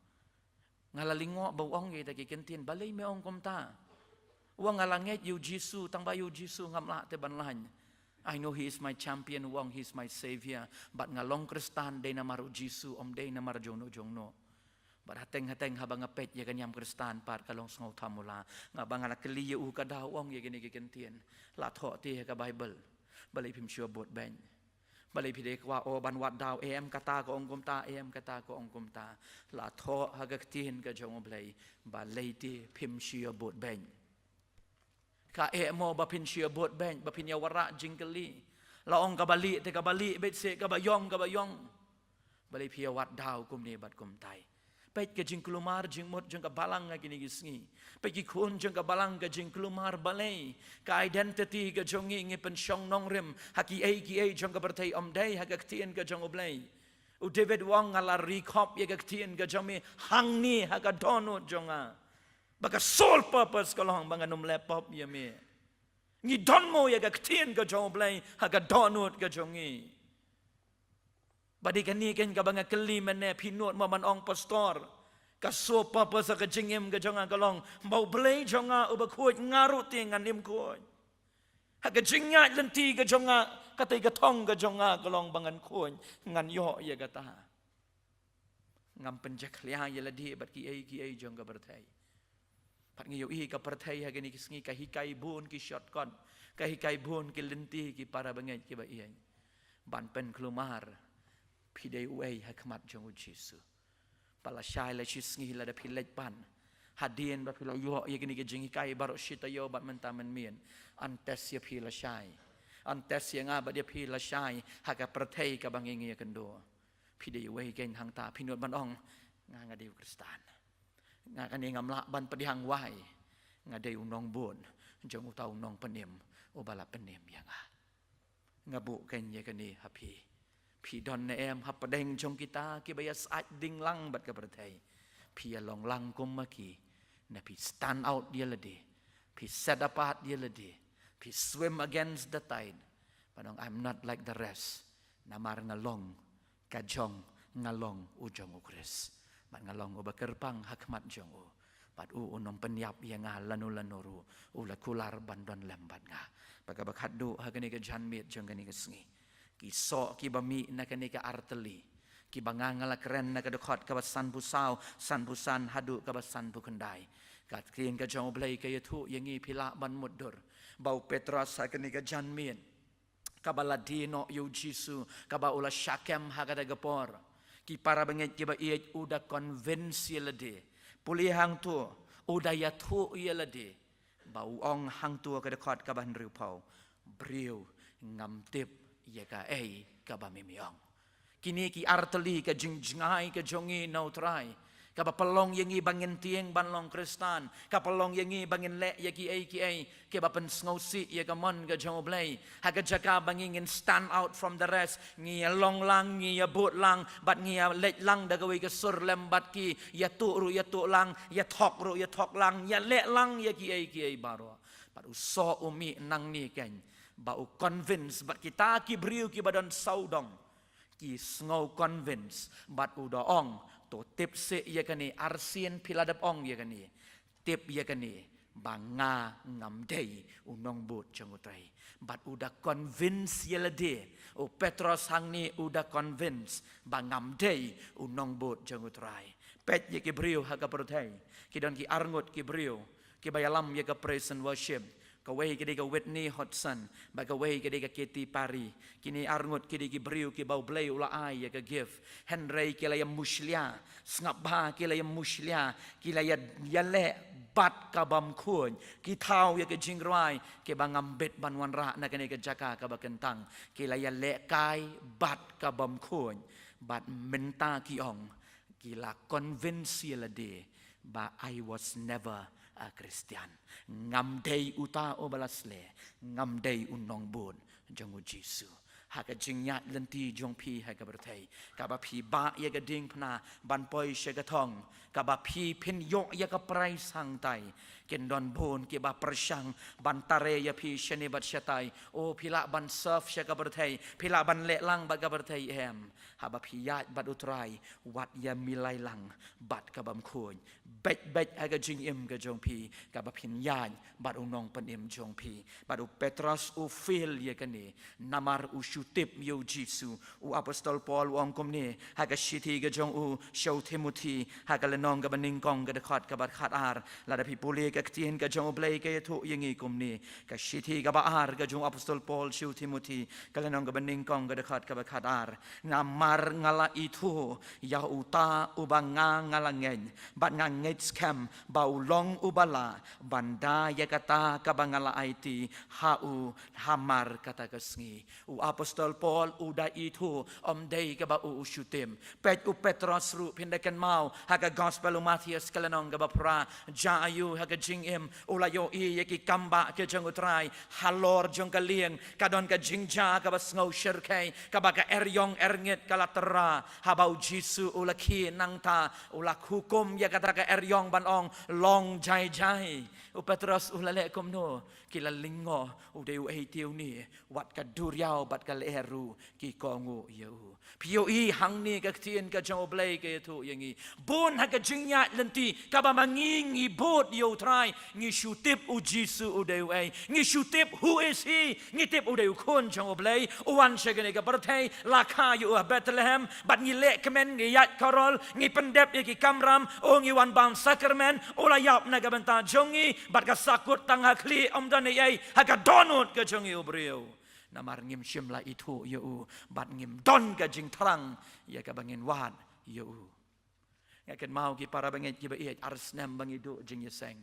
Nga la lyngngoh ba u ong ïa kita ki kyntien, "Balei me ong kumta?" U ong, "Nga la ngeit ïa u Jisu, tang ba ïa u Jisu ngam lah te ban lait. I know he is my champion," u ong, "he is my savior, bad nga long Khristan dei namar u Jisu, ym dei namar jongno jongno." Bad hateng hateng haba nga peit ïa ka niam Khristan pat ka long sngewthuh mula. Nga ba nga la kylli ïa u, "Ka daw ong ïa kine ki kyntien, la thoh te ha ka Baibl. Balei phim shu bud beiñ? Balei phi dei kwah, o, ban wad daw, em kata ka ong kumta, em kata ka ong kumta?" La thoh ha ka ktien ka jong U Blei, balei te phim shu bud beiñ? Ka eh mo ba phin shu bud beiñ, ba phin ïa wanrah jingkylli? La ong kaba lieh te kaba lieh beit, seh kaba ïong kaba ïong. Balei phi ïa wad daw kumne bad kumtai? Peit ka jingkulmar jingmut jong ka balang ha kine ki sngi. Peit ki khun jong ka balang ka jingkulmar, balei? Ka identity ka jong ngi ngi pynshong nongrim ha kiei kiei jong ka pyrthei, ym dei ha ka ktien ka jong U Blei. U David u ong, "Nga la ri khop ïa ka ktien ka jong me hangne ha ka dohnud jong nga, ba ka sole purpose ka long ba ngan ym leh pop ïa me." Ngi don mo ïa ka ktien ka jong U Blei ha ka dohnud ka jong ngi? Bad ïa kane keiñ kaba nga kylli mynne, phi nud mo ban ong, "Pastor, ka sole purpose ha ka jingim ka jong nga ka long ba U Blei jong nga uba khuid, nga ruh te ngan im khuid. Ha ka jingïaid lynti ka jong nga, katei ka thong ka jong nga ka long ba ngan khuid, ngan ïoh ïa kata." Ngam pynjakhlia ïa lade bad kiei kiei jong ka pyrthei. Pat ngi ïohi ka pyrthei ha kine ki sngi ka hikai bun ki shortcut, ka hikai bun ki lynti, ki para bangeit kiba ïeit. Ban pynkulmar, phi dei uei ha khmat jong U Jisu? Ba lashai lashisngi lada phi leit pan, hadien ba phi la ïoh ïa kine ki jinghikai baroh shi taïew bad mynta mynmiet, yn test ïa phi lashai, yn test ïa nga bad ïa phi lashai ha ka pyrthei kaba ngi ngi ïakynduh. Phi dei uei keiñ hangta, phi nud ban ong, "Nga, nga dei u Khristan. Nga kane ngam lah ban pdiang wai. Nga dei u nongbud jong uta u Nongpynim uba la pynim ïa nga." Nga buh keiñ ïa kane ha phi. Phi don ne em hapdeng jong kita kiba ïasaid ding lang bad ka pyrthei? Phi ïa long lang kum ma ki, ne phi stand out ïa lade, phi set apart ïa lade, phi swim against the tide, ban ong, "I'm not like the rest, namar nga long ka jong, nga long u jong U Khrist, bad nga long uba kyrpang ha khmat jong u, bad u un ym pynïap ïa nga lano lano ruh, u la kular ban don lem bad nga." Bad kaba khatduh ha kane ka janmiet jong kane ka sngi, ki soh kiba mih na kane ka artylli, kiba nga nga la kren na ka dkhot kaba sanphew saw, sanphew san haduh kaba sanphew khyndai. Ka ktien ka jong U Blei ka ïathuh ïa ngi, phi lah ban mutdur, ba u Petros ha kane ka janmiet, kaba la die noh ïa U Jisu, kaba u la shah kem ha kata ka por, ki para bangeit kiba ïeit, u da convince ïa lade. Pule hangto, u da ïathuh ïa lade, ba u ong hangto ha ka dkhot kaba hynriewphew, "Briew, ngam tip ïa kaei kaba me, me ong." Kine ki artylli ka jingjngai ka jong ngi na U Trai, Kaba pynlong ïa ngi ba ngin tieng ban long Khristan, ka pynlong ïa ngi ba ngin leh ïa kiei kiei kiba pynsngewsih ïa ka mon ka jong U Blei. Ha ka jaka ba ngi ngin stand out from the rest, ngi ïa long lang, ngi ïa bud lang, bad ngi ïa leit lang da kawei ka sur lem bad ki, ïa tuh ruh ïa tuh lang, ïa thok ruh ïa thok lang, ïa leh lang ïa kiei kiei baroh. Bad u Soh u mih nangne keiñ ba u convince bad kita ki briew kiba don sawdong. Ki sngew convince bad u da ong, to tip sih ïa kane, arsien phi la dep ong ïa kane. Tip ïa kane ba nga ngam dei u nongbud jong U Trai. Bad u da convince ïa lade, u Petros hangne u da convince ba ngam dei u nongbud jong U Trai. Peit ïa ki briew ha ka pyrthei, ki don ki arngut ki briew kiba ïalam ïa ka praise and worship. Kawei ka dei ka Whitney Hudson, bad kawei ka dei ka Katy Perry. Kine arngut ki dei ki briew kiba U Blei u la ai ïa ka gift. Hynrei ki la ïa mushlia, sngap bha, ki la ïa mushlia, ki la ïa, ïa leh bad ka bym khuid. Ki thaw ïa ka jingrwai kiba ngam bit ban wanrah na kane ka jaka kaba kyntang. Ki la ïa lehkai bad ka bym khuid. Bad mynta ki ong, ki la convince ïa lade ba I was never a Christian. Ngam dei uta uba la sleh, ngam dei u nongbud jong U Jisu. Ha ka jingïaid lynti jong phi ha ka pyrthei, kaba phi bah ïa ka diengphna ban poi sha ka thong, kaba phi phin ïoh ïa ka prize hangtai, kin don bun kiba pyrshang ban tare ïa phi shane bad shatai. O, phi lah ban serve sha ka pyrthei, phi lah ban leh lang bad ka pyrthei, em. Haba phi ïaid bad U Trai, wat ïa milai lang bad ka bym khuid. Beit beit ha ka jingim ka jong phi, kaba phin ïaid bad u Nongpynim jong phi. Bad u Petros u fail ïa kane, namar u shu tip ïa U Jisu. U Apostol Paul u ong kumne ha ka shithi ka jong u sha u Timothi, ha ka lynnong kaba nyngkong ka dkhot kaba khatar. Lada phi pule ka ktien ka jong U Blei ka ïathuh ïa ngi kumne. Ka shithi kaba ar ka jong u Apostol Paul sha u Timothi, ka lynnong kaba nyngkong ka dkhot kaba khatar. Namar nga la ithuh ïa uta uba nga nga la ngeit, bad nga ngeit skhem ba u long uba lah ban da ïa kata kaba nga la aiti ha u hamar kata ka sngi. U Apostol Paul u da ithuh, ym dei kaba u u shu tip. Peit u Petros ruh, phin da kynmaw ha ka Gospel u Mathaios ka lynnong kaba phra, jia aiu ha ka jingim u la ïohi ïa ki kambah ki jong U Trai halor jong ka lieng, ka don ka jingjia kaba sngew shyrkhei, kaba ka eriong erngit ka la tyrra. Haba U Jisu u la khie nangta, u la hukum ïa kata ka eriong ban ong, long jai jai. U Petros u la leh kumno? Ki la lyngngoh, u dei uei te une, wat ka duriaw bad ka lyer ruh ki kohnguh ïa u. Phi ïohi hangne ka ktien ka jong U Blei ka ïathuh ïa ngi. Bun ha ka jingïaid lynti kaba ma ngi ngi bud ïa U Trai, ngi shu tip U Jisu u dei uei, ngi shu tip who is he, ngi tip u dei u khun jong U Blei, u wan sha kane ka pyrthei, la kha ïa u ha Bethlehem, bad ngi leh kmen, ngi ïaid carol, ngi pyndep ïa ki kamram, o ngi wan bam sakramen, u la ïap na ka bynta jong ngi, bad ka sakut tang ha khlieh, ym don ei ei ha ka dohnud ka jong ngi u briew. Namar ngim shym la ithuh ïa u, bad ngim don ka jingthrang ïa kaba ngin wad ïa u. Nga kynmaw ki para bangeit kiba ïeit, ar snem ba ngi duh jingïaseng,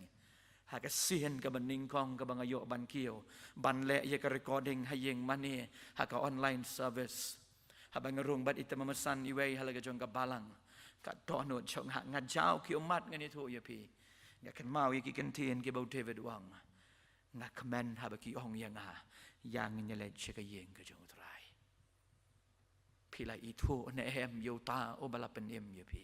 ha ka sien kaba nyngkong kaba nga ïoh ban kiew ban leh ïa ka recording ha ïing mane, ha ka online service. Haba nga rung bad i Tymmen Basan iwei ha la ka jong ka balang, ka dohnud jong nga, nga jaw ki ummat ngan ïathuh ïa phi. Nga kynmaw ïa ki kyntien kiba u David u ong. Nga kmen haba ki ong ïa nga, ïa ngin ïaleit sha ka ïing ka jong U Trai. Phi la ithuh ne em ïa uta uba la pynim ïa phi?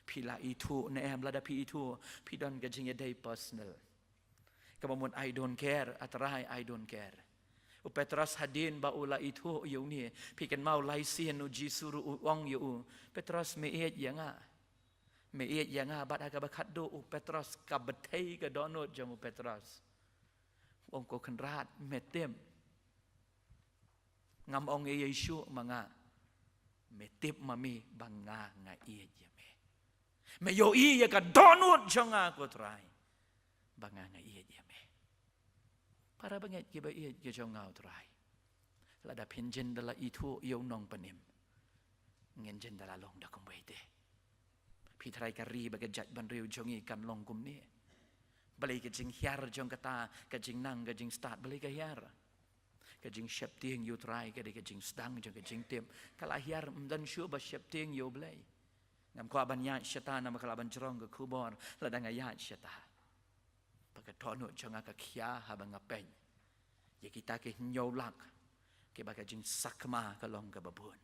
Phi la ithuh ne em? Lada phi ithuh, phi don ka jingïadei personal. Kaba mut, I don't care, A Trai, I don't care. U Petros hadien ba u la ithuh ïa une, phi kynmaw lai sien U Jisu ruh u ong ïa u, Petros, me ïeit ïa nga? Me ïeit ïa nga? Bad ha kaba khatduh u Petros, ka bthei ka dohnud jong u Petros, u ong, ko Kynrad, me tip. Ngam ong ei ei shuh ma nga. Me tip ma me ba nga nga ïeit ïa me. Me ïohi ïa ka dohnud jong nga, ko Trai, ba nga nga ïeit ïa me. Para bangeit kiba ïeit ki jong nga, U Trai, lada phin jin da la ithuh ïa u Nongpynim, ngin jin da la long da kumwei te. Phi tharai ka ri bad ka jaitbynriew jong ngi kan long kumne? Balei ka jinghiar jong kata ka jingnang, ka jingstad, balei ka hiar? Ka jingsheptieng ïa U Trai ka dei ka jingsdang jong ka jingtip. Ka la hiar, ym don shuh ba sheptieng ïa U Blei. Ngam kwah ban ïaid shata namar ka lah ban jrong ka khubor lada nga ïaid shata. Ba ka dohnud jong nga ka khia haba nga peit ïa kita ki hynñiew lak kiba ka jingsakma ka long kaba bun.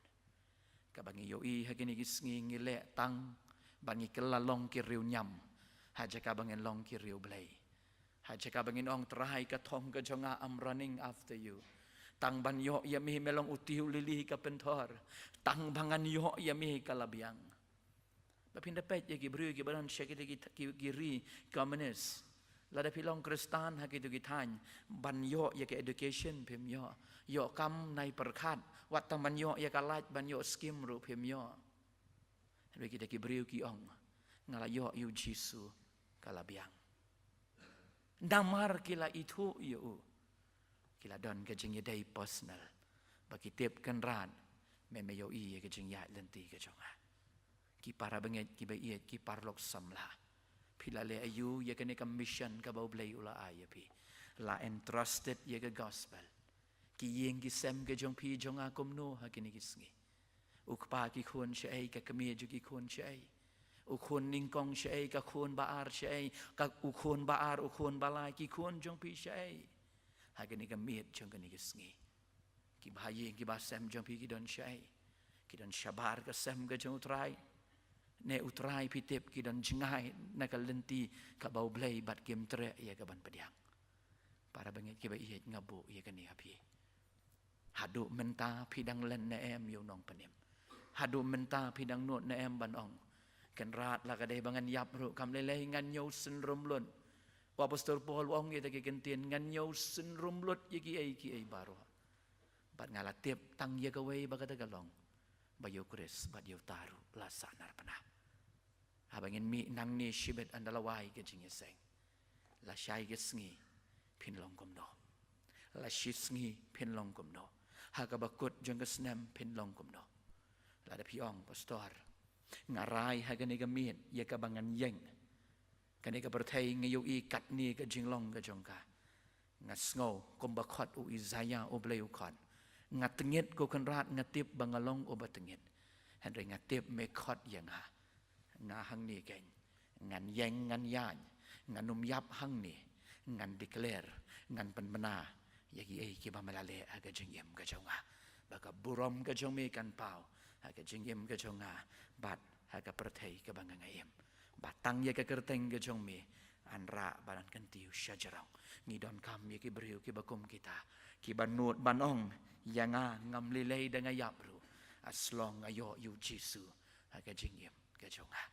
Kaba ngi ïohi ha kine ki sngi ngi leh tang ba ngi kylla long ki riewniam ha jaka ba ngin long ki riewblei. Ha jaka ba ngin ong, Trai, ka thong ka jong nga, I'm running after you. Tang ban ïoh ïa me, me long uti u lili ka pynthor. Tang ba ngan ïoh ïa me ka la biang. Ba phin da peit ïa ki briew kiba don sha kita ki, ki, ki ri komunis. Lada phi long Khristan ha kito ki thaiñ, ban ïoh ïa ka education phim ïoh. Ïoh kam nai pyrkhat, wat tang ban ïoh ïa ka lait ban ïoh skim ruh phim ïoh. Hynrei kita ki briew ki ong, nga la ïoh ïa u Jisu ka la biang. Namar ki la ithuh ïa u, ki la don ka jingïadei personal. Ba ki tip, Kynrad, me me ïohi ïa ka jingïaid lynti ka jong nga. Ki para bangeit kiba ïeit, ki paralok samla, phi la leh aïu ïa kane ka mission kaba U Blei u la ai ïa phi? La entrusted ïa ka gospel. Ki ïing ki sem ka jong phi jong nga kumno ha kine ki sngi? U kpa ki khun shaei, ka kmie jong ki khun shaei? U khun nyngkong shaei, ka khun ba ar shaei, ka, u khun ba ar, u khun ba lai, ki khun jong phi shaei ha kane ka miet jong kane ka sngi? Ki ba ha ïing ki ba sem jong phi ki don shaei? Ki don shabar ka sem ka jong U Trai? Ne U Trai, phi tip, ki don jngai na ka lynti kaba U Blei bad kim treh ïa ka ban pdiang? Para bangeit kiba ïeit, nga buh ïa kane ha phi. Haduh mynta phi dang len ne em ïa u Nongpynim? Haduh mynta phi dang nud ne em ban ong, Kynrad, la ka dei ba ngan ïap ruh kam lei lei, ngan ñiew synrum lut? U Apostol Paul u ong ïa kita ki kyntien, ngan ñiew synrum lut ïa kiei kiei baroh. Bad nga la tip tang ïa kawei ba kata ka long ba ïa U Khrist bad ïa uta ruh la sahnarphna. Haba ngin mih nangne shibit ynda la wai ka jingïaseng, lashai ka sngi phin long kumno? Lashisngi phin long kumno? Ha kaba kut jong ka snem phin long kumno? Lada phi ong, Pastor, nga rai ha kane ka miet ïa kaba ngan ïeng. Kane ka pyrthei nga ïohi katne ka jinglong ka jong ka. Nga sngew kumba khot u Isaïah, U Blei u khot, nga tyngit, ko Kynrad, nga tip ba nga long uba tyngit. Hynrei nga tip me khot ïa nga. Nga hangne keiñ, ngan ïeng, ngan ïaid, ngan ym ïap hangne, ngan declare, ngan pynbna ïa kiei kiba me la leh ha ka jingim ka jong nga. Ba ka burom ka jong me kan paw ha ka jingim ka jong nga bad ha ka pyrthei kaba nga nga im. Ba tang ïa ka kyrteng ka jong me yn rah bad yn kyntiew shajrong. Ngi donkam ïa ki briew kiba kum kita, kiba nud ban ong, ïa nga, ngam lei lei da nga ïap ruh, as long nga ïoh ïa U Jisu ha ka jingim ka jong nga.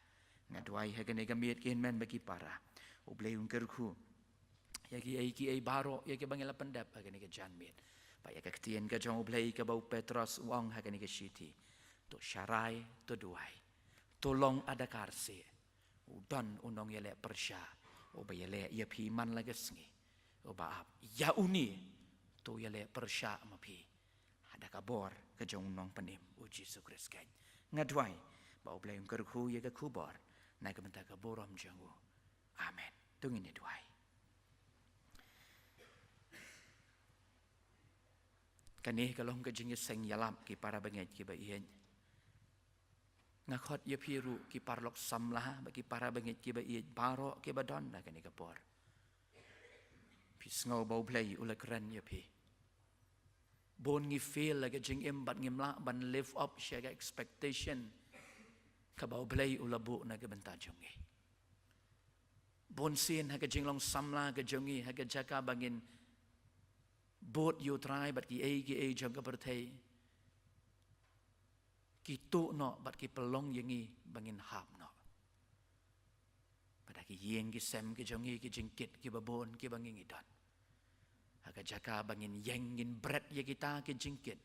Nga duwai ha kane ka miet, ki hynmen bad ki para, U Blei un kyrkhu ïa kiei kiei baroh ïa kiba ngi la pyndep ha kane ka janmiet. Ba ïa ka ktien ka jong U Blei kaba u Petros u ong ha kane ka shithi, to sharai, to duwai, to long adakar seh. U don u nongïaleh pyrshah uba ïaleh ïa phi man la ka sngi, uba ap ïa une to ïaleh pyrshah ma phi ha da ka bor ka jong u Nongpynim, U Jisu Khrist keiñ. Nga duwai ba U Blei un kyrkhu ïa ka khubor na ka bynta ka burom jong u. Amen. To ngin ïa duwai. Kane ka long ka jingïaseng ïalap, ki para bangeit kiba ïeit. Nga khot ïa phi ruh, ki paralok samla bad ki para bangeit kiba ïeit baroh kiba don ha kane ka por. Phi sngew ba U Blei u la kren ïa phi? Bun ngi fail ha ka jingim bad ngim lah ban live up sha ka expectation kaba U Blei u la buh na ka bynta jong ngi. Bun sien ha ka jinglong samla ka jong ngi, ha ka jaka ba ngin bud ïa U Trai bad kiei kiei jong ka pyrthei, ki tuh noh bad ki pynlong ïa ngi ba ngin hap noh. Bad ha ki ïing ki sem ki jong ngi, ki jingkit kiba bun kiba ngi ngi don, ha ka jaka ba ngin ïeng ngin bret ïa kita ki jingkit,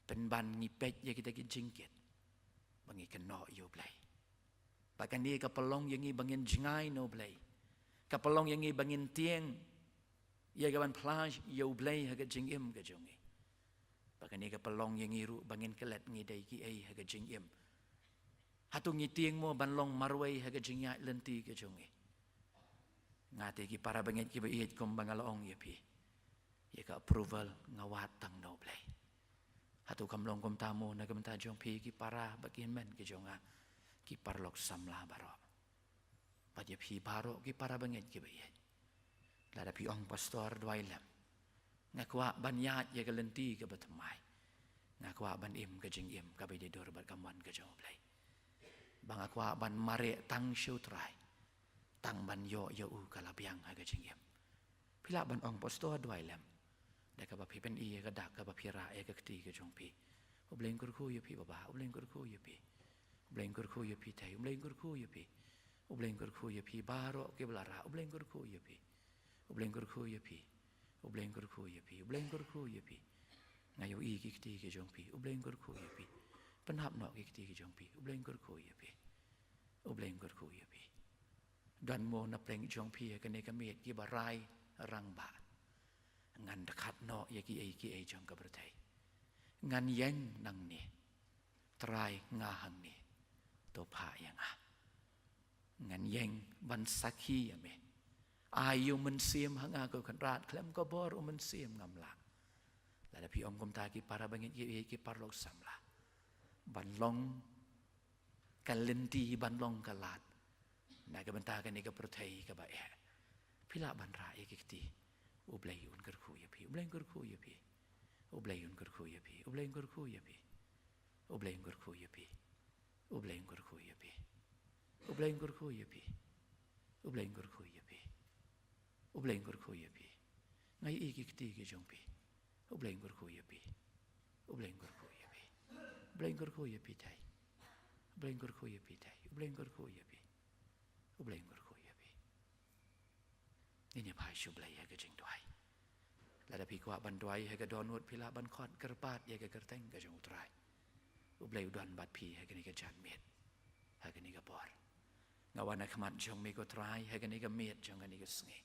pynban ngi peit ïa kita ki jingkit ba ngi kynnoh ïa U Blei. Ba kane ka pynlong ïa ngi ba ngin jngai na U Blei. Ka pynlong ïa ngi ba ngin tieng ïa ka ban phla ïa U Blei ha ka jingim ka jong ngi. Ba kane ka pynlong ïa ngi ruh ba ngin klet ngi dei kiei ha ka jingim. Hato ngi tieng mo ban long marwei ha ka jingïaid lynti ka jong ngi? Nga te ki para bangeit kiba ïeit, kumba nga la ong ïa phi, ïa ka approval nga wad tang na U Blei. Hato kam long kumta mo na ka bynta jong phi, ki para bad ki hynmen ki jong nga? ki paralok samla baroh. Bad ïa phi baroh ki para bangeit kiba ïeit. Lada phi ong, Pastor, duwai lem. Nga kwah ban ïaid ïa ka lynti kaba thymmai. Nga kwah ban im ka jingim kaba dei dur bad ka mon ka jong U Blei. Ba nga kwah ban mareh tang sha U Trai. Tang ban ïoh ïa u ka la biang ha ka jingim. Phi lah ban ong, Pastor, duwai lem. Da kaba phi pyni ïa ka dak, kaba phi rah ïa ka kti ka jong phi. U Blei un kyrkhu ïa phi baba, U Blei un kyrkhu ïa phi. U Blei un kyrkhu ïa phi Thei, U Blei un kyrkhu ïa phi. U Blei un kyrkhu ïa phi baroh kiba la rah, U Blei un kyrkhu ïa phi. U Blei un kyrkhu ïa phi. U Blei un kyrkhu ïa phi, U Blei un kyrkhu ïa phi. Nga ïohi ki kti ki jong phi, U Blei un kyrkhu ïa phi. Pynhap noh ki kti ki jong phi, U Blei un kyrkhu ïa phi. U Blei un kyrkhu ïa phi. Don mo na pdeng jong phi ha kane ka miet kiba rai rangbah? Ngan dkhat noh ïa kiei kiei jong ka pyrthei. Ngan ïeng nangne. Trai, nga hangne. To phah ïa nga. Ngan ïeng ban sakhi ïa me. Ai ïa u Mynsiem ha nga, ko Kynrad, khlem ka bor u Mynsiem ngam lah. Lada phi ong kumta, ki para bangeit kiei kiei, ki paralok samla, ban long ka lynti, ban long ka lad na ka bynta kane ka pyrthei kaba eh. Phi lah ban rah ïa ki kti. U Blei un kyrkhu ïa phi, U Blei un kyrkhu ïa phi. U Blei un kyrkhu ïa phi, U Blei un kyrkhu ïa phi. U Blei un kyrkhu ïa phi. U Blei un kyrkhu ïa phi. U Blei un kyrkhu ïa phi. U Blei un kyrkhu ïa phi. U Blei un kyrkhu ïa phi. Nga ïohi ki kti ki jong phi. U Blei un kyrkhu ïa phi. U Blei un kyrkhu ïa phi. U Blei un kyrkhu ïa phi Thei. U Blei un kyrkhu ïa phi Thei. U Blei un kyrkhu ïa phi. U Blei un kyrkhu ïa phi. Ngin ïa phai sha U Blei ha ka jingduwai. Lada phi kwah ban duwai ha ka dohnud, phi lah ban khot kyrpad ïa ka kyrteng ka jong U Trai. U Blei u don bad phi ha kane ka janmiet, ha kane ka por. Nga wan ha khmat jong me, ko Trai, ha kane ka miet jong kane ka sngi.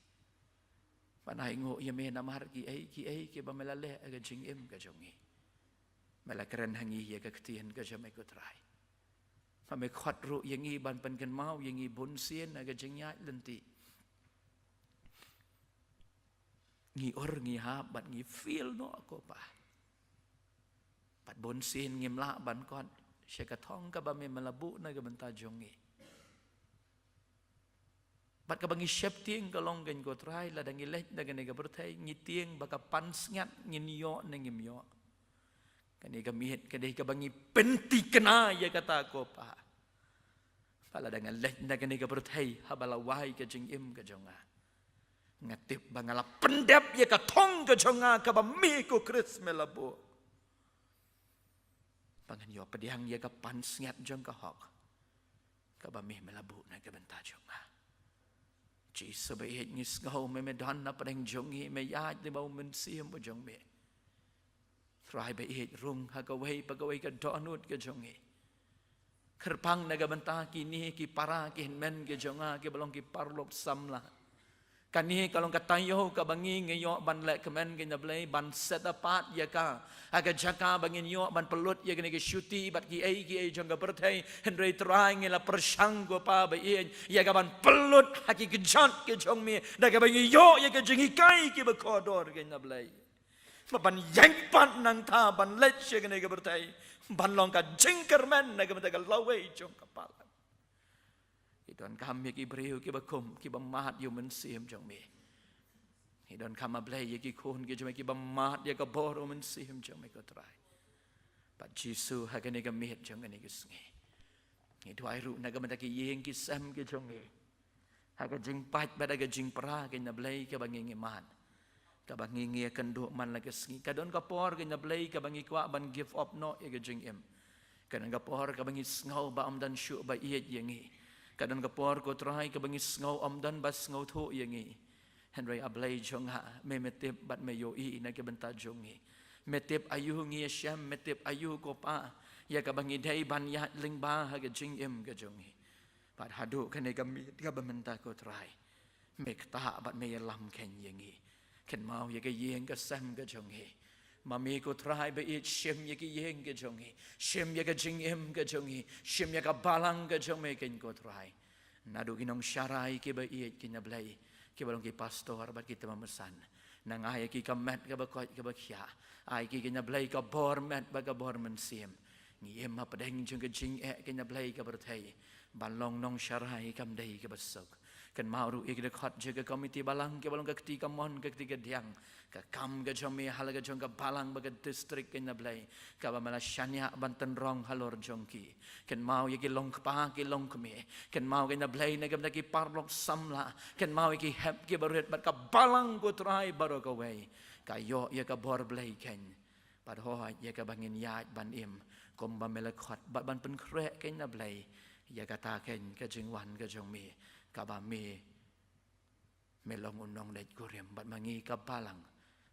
Ban ai nguh ïa me namar kiei kiei kiba me la leh ha ka jingim ka jong ngi. Me la kren ha ngi ïa ka ktien ka jong me, ko Trai. Ba me khot ruh ïa ngi ban pynkynmaw ïa ngi bunsien ha ka jingïaid lynti. Ngi ur, ngi hap bad ngi fail noh, ko Pa. Bad bunsien ngim lah ban kot sha ka thong kaba me, me la buh na ka bynta jong ngi. Bad kaba ngi sheptieng ka long keiñ, ko Trai, lada ngi leit na kane ka pyrthei, ngi tieng ba ka pansngiat ngin ïoh ne ngim ïoh. Kane ka miet ka dei kaba ngi pynthikna ïa kata, ko Pa. Ba lada nga leit na kane ka pyrthei, haba la wai ka jingim ka jong nga, nga tip ba nga la pyndep ïa ka thong ka jong nga kaba me, ko Khrist, me la buh. Ba ngan ïoh pdiang ïa ka pansngiat jong ka hok kaba me, me la buh na ka bynta jong nga. Jisu ba ïeit, ngi sngew me, me don na pdeng jong ngi, me ïaid lyngba u Mynsiem u jong me. Trai ba ïeit, rung ha kawei pa kawei ka dohnud ka jong ngi. Kyrpang na ka bynta kine ki para ki hynmen ki jong nga kiba long ki paralok samla. Kane ka long ka taïew kaba ngi, ngi ïoh ban leh kmen, keiñ, A Blei, ban set apart ïa ka ha ka jaka ba ngin ïoh ban pynlut ïa kane ka shuti bad kiei kiei jong ka pyrthei. Hynrei Trai, ngi la pyrshang, ko Pa ba ïeit, ïa ka ban pynlut ha ki kjat ki jong me, da kaba ngi ïoh ïa ka jinghikai kiba kordor, keiñ, A Blei. Ba ban ïeng pat nangta, ban leit sha kane ka pyrthei, ban long ka jingkyrmen na ka bynta ka lawei jong ka balang. Ngi donkam ïa ki briew kiba kum, kiba mad ïa u Mynsiem jong me. Ngi donkam, A Blei, ïa ki khun ki jong me kiba mad ïa ka bor u Mynsiem jong me, ko Trai. Bad Jisu, ha kane ka miet jong kane ka sngi, ngi duwai ruh na ka bynta ki ïing ki sem ki jong ngi. Ha ka jingpait bad ha ka jingpra, keiñ, A Blei, kaba ngi, ngi mad, kaba ngi, ngi ïakynduh man la ka sngi. Ka don ka por, keiñ, A Blei, kaba ngi kwah ban give up noh ïa ka jingim. Ka don ka por kaba ngi sngew ba ym don shuh ba ïeit ïa ngi. Ka don ka por, ko Trai, kaba ngi sngew ym don ba sngewthuh ïa ngi. Hynrei, A Blei jong nga, me, me tip bad me ïohi na ka bynta jong ngi. Me tip aïu ngi ïashem, me tip aïu, ko Pa, ïa kaba ngi dei ban ïaid lyngba ha ka jingim ka jong ngi. Bad haduh kane ka miet kaba mynta, ko Trai, me ktah bad me ïalam keiñ ïa ngi. Kynmaw ïa ka ïing ka sem ka jong ngi. Ma me, ko Trai ba ïeit, shim ïa ka ïing ka jong ngi. Shim ïa ka jingim ka jong ngi. Shim ïa ka balang ka jong me keiñ, ko Trai. Naduh ki nongsharai kiba ïeit, keiñ, A Blei, kiba long ki pastor bad ki tymmen basan. Nang ai ïa ki ka met kaba koit kaba khiah. Ai ki, keiñ, A Blei, ka bor met bad ka bor mynsiem. Ngi im hapdeng jong ka jingeh keiñ na Blei ka pyrthei ban long nongsharai kam dei kaba suk. Kynmaw ruh ïa ki dkhot jong ka komiti balang kiba long ka kti kamon ka kti kadiang, ka kam ka jong me ha la ka jong ka balang bad ka distrik keiñ na Blei kaba me la shaniah ban tynrong halor jong ki. Kynmaw ïa ki longkpa ki longkmie, kynmaw keiñ na Blei na ka bynta ki paralok samla, kynmaw ïa ki hep ki barit bad ka balang ko Trai baroh kawei. Ka ïoh ïa ka bor Blei keiñ. Bad hooid ïa kaba ngin ïaid ban im kumba me la khot bad ban pynkhreh keiñ na Blei ïa kata keiñ ka jingwan ka jong me, kaba me me long u nongleit kurim bad ma ngi ka balang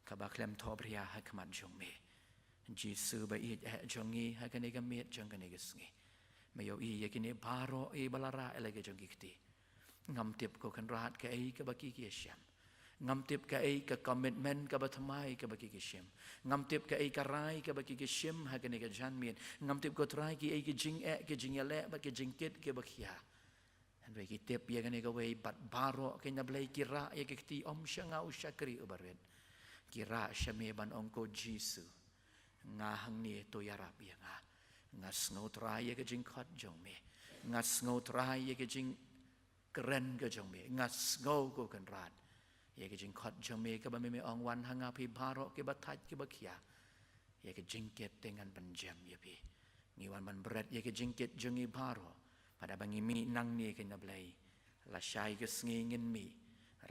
kaba khlem thohbria ha khmat jong me. Jisu ba ïeit eh jong ngi, ha kane ka miet jong kane ka sngi, me ïohi ïa kine baroh i ba la rah ïa la ka jong ki kti. Ngam tip ko Kynrad kaei kaba ki ki ïa shim. Ngam tip kaei ka commitment kaba thymmai kaba ki ki shim. Ngam tip kaei ka rai kaba ki ki shim ha kane ka janmiet. Ngam tip ko Trai kiei ki jingeh ki jingïaleh bad ki jingkit kiba khia. Hynrei ki tip ïa kane kawei bad baroh keiñ na Blei ki rah ïa ka kti, ym sha nga u shakri uba rit. Ki rah sha me ban ong ko Jisu, nga hangne, to ïarap ïa nga. Nga sngew Trai ïa ka jingkhot jong me. Nga sngew Trai ïa ka jingkren ka jong me. Nga sngew ko Kynrad ïa ka jingkhot jong me kaba me me ong wan ha nga phi baroh kiba thait kiba khia. Ïa ka jingkit te ngan pynjem ïa phi. Ngi wan ban bret ïa ka jingkit jong ngi baroh. Bad haba ngi mih nangne keiñ na Blei, lashai ka sngi ngin mih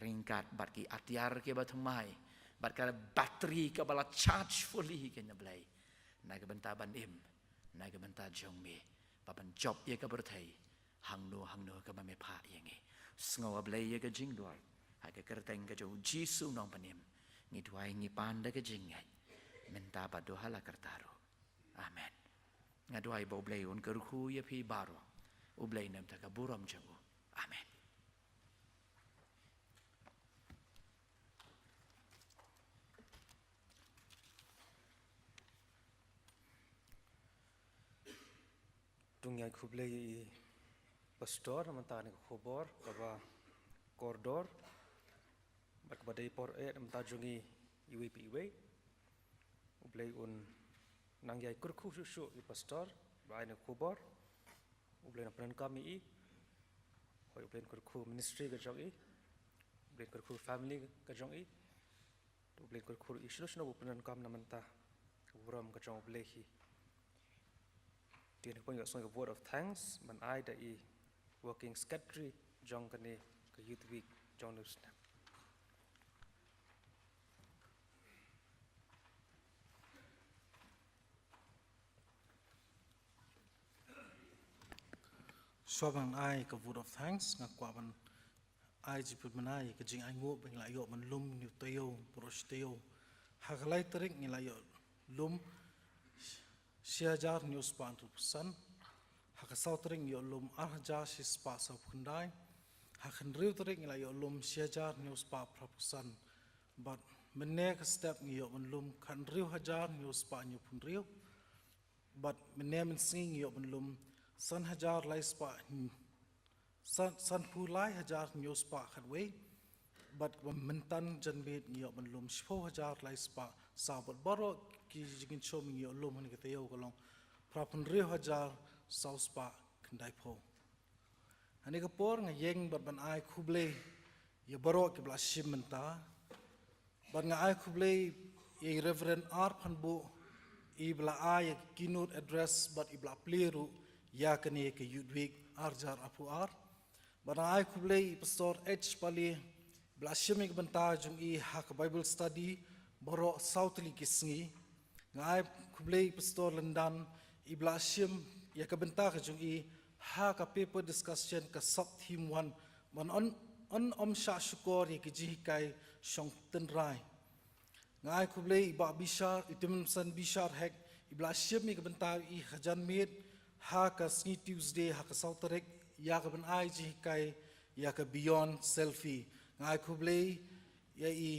ryngkat bad ki atiar kiba thymmai bad ka battery kaba la charge fully keiñ na Blei, na ka bynta ban im na ka bynta jong me, ba ban jop ïa ka pyrthei hangno hangno kaba me phah ïa ngi. Sngew A Blei ïa ka jingduwai, ha ka kyrteng ka jong U Jisu Nongpynim ngi duwai ngi pan da ka jingngeit, mynta bad ha la karta ruh. Amen. Nga duwai ba U Blei un kyrkhu ïa phi baroh. U Blei na ka bynta ka burom jong u. Amen. To ngi ai khublei ïa i Pastor na ka bynta kane ka khubor kaba kordor bad kaba dei por eh na ka bynta jong ngi iwei pa iwei. U Blei un nang ïai kyrkhu shuh shuh ïa i Pastor ba ai kane ka khubor. U Blei un pyndonkam ïa i. Hooid, U Blei un kyrkhu ministry ka jong i. U Blei un kyrkhu family ka jong i. U Blei un kyrkhu ruh i shano shano ba u pyndonkam na ka bynta ka burom ka jong U Blei hi. Te ngi pynïoh sngewbha ka vote of thanks ban ai da i working secretary jong kane ka Youth Week jong U Snem. Shuwa ban ai ka vote of thanks, nga kwah ban ai jingpynbna ïa ka jingainguh ba ngi la ïoh ban lum ïa u taïew, baroh shi taïew. Ha ka lai tarik ngi la ïoh lum shi hajar hynñiew spah hynriewphew san. Ha ka saw tarik ngi ïoh lum ar hajar shispah sawphew khyndai. Ha ka hynriew tarik ngi la ïoh lum shi hajar hynñiew spah phraphew san. Bad mynne ka step ngi ïoh ban lum khathynriew hajar hynñiew spah hynñiewphew hynriew. Bad mynne mynsngi ngi ïoh ban lum san hajar lai spah hynñiew, san, sanphew lai hajar hynñiew spah khatwei. Bad kaba mynta janmiet ngi ïoh ban lum shiphew hajar lai spah saw, bad baroh ki jingkynshew ngi ïoh lum ha kane ka taïew ka long phraphew hynriew hajar saw spah khyndaiphew. Ha kane ka por nga ïeng bad ban ai khublei ïa baroh kiba la shim bynta. Bad nga ai khublei ïa i Reverend R Phanbuh, iba la ai ïa ka keynote address bad iba la plie ruh ïa kane ka Youth Week ar hajar arphew ar. Bad nga ai khublei ïa i Pastor H Pale, iba la shim ïa ka bynta jong i ha ka Bible study baroh saw tylli ki sngi. Nga ai khublei ïa i Pastor Lyndan, iba la shim ïa ka bynta ka jong i ha ka paper discussion ka sub theme one, ban yn, yn ym shah shukor ïa ki jinghikai shong tynrai. Nga ai khublei ïa i Bah Bishar, i Timothy Bishar Hek, iba la shim ïa ka bynta i ha janmiet ha ka sngi Tuesday ha ka saw tarik ïa ka ban ai jinghikai ïa ka Beyond Selfie. Nga ai khublei ïa i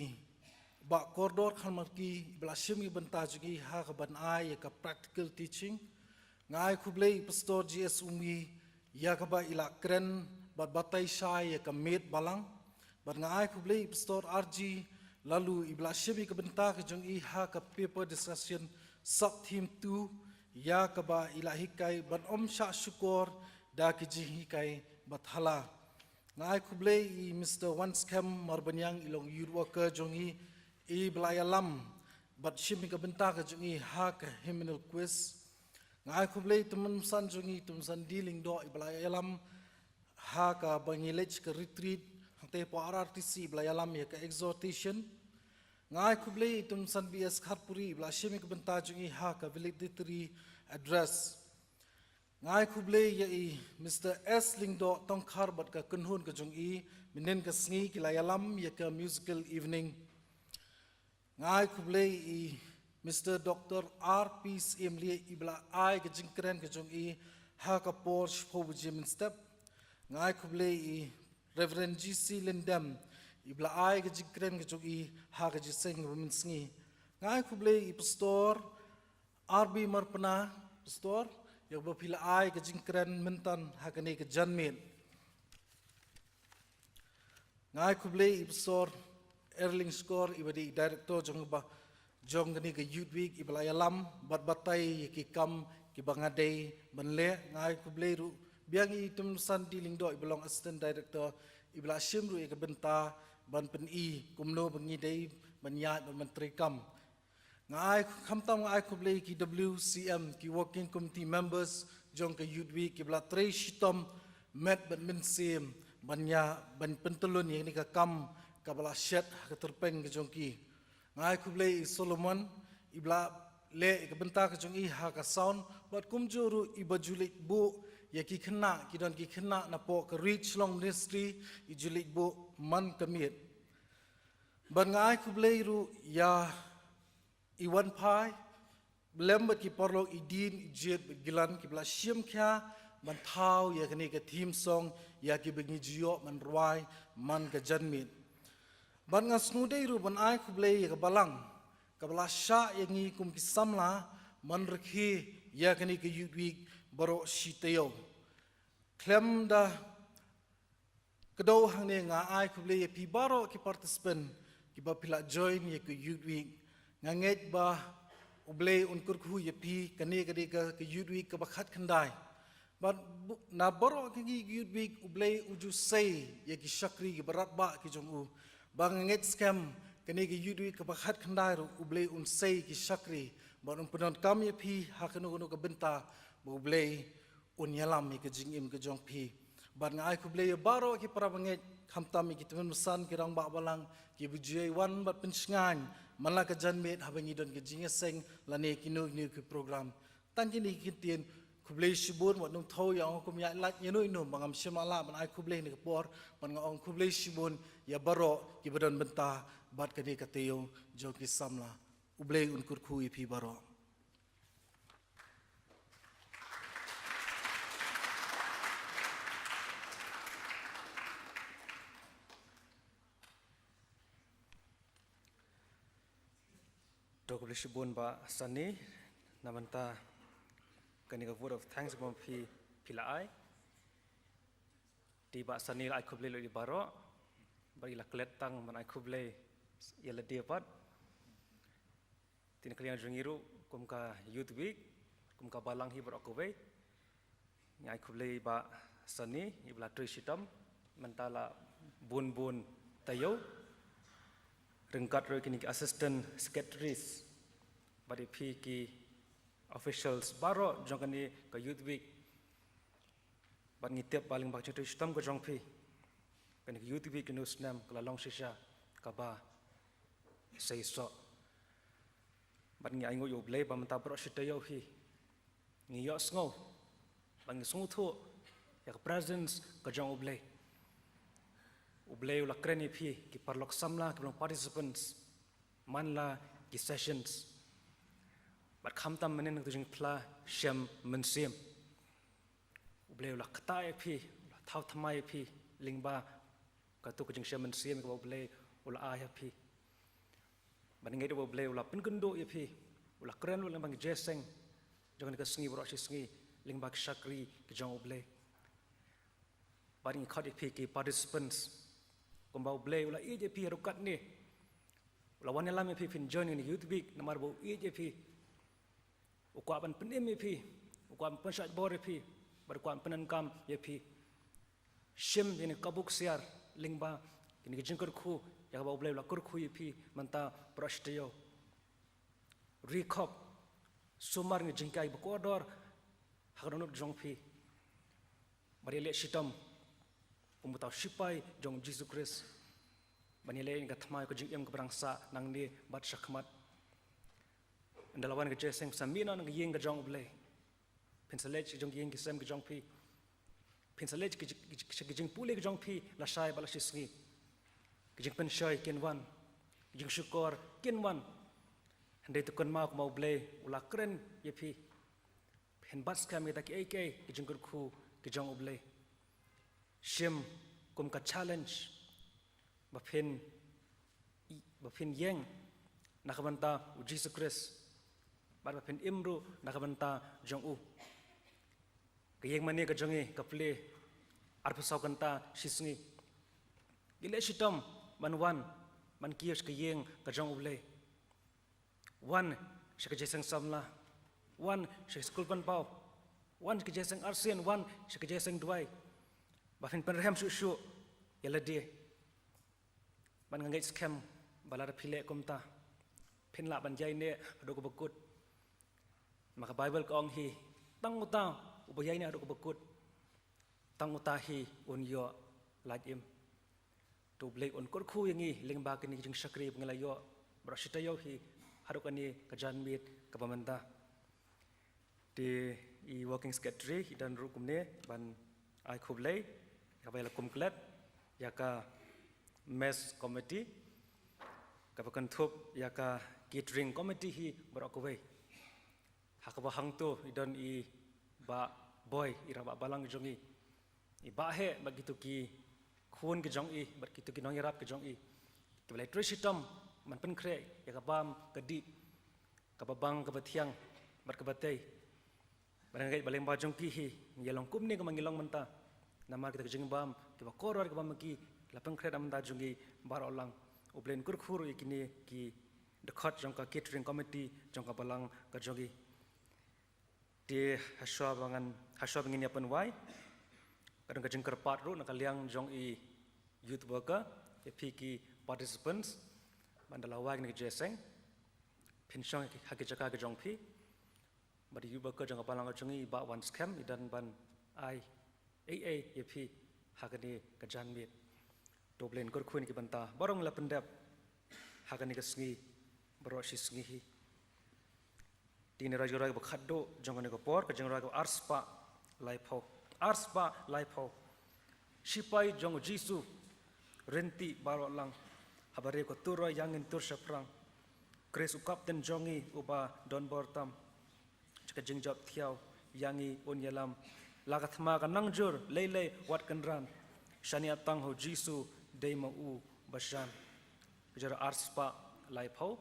Bah Kordor Kharmarki, iba la shim ïa ka bynta jong i ha ka ban ai ïa ka practical teaching. Nga ai khublei ïa i Pastor G S Umi ïa kaba i la kren bad batai shai ïa ka miet balang. Bad nga ai khublei ïa i Pastor R G Laloo, iba la shim ïa ka bynta ka jong i ha ka paper discussion sub theme two, ïa kaba i la hikai ban ym shah shukor da ki jinghikai ba thala. Nga ai khublei i Mister Wanskhem Marbaniang, i long youth worker jong i, i ba la ïalam bad shim ïa ka bynta ka jong i ha ka hymnal quiz. Nga ai khublei i Tymmen San jong i, Tymmen San D Lyngdoh, i ba la ïalam ha kaba ngi leit ka retreat, hangta hapoh R R T C i ba la ïalam ïa ka exhortation. Nga ai khublei i Tymmen San B S Kharpuri i ba la shim ïa ka bynta jong i ha ka valedictory address. Nga ai khublei ïa i Mister S Lyngdoh Tongkhar bad ka kynhun ka jong i, mynhynnin ka sngi ki la ïalam ïa ka musical evening. Nga ai khublei i Mister Doctor R P Syiem Lieh i ba la ai ka jingkren ka jong i ha ka por shiphew baje mynstep. Nga ai khublei i Reverend G C Lyndem i ba la ai ka jingkren ka jong i ha ka jingïaseng kaba mynsngi. Nga ai khublei i Pastor R B Marpna, Pastor, ïa kaba phi la ai ka jingkren mynta ha kane ka janmiet. Nga ai khublei i Pastor Erling Skor i ba dei i director jong ba, jong kane ka Youth Week, i ba la ïalam bad batai ïa ki kam kiba nga dei ban leh. Nga ai khublei ruh biang i Tymmen San D Lyngdoh i ba long assistant director, i ba la shim ruh ïa ka bynta ban pyni kumno ba ngi dei ban ïaid bad ban treikam. Nga ai, khamtam nga ai khublei ki W C M, ki working committee members jong ka Youth Week, ki ba la trei shitom met bad mynsiem ban ïa, ban pyntylun ïa kane ka kam kaba la shet ha ka tyrpeng ka jong ki. Nga ai khublei i Solomon i ba la leh ïa ka bynta ka jong i ha ka sound, bad kumjuh ruh i ba ju leit buh ïa ki khynnah, ki don ki khynnah napoh ka Reach Long Ministry, i ju leit buh man ka miet. Bad nga ai khublei ruh ïa i Wanphai, lem bad ki paralok i Din, i Jied bad Gilan, ki ba la shim khia ban thaw ïa kane ka theme song ïa kiba ngi ju ïoh ban rwai man ka janmiet. Bad nga sngewdei ruh ban ai khublei ïa ka Balang kaba la shah ïa ngi kum ki samla ban rakhe ïa kane ka Youth Week baroh shi taïew. Khlem da kdew hangne, nga ai khublei ïa phi baroh ki participant kiba phi la join ïa ka Youth Week. Nga ngeit ba U Blei un kyrkhu ïa phi, kane ka dei ka, ka Youth Week kaba khatkhyndai. Bad bu-, na baroh kine ki Youth Week U Blei u ju sei ïa ki shakri kiba radbah ki jong u. Ba nga ngeit skhem kane ka Youth Week kaba khatkhyndai ruh U Blei un sei ki shakri bad un pyndonkam ïa phi ha kano kano ka bynta ba U Blei un ïalam ïa ka jingim ka jong phi. Bad nga ai khublei ïa baroh ki para bangeit, khamtam ïa ki tymmen basan, ki rangbah balang, kiba ju ïai wan bad pynshngaiñ man la ka janmiet haba ngi don ka jingïaseng lane kino kino ki program. Tang kine ki ktien, khublei shibun. Wat nym thew ïa ong kum ïaid lait ïano ïano, ba ngam shym lah ban ai khublei ha kane ka por, bad nga ong khublei shibun ïa baroh kiba don bynta bad kane ka taïew jong ki samla. U Blei un kyrkhu ïa phi baroh. To, khublei shibun Bah Sani, na bynta kane ka vote of thanks ba phi, phi la ai. Te Bah Sani la ai khublei lut ïa baroh, bad i la klet tang ban ai khublei ïa lade pat. Te na ka liang jong ngi ruh kum ka Youth Week, kum ka Balang hi baroh kawei, ngi ai khublei Bah Sani, i ba la trei shitom mynta la bun bun taïew. Ryngkat ruh kine ki assistant secretaries bad ïa phi ki officials baroh jong kane ka Youth Week. Bad ngi tip ba lyngba ka jingtrei shitom ka jong phi, kane ka Youth Week kane u snem ka la long shisha kaba seisoh. Bad ngi ainguh ïa U Blei ba mynta baroh shi taïew hi ngi ïohsngew, ba ngi sngewthuh ïa ka presence ka jong U Blei. U Blei u la kren ïa phi ki paralok samla, kiba long participants man la ki sessions. Bad khamtam mynhynnin ka jingphla shem mynsiem. U Blei u la ktah ïa phi, u la thaw thymmai ïa phi lyngba kato ka jingshem mynsiem kaba U Blei u la ai ha phi. Bad ngi ngeit ba U Blei u la pynkynduh ïa phi, u la kren lut lyngba ki jingïaseng jong kane ka sngi baroh shi sngi lyngba ki shakri ki jong U Blei. Bad ngi khot ïa phi ki participants, kumba U Blei u la ïeit ïa phi haduh katne, u la wan ïalam ïa phi phin join ïa kane ka Youth Week namar ba u ïeit ïa phi. U kwah ban pynim ïa phi, u kwah ban pynshait bor ïa phi, bad u kwah ban pyndonkam ïa phi. Shim ïa kane ka buk siar lyngba kine ki jingkyrkhu ïa kaba U Blei u la kyrkhu ïa phi mynta baroh shi taïew. Ri khop, sumar ïa ki jinghikai ba kordor ha ka dohnud jong phi. Bad ïaleh shitom kum uta u sipai jong U Jisu Khrist, ban ïaleh ïa ka thma ïa ka jingim kaba dang sah nangne bad shakhmat. Ynda la wan ka jingïaseng sa mih noh na ka ïing ka jong U Blei, phin sa leit sha ki jong ki ïing ki sem ki jong phi. Phin sa leit sha ki jing, ki jing, ki jingpule ki jong phi lashai bad lashisngi. Ki jingpynshoi kin wan, ki jingshukor kin wan. Hynrei to kynmaw kumba U Blei u la kren ïa phi. Phin bat skhem ïa kita kiei kiei ki jingkyrkhu ki jong U Blei. Shim kum ka challenge ba phin, ba phin ïeng na ka bynta U Jisu Khrist, bad ba phin im ruh na ka bynta jong u. Ka ïing mane ka jong ngi ka plie arphew saw kynta shisngi. Ïaleh shitom ban wan ban kiew sha ka ïing ka jong U Blei. Wan sha ka jingïaseng samla, wan sha ka skul pynpaw, wan sha ka jingïaseng arsien, wan sha ka jingïaseng duwai. Ba phin pynrhem shuh shuh ïa lade. Bad nga ngeit skhem ba lada phi leh kumta, phin lah ban ïaineh haduh kaba kut. Namar ka Baibl ka ong hi, tang uta uba ïaineh haduh kaba kut, tang uta hi un ïoh lait im. To U Blei un kyrkhu ïa ngi lyngba kine ki jingshakri ba ngi la ïoh baroh shi taïew hi haduh kane ka janmiet kaba mynta. Te i working secretary i don ruh kumne ban ai khublei ïa kaba ïa la kum klet ïa ka mess committee, kaba kynthup ïa ka catering committee hi baroh kawei. Ha kaba hangto i don i Bah Boi, i rangbah balang jong ngi. I Bah Heh bad kito ki khun ki jong i bad kito ki nongïarap ki jong i, kiba la ïatrei shitom ban pynkhreh ïa ka bam ka dih, kaba bang kaba thiang bad kaba tei. Bad nga ngeit ba lyngba jong ki hi ngi ïa long kumne kumba ngi long mynta. Namar kita ki jingbam kiba kordor kiba ma ki la pynkhreh na bynta jong ngi baroh lang. U Blei un kyrkhu ruh ïa kine ki dkhot jong ka catering committee jong ka balang ka jong ngi. Te hashwa ba ngan, hashwa ba ngin ïa pynwai, ka don ka jingkyrpad ruh na ka liang jong i youth worker, ïa phi ki participants, ba ynda la wai kane ka jingïaseng, phin shong ha ki jaka ki jong phi. Bad i youth worker jong ka balang ka jong ngi, i Bah Wanskhem, i don ban ai ei ei ïa phi ha kane ka janmiet. To U Blei un kyrkhu ïa ngi na ki bynta baroh ngi la pyndep ha kane ka sngi baroh shi sngi hi. Te ngin ïa rwai ka jingrwai kaba khatduh jong kane ka por, ka jingrwai kaba arspah laiphew. Arspah laiphew. Shipai jong U Jisu, ryntih baroh lang. Haba riew ka turoi ïa ngin tur shaphrang. Khrist u Kapten jong ngi uba donbor tam. Sha ka jingjop thiaw ïa ngi un ïalam. La ka thma ka nang jur lei lei wat kynran. Shaniah tang ha U Jisu dei ma u ba shan. Ka jingrwai arspah laiphew.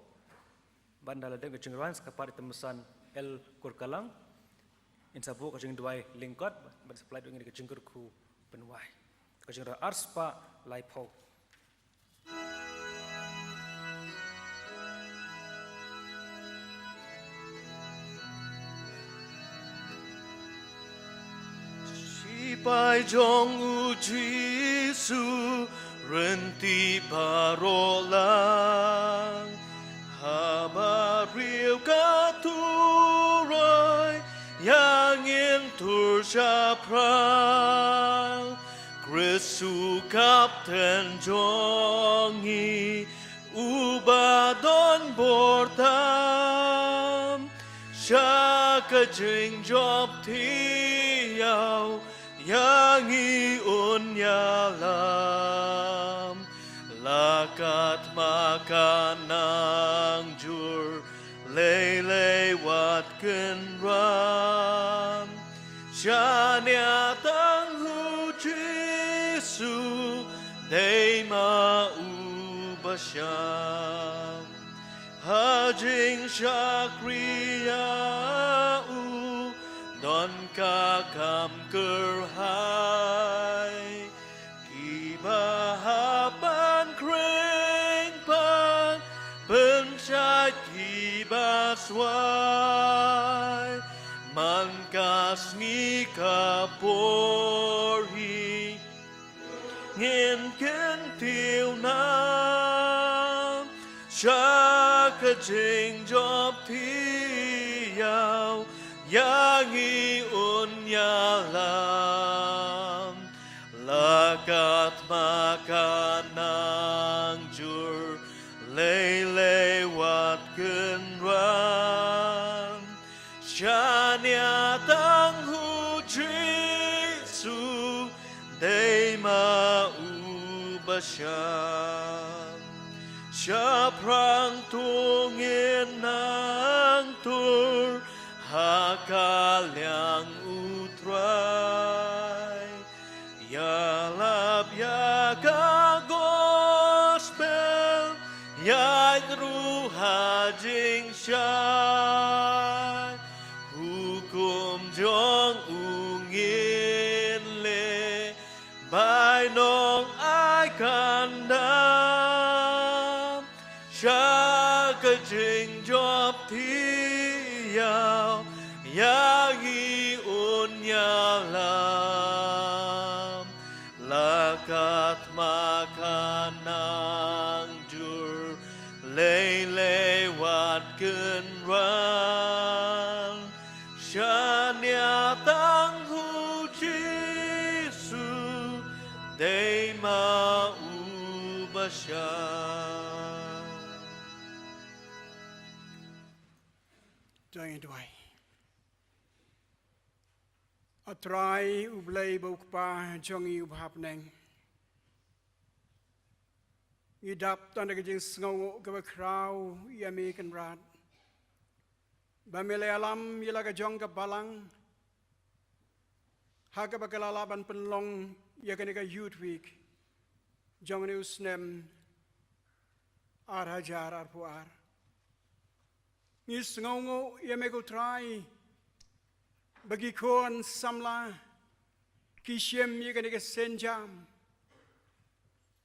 Bad ynda la dep ka jingrwai sa ka pat i Tymmen San L Kurkalang, in sa buh ka jingduwai lyngkot bad sa pynlait ïa ngi da ka jingkyrkhu pynwai. Ka jingrwai arspah laiphew. Shipai jong U Jisu, ryntih baroh lang. Haba riew ka turoi, ïa ngin tur shaphrang. Khrist u Kapten jong ngi, uba donbor tam. Sha ka jingjop thiaw, ïa ngi un ïalam. La ka thma ka nang jur lei lei wat kynran. Shaniah tang ha U Jisu dei ma u ba shan. Ha jingshakri ïa u don ka kam kyrhai. Kiba hap ban khring pan pynshait kiba swai. Man ka sngi ka por hi ngin kyntiew nam sha ka jingjop thiaw, ïa ngi un ïalam. La ka thma ka nang jur, lei lei wat kynran. Shaniah tang hu Jisu, dei ma u ba shan. Shaphrang to ngin nang tur, ha ka liang u Trai. Ïalap ïa ka gospel, ïaid ruh ha jingshai. Hukum jong u ngin leh, bainong ai kan dam. Sha ka jingjop thiaw, ïa ngi un ïalam. La ka thma ka nang jur, lei lei wat kynran. Shaniah tang hu Jisu, dei ma u ba shan. To ngin duwai. A Trai, u Blei ba u Kpa jong ngi uba ha bneng, ngi dap tang da ka jingsngewnguh kaba khraw ïa me Kynrad, ba me la ïalam ïa la ka jong ka balang ha kaba ka la lah ban pynlong ïa kane ka Youth Week jong une u snem ar hajar arphew ar. Ngi sngewnguh ïa me ko Trai, ba ki khun samla ki shim ïa kane ka sienjam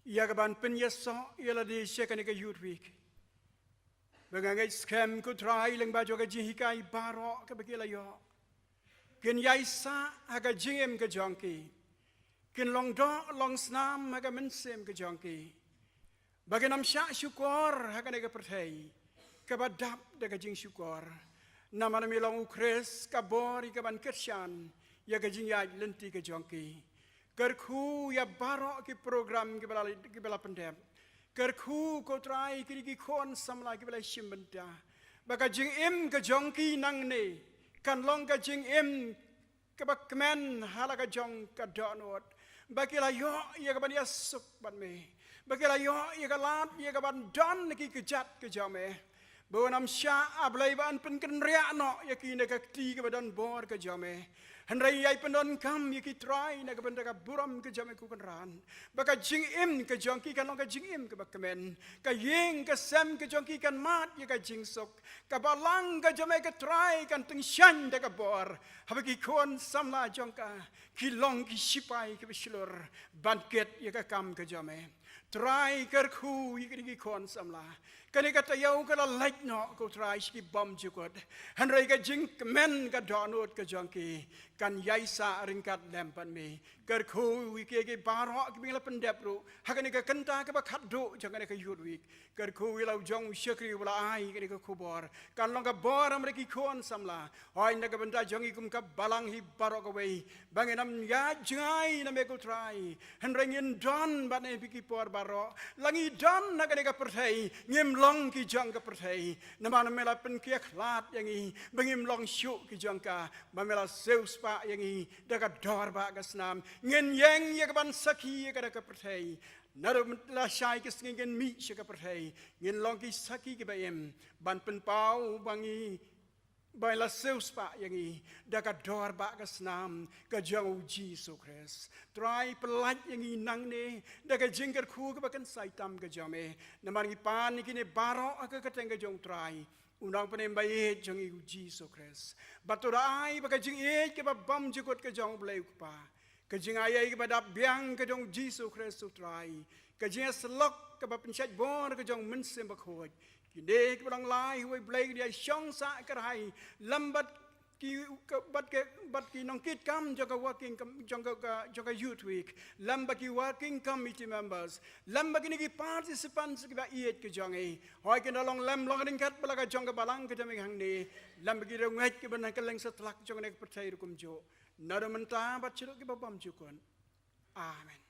ïa ka ban pynïasoh ïa lade sha kane ka Youth Week. Ba nga ngeit skhem ko Trai, lyngba jong ka jinghikai baroh kaba ki la ïoh, kin ïaisah ha ka jingim ka jong ki, kin long doh long snam ha ka mynsiem ka jong ki, ba kin ym shah shukor ha kane ka pyrthei kaba dap da ka jingshukor. Namar me long u Khrist, ka bor ïa ka ban kyrshan ïa ka jingïaid lynti ka jong ki. Kyrkhu ïa baroh ki program kiba la, kiba la pyndep. Kyrkhu ko Trai ki, ki khun samla kiba la shim bynta, ba ka jingim ka jong ki nangne kan long ka jingim kaba kmen ha la ka jong ka dohnud, ba ki la ïoh ïa ka ban ïasuk bad me, ba ki la ïoh ïa ka lad ïa ka ban don ki kjat ka jong me. Ba un ym shah, A Blei, ban pynkynriah noh ïa ki na ka kti kaba don bor ka jong me. Hynrei ïai pyndonkam ïa ki Trai na ka bynta ka burom ka jong me ko Kynrad, ba ka jingim ka jong ki kan long ka jingim kaba kmen. Ka ïing ka sem ka jong ki kan mad ïa ka jingsuk. Ka balang ka jong me ko Trai kan tyngshaiñ da ka bor, haba ki khun samla jong ka ki long ki shipai kiba shlur ban kit ïa ka kam ka jong me. Trai, kyrkhu ïa kine ki khun samla. Kane ka taïew ka la leit noh ko Trai sha ki bymjukut, hynrei ka jingkmen ka dohnud ka jong ki kan ïaisah ryngkat lem bad me. Kyrkhu ïa ki, ki baroh kiba ngi la pyndep ruh ha kane ka kynta kaba khatduh jong kane ka Youth Week. Kyrkhu ïa la u jong u shakri uba la ai kane ka khubor, kan long ka bor namar ki khun samla. Hooid, na ka bynta jong ngi kum ka balang hi baroh kawei, ba ngin ym ïaid jngai na me ko Trai, hynrei ngin don bad me ha ki por baroh. La ngi don ha kane ka pyrthei, ngim long ki jong ka pyrthei, namar me la pynkylla khlad ïa ngi ba ngim long shuh ki jong ka, ba me la siewspah ïa ngi da ka dor bad ka snam. Ngin ïeng ïa ka ban sakhi ïa ka da ka pyrthei. Naduh mynta la shai ka sngi ngin mih sha ka pyrthei, ngin long ki sakhi kiba im ban pynpaw ba ngi, ba la siewspah ïa ngi da ka dor bad ka snam ka jong u Jisu Khrist. Trai, pyllait ïa ngi nangne da ka jingkyrkhu kaba kynsai tam ka jong me. Namar ngi pan ïa kine baroh ha ka kyrteng ka jong u Trai, u Nongpynim ba ïeit jong ngi u Jisu Khrist. Bad to da ai ba ka jingïeit kaba bymjukut ka jong U Blei U Kpa, ka jingaiei kaba dap biang ka jong u Jisu Khrist u Trai, ka jingïasyllok kaba pynshait bor ka jong u Mynsiem Bakhuid, kine kiba long lai ha uwei U Blei, kin ïai shong sah kyrhai lem bad ki, ka, bad ki, bad ki nongkitkam jong ka working kam-, jong ka, ka, jong ka Youth Week, lem bad ki working committee members, lem bad kine ki participants kiba ïeit ki jong ngi. Hooid, kin da long lem long ryngkat bad la ka jong ka balang ka jong ngi hangne, lem bad ki riewngeit kiba na kylleng satlak jong kane ka pyrthei ruh kumjuh. Naduh mynta bad shaduh kiba bymjukut. Amen.